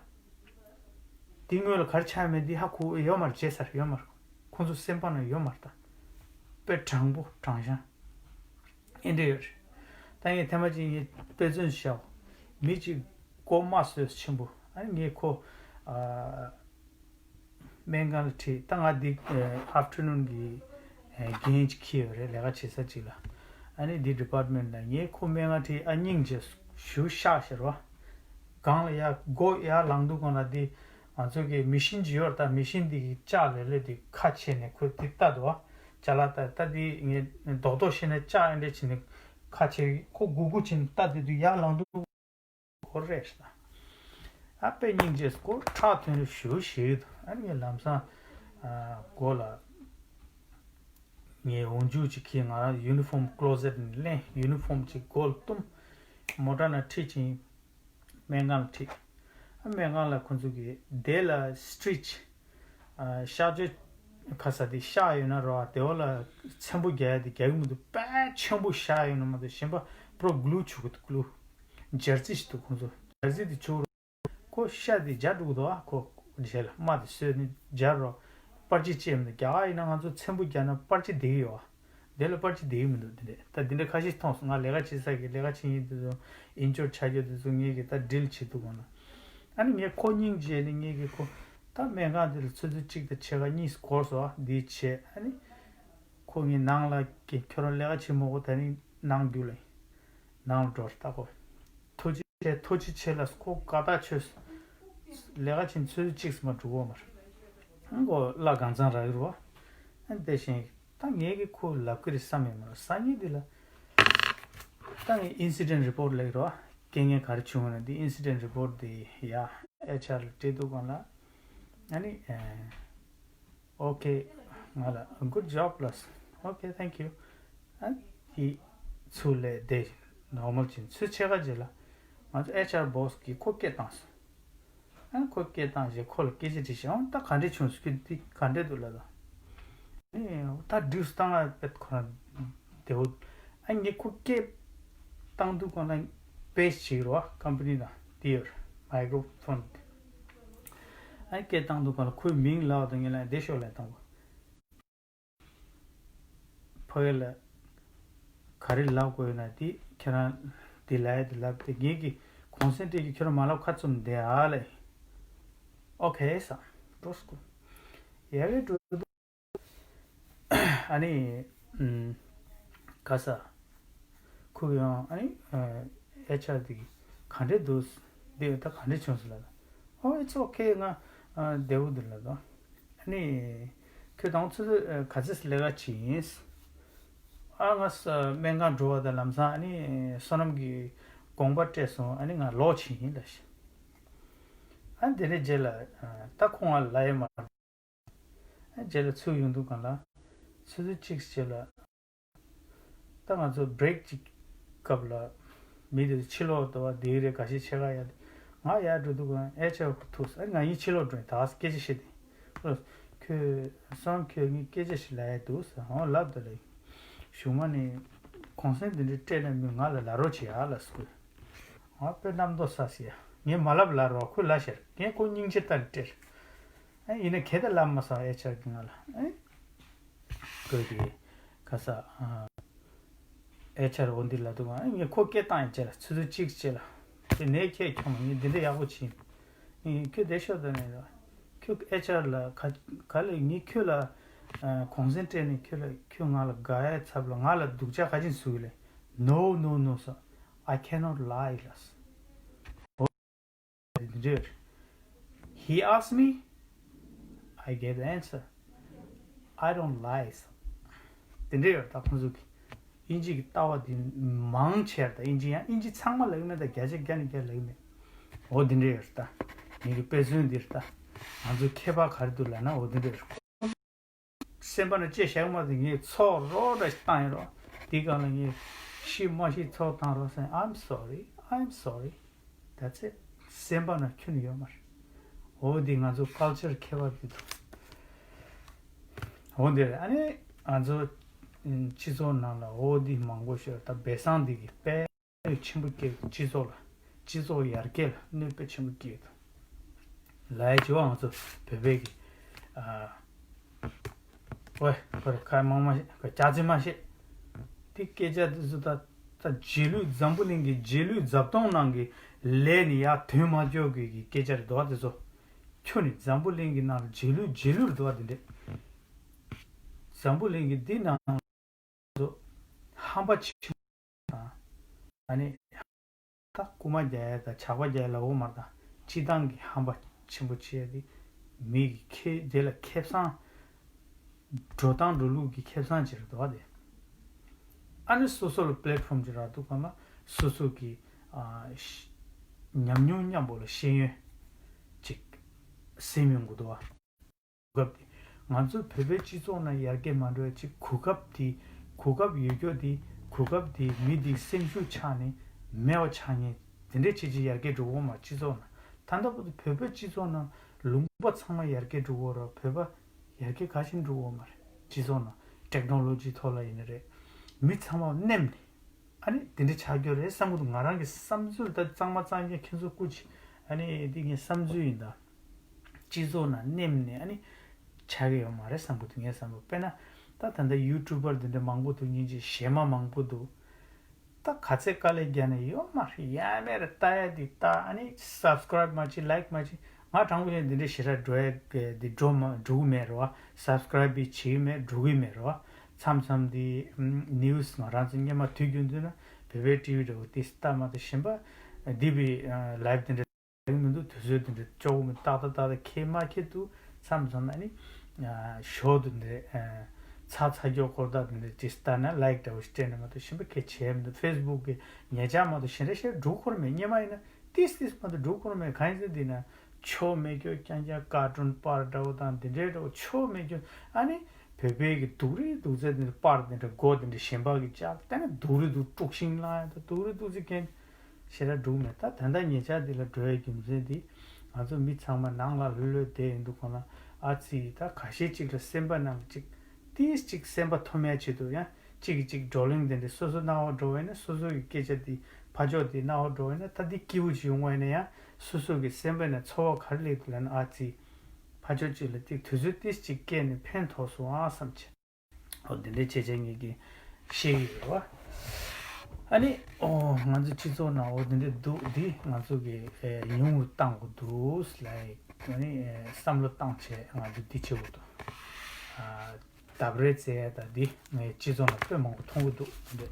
འདི་སྔོན་ལ་ག་རེ་ཆགས་མེད་འདི་ཧ་གོ་ཡོད་མ་རེད། བརྗེད་ཚར་ཡོད་མ་རེད། ཁོང་ཚོ་སེམས་པ་ན་ཡོད་མ་རེད་ད། དཔེ་དྲང་པོ་དྲང་བཞག་ཨེ་འདྲ་ཡོད་རེད། ད་ངས་ཐེངས་མ་གཅིག་ངས་དཔེ་མཚོན་བཞག་མི་གཅིག་མགོ་རྨ་བཟོས་ཆེན་པོ། ཨ་ནི་ངས་ཁོ། ཨ། སྨན་ཁང་ལ་ཁྲིད། ད་ང་འདི་ཨ་afternoon གི་ཨ་འགན་ཅིག་འཁྱེར་ཡོད་རེད། ལས་ཀ་བྱེད་ས་ཅིག་ལ། ཨ་ནི་འདི་department ལ་ངས་ཁོ་སྨན་ཁང་ཁྲིད། ཨ་སྙིང་རྗེ་ཞུ་ཤག་ཤར་བ། སྒང་ལ་ཡར་སྒོ་ཡར་ལངས་དུས་སྒང་ལ་འདི་ང་ཚོ་གི་མི་ཤིན་ཅིག་ཡོད་རེད། ད་མི་ཤིན་འདི་གི་ལྕགས་ལེབ་ལེབ་འདི་ཁ་ཕྱེ་ནས་ཁོས་འདི་ལྟ་འདུག་བ། ཅ་ལག་ད་ད་འདི་ངས་རྡོག་རྡོག་བཤད་ན་ལྕགས་ཨེ་འདྲ་བྱས་ནས་ཁ་ཕྱེ། ཁོ་སྒུག་སྒུག་བྱས་ནས་ལྟ་བསྡད་དུས་ཡར་ལངས་དུས། ཁོ་རེད་ཤག་ཨ་དཔེ་སྙིང་རྗེ་སྐོར་ཁྲག་ཐོན་རེ་ཞུ་ཞིག་འདུག་ཨ་ནི་ངས་ལམ་སང་ཨ་སྒོ་ལ་ངས་འོང་རྒྱུག་ཅིག་གིས་ང་རང་uniform closet ནས་ལེན། uniform ཅིག་སྒོ་ལ་བཏུམ། མོ་ཊ་ནང་ཁྲིད་ཅིང་སྨན་ཁང་ལ་ཁྲིད། ཨ་སྨན་ཁང་ལ་ཁོ་ཚོ་གིས་དེ་ལ་stitch ཨ་གཤག་བཅོས་ག་ས་དེ་གཤག་ཡོད་ན་རོ། ཨ་དེ་བ་ལ་ཚེམ་བུ་རྒྱག་ཡ་དེ་རྒྱག་གི་མི་འདུག་དཔེ་ཆེན་པོ་གཤག་ཡོད་ན་མ་གཏོགས། གཞན་པ་པྲོ་glue བྱུག་གི་འདུག glue། ཇར་སི་ཞིག་འདུག་ཁོང་ཚོ་ཇར་སི་དེ་བྱུག་རོགས། ཁོ་ཤ་དེ་རྒྱག་འགྲོ་གི་འདུག་ཨ་ཁོ་རྗེས་ལ་རྨ་དེ་བཟོས་ནས་སྦྱར་རོགས། པར་ཆས་བཅས་མི་འདུག་རྒྱ་གར་ཡིན་ན་ང་ཚོ་ཚེམ་བུ་རྒྱག་ན་པར་ཆས་བསྡད་ཀྱི་ཡོད་ཨ། དེ་ལ་པར་ཆས་བསྡད་ཀྱི་མི་འདུག་དེ་འདྲས་ད་དེ་འདྲས་ཁ་ཤས་མཐོང་སོང་། ང་ལས་ཀ་བྱེད་ས་གི་ལས་ཀ་བྱེད་མཁན་དེ་ཚོ་ཨིན་ཅོར་ཆ་རྒྱུ་དེ་ཚོ་ངེད་ཀྱིས་ད་ཌིལ་བྱེད་འདུག་གོ་ན། ཨ་ནི་ངས་ཁོ་སྙིང་རྗེ་ནས་ངེད་ཀྱིས་ཁོ་ད་སྨན་ཁང་དེ་ལ་ཆུ་ཚོད་གཅིག་དང་ཕྱེད་ཀ་གཉིས་འགོར་སོང་ཨ། འདི་བྱས་ཨ་ནི་ཁོ་ངས་ནང་ལ་ཁྱོད་རང་ལས་ཀ་བྱེད་མ་དགོས། ད་ནི་ནང་རྒྱུགས་ལ་ནང་ལ་འགྲོ་རེད་ད་ཁོ། ཐུགས་རྗེ་ཆེ་ཐུགས་རྗེ་ཆེ་ལ་ཁོ་དགའ་ཐག་ཆོད། ལས་ཀ་བྱེད་ཚོད་གཅིག་སུ་མ་འགྲོ་གོ་མར། ཨང་ཁོ་བླ་གང་ཚང་རག་གི་རོ། ཨ་དེ་བཞིན་ད་ངས་ཀྱི་ཁོ་ལབ་ཀྱི་རེད་བསམ་ཡོད་མ་རེད། སང་ཉིན་འདི་ལ་ད་ངས་incident report ལབ་ཀྱི་རོ། རྐྱེན་ངན་ག་རེ་བྱུང་བ་ན་འདི་incident report འདི་ཡ་ཨེཆ་ཨར་ལ་སྤྲད་འདུག་གོ་ལ། ཨ་ནི་ཨེ། Okay ང་ལ་good job ལབ་སོང་། Okay thank you ཨ་ནི་ཚུར་ལས་བསྡད། normal ཅིག་ཚུར་ཕྱེད་ཀ་རྗེས་ལ་ང་ཚོ་ཨེཆ་ཨར་བོ་སི་གིས་ཁོ་སྐད་བཏང་སོང་། ཨ་ཁོ་སྐད་བཏང་རྗེས་ཁོ་ལ་སྐད་ཆ་དྲིས་ཤིང་། ཨོ་ད་ག་འདྲས་བྱུང་སོང་། ཁྱོད་འདི་ག་འདྲས་འདུག་ལབ་དང་། ཨ་ནི་ད་འགྲིག་སོང་ད་ང་དཔེ་ཁོ་རང་བདེ་བོ། ཨ་ངས་ཁོ་སྐད་བཏང་དུས་སྒང་ལ་པེ་ཇི་ཅིག་རོ་ཀམ་པ་ནི་དང་དེ་ཡོད་རེད། མའི་ཀྲོ་ཕོན། ཨ་སྐད་བཏང་དུས་སྒང་ལ་ཁོའི་མིང་ལབ་དང་ངས་ལབ་བདེ་ཤོག་ལབ་བཏང་གོ། ཕ་གི་ལ་ག་རེ་ལབ་དགོས་ཡོད་ན་དེ་ཁྱེད་རང་དེ་ལབ་ཡ་དེ་ལབ་དེ། ངེད་ཀྱི་གོང་སེང་སྤྲད་ཀྱི་ཁྱོད་རང་མ་ལབ་ཁ་བཙུམ་བསྡད་ཨ་ལེ། Okay ས་འགྲོ་སྐུ་ཡ་གི་འགྲོ། ཨ་ནི་ཨམ་ག་ས་ཁུ་གི་ཡང་ཨ་ནི་ཨེཆ་ཨར་དེ་གི་ག་འདྲས་འདུག་འདི་ད་ག་འདྲས་བྱུང་སོང་ལབ་ན། Oh it's okay ང་བདེ་བོ་འདུག་ལབ་དང་། ཨ་ནི་ཁྱོད་དང་ཚོ་ག་ཚོད་ལས་ཀ་བྱེད་ཡིན། ཨ་ང་ས་སྨན་ཁང་འགྲོ་བ་དང་ལམ་སང་ཨ་ནི་བསོད་ནམས་ཀྱི་དགོངས་པ་སྤྲད་སོང་། ཨ་ནི་ང་ལོག་བྱེད་ཡིན་ལབ་ཤག་ཨ་དེ་ནས་རྗེས་ལ་ད་ཁོང་ང་ལ་ལབ་ཡ་མ་རེད། ཨ་རྗེས་ལ་ཚུར་ཡོང་དུས་སྒང་ལ་ཆུ་ཚོད་གཅིག་རྗེས་ལ། ད་ང་ཚོ་བྷི་རེག་ཅིག་སྐབས་ལ་མི་དེ་ཚོ་ཕྱི་ལོགས་འགྲོ་བ་དེ་རེད། འགའ་ཤས་ཕྱེད་ཀ་ཡར། ང་ཡར་འགྲོ་དུས་སྒང་ཨེ་ཆ་ཐུག་ས། ཨ་ང་ཡིན་ཕྱི་ལོགས་འགྲོ་ཡིན། ད་སྐད་ཆ་བཤད་དེ། ཨོ་ཁྱོད་སང་ཁྱོད་ངས་སྐད་ཆ་ཞིག་ལབ་ཡ་འདུག་ཟེར། ཨོ་ལབ་དང་ལབ་ཡིན། གཞུག་མ་ནས་གོང་སེང་དེ་འདྲ་སྤྲད་ན་མི་ང་ལ་ལབ་རོགས་བྱེད་ཨ་ལབ་སྐུལ། ཨ་དཔེ་རྣམ་རྟོག་ས་ཟེར་ཡ། ངས་མ་ལབ་ལབ་རོགས་ཁོས་ལབ་ཤར། ངས་ཁོ་སྙིང་རྗེ་ལྟར་སྤྲད། ཨ་ཡིན་ན་གལ་ཏེ་ལབ་མ་སོང་ཨེ་ཆ་གི་ང་ལ་ཨེ། ཁོས་དེ་ག་ས་ཨེ་ཆ་འོ་འདི་ལབ་འདུག་ཨ་ངས་ཁོ་སྐད་བཏང་ཡིན་རྗེས་ལ་ཆུ་ཚོད་གཅིག་རྗེས་ལ་དེ་ནས་ཁྱེད་ཁྱོད་མ་ངས་འདི་འདྲ་ཡག་པོ་བྱིན། ངས་ཁྱོད་བདེ་ཤོག་ད་ནས་ལ་ཁྱོད་ཨེ་ཆ་ལ་ག་ག་ལས་ངས་ཁྱོད་ལ་གོང་སེང་སྤྲད་ནས་ཁྱོད་ལ་ཁྱོད་ང་ལ་དགའ་ཡའི་ཚབ་ལ་ང་ལ་སྡུག་ཅག་ག་ཅིན་བཟོས་ལས། No no no sir, I cannot lie ལབ། འདི་འདྲ་རེད། He asked me, I gave the answer. I don't lie. འདི་འདྲ་ཡོད་ད་ཁོང་ཚོ་གི་དབྱིན་ཇི་གི་ལྟ་བ་འདི་མང་ཆེ་རེད་ད། དབྱིན་ཇི་ཡང་དབྱིན་ཇི་ཚང་མ་ལབ་ཀྱི་མེད་ད། བརྒྱ་ཆ་བརྒྱ་ནས་བརྒྱ་ལབ་ཀྱི་མེད། འོ་འདི་འདྲ་ཡོད་ད། ངེད་ཀྱི་དཔེ་མཚོན་འདི་རེད་ད། ང་ཚོ་ཁྱད་པར་ག་རེ་འདུག་ལབ་ན་འོ་འདི་འདྲ་རེད། སེམས་པ་ནང་བཅད་བཞག་མ་དེ་ངས་ཚོགས་རོགས་འདྲ་ཞིག་བཏང་ཡིན་རོགས། དེའི་སྒང་ལ་ངས་ཤི་མ་ཤི་ཚོགས་བཏང་རོགས་ཟེར། I'm sorry, I'm sorry. That's it. སེམས་པ་ནང་ཁྱོན་ནས་ཡོད་མ་རེད། འོ་འདི་ང་ཚོ་ཀལ་ཅར་ཁྱད་པར་འདི་འདུག་འོ་འདི་རེད། ཨ་ནི་ང་ཚོ་ཨ་སྤྱི་ཚོགས་ནང་ལ་འོ་འདི་མང་པོ་ཞིག་ད་སྦས་གསང་འདི་གི་དཔེ་གནོད་ཆེན་པོ་སྐྱེལ། སྤྱི་ཚོགས་ལ་སྤྱི་ཚོགས་ཡར་རྒྱས་ལ་གནོད་དཔེ་ཆེན་པོ་སྐྱེལ་འདུག་ལའི་ཅི་བ་ང་ཚོ་བོད་པའི་གི་ཨ། ཝེ། ཁོ་རེ་ཁ་མང་མ་ཤེས། ཁོ་ཅག་ཙི་མ་ཤེས། དེ་སྐད་ཆ་དེ་ཚོ་ད་ད་རྗེས་ལུས། འཛམ་བུ་གླིང་གི་རྗེས་ལུས་རྫབ་དོང་ནང་གི་ལས་ནི་ཡར་དོན་མ་འཇོག་གི་གི་སྐད་ཆ་རེད་དོ། དེ་ཚོ་ཁྱོད་ནི་འཛམ་བུ་གླིང་གི་ནང་ལ་རྗེས་ལུས་རྗེས་ལུས་རེད་དོ། དེ་འདྲས་འཛམ་བུ་གླིང་གི་འདི་ནང་ཚོ་ཧམ་པ་ཆེ་དང་། ཨ་ནི་ད་རྐུ་མ་རྒྱག་ཡ་དང་ཇག་པ་རྒྱག་ཡ་ལ་འོ་མར་དང་། སྤྱི་བཏང་གི་ཧམ་པ་ཆེན་པོ་བྱེད་ཡ་དེ་མི་གི་ཁེ་དེ་ལ་ཁེ་བཟང་འགྲོ་སྟངས་འགྲོ་ལུགས་ཀྱི་ཁེ་བཟང་ཅིག་རེད་དོ་དེ། ཨ་ནི་སོ་སོ་ལ་པི་ལེ་ཊི་ཕོམ་ཅིག་རག་འདུག་གམ་ལ་སོ་སོ་གི་ཨ་ཤ་ཉམས་མྱོང་མཉམ་པོ་ལ་ཤེས་ཡོན་ཅིག་སེམས་ཡོང་གི་འདུག་ཨ། གོ་སྐབས་དེ། ང་ཚོ་བོད་པའི་སྤྱི་ཚོགས་ནང་ཡར་རྒྱས་མ་འགྲོ་ཡ་ཅིག་གོ་སྐབས་དེ། གོ་སྐབས་ཡོད་རྒྱུ་དེ། གོ་སྐབས་དེ་མི་དེའི་སེམས་ཤུགས་ཆག་ནས་མེད་པ་ཆགས་ཉེན་དེ་འདྲས་བྱེད་ཅིག་ཡར་རྒྱས་འགྲོ་གི་ཡོད་མ་རེད། སྤྱི་ཚོགས་ནང་ད་ལྟ་བར་དུ་བོད་པའི་སྤྱི་ཚོགས་ནང་ལུང་པ་ཚང་མ་ཡར་རྒྱས་འགྲོ་གི་ཡོད་རེད། བོད་པ་ཡར་རྒྱས་ག་ཞིག་འགྲོ་གི་ཡོད་མ་རེད། སྤྱི་ཚོགས་ནང་ཊེག་ནོ་ལོ་ཇི་ཐོག་ལ་ཡིན་ན་རེད། མི་ཚང་མ་མནན་ནས། ཨ་ནི་དེ་འདྲ་ཆགས་རྒྱུ་རེད་བསམ་གི་འདུག་ང་རང་གི་བསམ་ཚུལ་ད་གཙང་མ་གཙང་རྐྱང་ཁྱེད་ཚོ་སྐུ་མཁྱེན། ཨ་ནི་འདི་ངའི་བསམ་ཚུལ་ཡིན་ད། སྤྱི་ཚོགས་ནང་མནན་ནས་ཨ་ནི་ཆགས་ཀྱི་ཡོད་མ་རེད་བསམ་གི་འདུག་ངའི་བསམ་པ། དཔེར་ན་ད་ད་ལྟ་ཡུ་ཊུབ་པར་འདི་འདྲ་མང་པོ་འདུག་སྙིང་རྗེ་གཞས་མ་མང་པོ་འདུག་ད་ག་ཚད་དཀའ་ལས་བརྒྱབ་ནས་ཡོད་མ་རེད། ཡ་མེད་རེད། ལྟ་ཡ་འདི་ལྟ། ཨ་ནི་སབ་སི་ཀ་རའིབ་མ་བྱེད། ལའིཀ་མ་བྱེད། ང་དྲང་པོ་བཤད་འདི་འདྲ་ཞེ་དྲག་འགྲོ་ཡ་འདི་འགྲོ་མ་འགྲོ་གི་མེད་རེད་བ། སབ་སི་ཀ་རའིབ་བྱེད་ཀྱི་མེད། འགྲོ་གི་མེད་རེད་བ། མཚམས་མཚམས་འདི་ནིའུ་སི་ང་རང་ཚོ་སྔོན་མ་དུས་རྒྱུན་དུ་ན་བོད་པའི་ཊི་ཝི་འདྲ་བོ་དེ་ལྟ་མ་གཏོགས་གཞན་པ་འདི་བི་ལའིབ་དེ་འདྲ་ཡོང་མི་འདུག་དུས་ཚོད་དེ་འདྲ་ལྕོགས་མི་ཏག་ཏག་ཏག་ཏག་ཁེལ་མ་ཁེལ་འདུག་མཚམས་མཚམས་ཨ་ནི་ཞོགས་དེ་འདྲ་ཚ་ཚ་སྐྱོ་སྐོར་ཐག་དེ་འདྲ་ཅིག་ལྟ་ན་ལའིཀ་འདྲ་བོ་ཞིག་སྤྲད་ན་མ་གཏོགས་གཞན་པ་ཁེལ་བྱས་མི་འདུག་ཕེ་སི་བུག་གི་ཉེ་ཆར་མ་གཏོགས་གཞན་འདྲ་ཞིག་འགྲོ་ཁོར་མེད། སྔོན་མ་ཡིན་ན་ཏིས་ཏིས་མ་གཏོགས་འགྲོ་ཁོར་མེད། གང་ཡིན་ཟེར་འདི་ན་ཆོ་མེད་རྒྱུ་རྐྱང་རྐྱང་ཀར་ཊུན་པར་འདྲ་བོ་དང་འདི་འདྲའི་འདྲ་བོ་ཆོ་མེད་རྒྱུ། ཨ་ནི་བོད་པའི་གི་སྡུག་རུས་སྡུག་ཚད་དེ་འདྲ་པར་དེ་འདྲ་སྒོ་དེ་འདྲ་གཞན་པ་གི་བཅག་ལྟ་ན་སྡུག་རུས་འདུག་དཀྲུག་ཤིང་བསླངས་ཡ་དང་སྡུག་རུས་སྡུག་ཚད་མཁན་ཞེ་དྲག་འགྲོ་མེད། ད་ད་ལྟ་ཉེ་ཆར་འདི་ལ་འགྲོ་ཡའི་རྒྱུ་མཚན་འདི་ང་ཚོ་མི་ཚང་མ་ནང་ལ་ལྷོད་ལྷོད་བསྡད་ཡོང་དུས་སྒང་ལ་ཨ་ཙི་ད་ཁ་ཤས་ཅིག་ལ་སེམས་པ་ནང་ལ་ཅིག་ཏིས་ཅིག་སེམས་པ་འཐོམ་ཡ་ཆེད་དུ་ཡང་གཅིག་གིས་གཅིག་བགྲོ་གླེང་དེ་འདྲ་སོ་སོ་སྣང་བ་འགྲོ་བས་ན་སོ་སོ་གི་སྐད་ཆ་དེ་ཕར་ཕྱོགས་དེ་སྣང་བ་འགྲོ་བས་ན་ད་འདི་སྐྱིད་པོ་ཅིག་ཡོང་བ་ཡིན་ན་ཡང་སོ་སོ་གི་སེམས་པ་ནས་ཚོར་བ་ག་རེ་སླེབས་འདུག་ལབ་ན་ཨ་ཙི་ཕར་ཕྱོགས་གཅིག་ལ་ཏིག་དུས་ཚོད་ཏིས་ཅིག་བསྐྱལ་ནས་ཕན་ཐོགས་སོང་ཨ་བསམ་བྱས། ཨོ་དེ་འདྲའི་བྱས་བྱས་ངེད་ཀྱིས་ཤེས་ཀྱི་ཡོད་རེད་བ། ཨ་ནི་ཨོ་ང་ཚོ་སྤྱི་ཚོགས་ནང་ཨོ་དེ་འདྲའི་འདུག་འདི་ང་ཚོ་གི་ཨེ་ཉུང་རུ་བཏང་དགོས་འདུག་ལབ་ཨ་ནི་ཨེ་བསམ་བློ་བཏང་བྱས་ང་ཚོ་འདི་བྱེད་དགོས་འདུག་ཨ་ལྡབ་རེས་རྩེ་ཡ་དང་འདི་ངས་སྤྱི་ཚོགས་ནང་དཔེ་མང་པོ་མཐོང་གི་འདུག་དེ་འདྲ་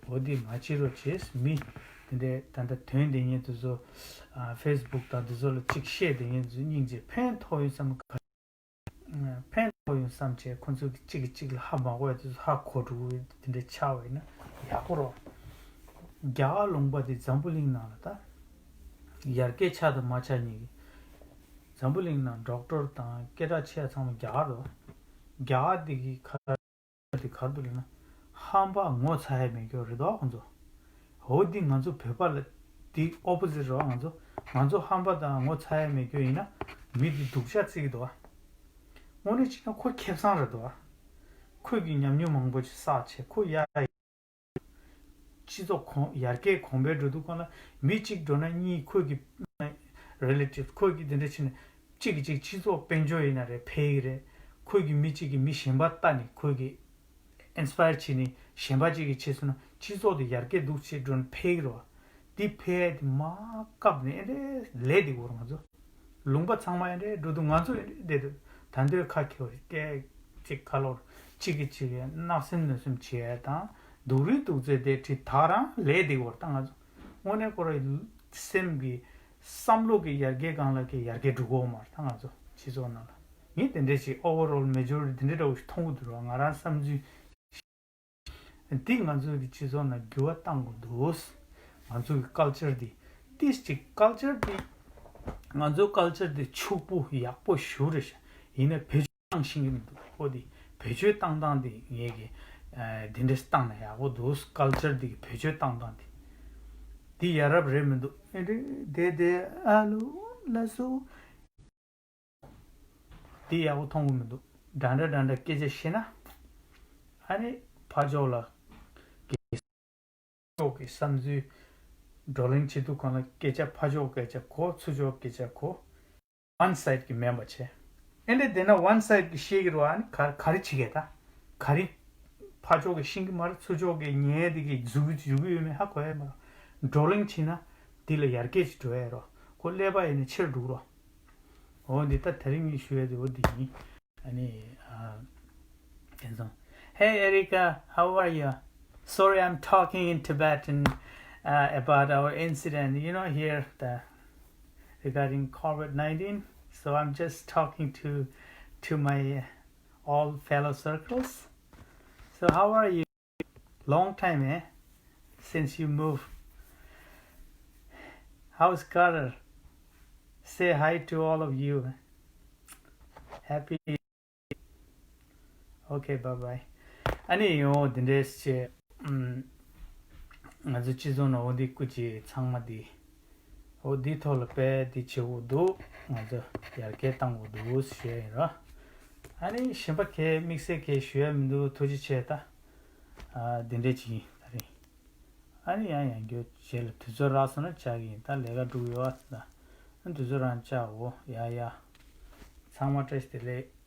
ཨོ་འདི་མ་བྱེད་རོགས་བྱས། མི་དེ་འདྲའི་ད་ལྟ་དོན་དེ་ཉིད་དེ་ཚོ་ཨ་ཕེ་སི་བུག་དང་དེ་ཚོ་ལ་གཅིག་བཤད་དེ་ཉིད་དེ་ཚོ་སྙིང་རྗེ་ཕན་ཐོགས་ཡོད་བསམ་ག་ཕན་ཐོགས་ཡོང་བསམ་བྱས་ཁོ་ཚོ་གཅིག་གིས་གཅིག་ལ་ཧ་མ་གོ་བ་དེ་ཚོ་ཧ་གོ་འགྲོ་གི་དེ་འདྲ་ཆགས་པ་ཡིན་ན་ཡག་པོ་རེད། རྒྱ་གར་ལུང་པ་དེ་འཛམ་བུ་གླིང་ནང་ལ་ད་ཡར་རྒྱས་ཆགས་དང་མ་ཆགས་གཉིས་ཀྱི། འཛམ་བུ་གླིང་ནང་ཌོག་ཊར་དང་སྐད་གྲགས་ཆེ་ཚང་མ་རྒྱ་གར་རེད། རྒྱ་གར་དེ་གི་ཁ་དེ་ག་རེ་འདུག་ལབ་ན་ཧམ་པ་ངོ་ཚ་ཡ་མེད་རྒྱུ་རེད་དོ་ཁོ་ཚོ། འོ་འདི་ང་ཚོ་བོད་པ་ལ་འདི་ཨོ་པོ་ཟིཊ་རེད་བ། ང་ཚོ་ང་ཚོ་ཧམ་པ་དང་ངོ་ཚ་ཡ་མེད་རྒྱུ་ཡིན་ན་མི་འདི་སྡུག་ཅག་བརྩི་གི་འདུག་བ། དངོས་གནས་བྱས་ན་ཁོ་ཁེ་བཟང་རེད་འདུག་བ། ཁོས་ཀྱི་ཉམས་མྱོང་མང་པོ་ཅིག་བསགས་བྱས་ཁོ་ཡ་ཡ་སྤྱི་ཚོགས་གོང་ཡར་རྒྱས་གོང་འཕེལ་འགྲོ་དུས་སྒང་ལ་མི་གཅིག་འགྲོ་ན་གཉིས་ཁོས་ཀྱི་རི་ལེ་ཊིབ་ཁོས་ཀྱི་འདི་འདྲ་བྱས་ནས་གཅིག་གིས་གཅིག་སྤྱི་ཚོགས་དཔལ་འབྱོར་ཡིན་ན་རེད་འཕེལ་གི་རེད། ཁོས་ཀྱི་མི་གཅིག་གིས་མི་གཞན་པ་ལྟ་ནས་ཁོས་ཀྱི་ཨིན་སི་པ་ཡར་བྱས་ནས་གཞན་པ་གཅིག་གིས་བྱས་སོང་ན་སྤྱི་ཚོགས་དེ་ཡར་རྒྱས་འདུག་བྱས་འགྲོ་ན་འཕེལ་གི་རེད་བ། འདི་འཕེལ་ཡས་དེ་མར་བཀབ་ནས་ཨེ་འདྲས་ལས་འདི་གོ་ར་ང་ཚོ། ལུང་པ་ཚང་མ་ཨེ་འདྲས་འགྲོ་དུས་ང་ཚོ་ཨེ་འདྲས་བསྡད་དུས་ད་འདོད་ཁ་ཁེ་བ་རེད་སྐད་ཅིག་ཁ་ལོར་གཅིག་གིས་གཅིག་གི་བརྣབ་སེམས་གནོད་སེམས་བྱེད་ཡས་དང་སྡུག་རུས་སྡུག་ཚད་དེ་བྲིས་ད་རང་ལས་འདི་གོ་ར་ད་ང་ཚོ་དངོས་གནས་ཁོ་ར་སེམས་ཀྱི་བསམ་བློ་གི་ཡར་རྒྱས་སྒང་ལ་གི་ཡར་རྒྱས་འགྲོ་གི་ཡོད་མ་རེད་ད་ང་ཚོ་སྤྱི་ཚོགས་ནང་ལ། ངས་དེ་འདྲས་ཞིག་ཨོ་ཝར་ཨོལ་མེ་ཇོ་རི་ཊི་དེ་འདྲས་འདྲ་བོ་ཞིག་མཐོང་གི་འདུག་ར་ང་རང་བསམ་ཚུལ། འདི་ང་ཚོའི་གི་སྤྱི་ཚོགས་ནང་འགྱུར་བ་གཏང་དགོས་འདུག་ང་ཚོའི་གི་ཀལ་ཅར་འདི་ཏིས་ཅིག་ཀལ་ཅར་འདི་ང་ཚོའི་ཀལ་ཅར་འདི་ཕྱུག་པོ་ཡག་པོ་ཞེ་དྲག་རེད་ཤག་ཡིན་ན་བེད་སྤྱོད་བཏང་ཤེས་ཀྱི་མི་འདུག་ཁོ་འདི་བེད་སྤྱོད་བཏང་སྟངས་འདི་ངས་གི་ཨ་འདི་འདྲས་བཏང་ན་ཡག་པོ་འདུག་ཀལ་ཅར་འདི་གི་བེད་སྤྱོད་བཏང་སྟངས་འདི་འདི་ཡ་རབས་རེད་མི་འདུག་ཨེ་འདྲས་དེ་དེ་ཨ་ལུ་ལ་སུ། འདི་ཡག་པོ་མཐོང་གི་མི་འདུག་འདྲ་འདྲ་འདྲ་འདྲ་སྐད་ཆ་བཤད་ན། ཨ་ནི་ཕར་ཕྱོགས་ལ་གི་ཕྱོགས་ཀྱི་བསམ་ཚུལ་བགྲོ་གླེང་བྱེད་དུས་སྒང་ལ་སྐད་ཆ་ཕར་ཕྱོགས་སྐད་ཆ་གོ། ཚུར་ཕྱོགས་སྐད་ཆ་གོ། ཝན་སའིཌ་གི་མིན་པ་བྱས། ཨེ་འདྲ་བསྡད་ན་ཝན་སའིཌ་གི་བཤད་ཀྱི་རེད་བ། ཨ་ནི་ག་ག་རེ་བྱེད་ཀྱི་ད། ག་རེ། ཕར་ཕྱོགས་ཀྱིས་ཤེས་ཀྱི་མ་རེད། ཚུར་ཕྱོགས་ཀྱིས་ཉན་ཡས་དེ་གིས་འཛུལ་གྱི་འཛུལ་གྱི་ཡོད་མེད་ཧ་གོ་ཡས་མ་རེད། བགྲོ་གླེང་བྱེད་ན་འདི་ལ་ཡར་རྒྱས་ཅིག་འགྲོ་ཡས་རེད། ཁོ་ཀླད་པ་ཡིན་ན་ཕྱིར་འགྲོ་གི་རེད། འོ་འདི་ད་དེ་རིང་ངས་ཞུ་ཡས་དེ་འོ་འདི་ཡིན། ཨ་ནི་ཨ། དེ་ཚོ། Hey Erica, how are you? Sorry, I'm talking in Tibetan uh, about our incident, you know, here the, regarding COVID nineteen. So I'm just talking to to my uh, all fellow circles. So how are you? Long time, eh? Since you moved. How's Carter? Say hi to all of you. Happy Okay, bye bye. ཨ་ནི་ཡོང་འདི་འདྲས་བྱས། ཨམ། ང་ཚོ་སྤྱི་ཚོགས་ནང་འོ་འདི་སྐུ་མཁྱེན་ཚང་མ་འདི། འོ་འདི་ཐོག་ལ་དཔེ་འདི་བྱེད་དགོས་འདུག་ང་ཚོ་ཡར་རྒྱས་གཏང་དགོས་འདུག་ཞུ་ཡ་ཡིན་རོ། ཨ་ནི་གཞན་པ་གས་དམིགས་བསལ་གས་ཞུ་ཡ་མི་འདུག་ཐུགས་རྗེ་ཆེ་ད། ཨ་འདི་འདྲས་ཅིག་ཡིན་ད་རེད། ཨ་ནི་ཡང་ཡང་རྒྱུ་རྗེས་ལ་དུས་ཚོད་རག་སོང་ན་བཅར་གྱི་ཡིན། ད་ལས་ཀ་འགྲོ་གི་ཡོད་ཨ། ད་དུས་ཚོད་རང་བཅར་འོ་ཡ་ཡ། ཚང་མ་བཀྲ་ཤིས་བདེ་ལེགས།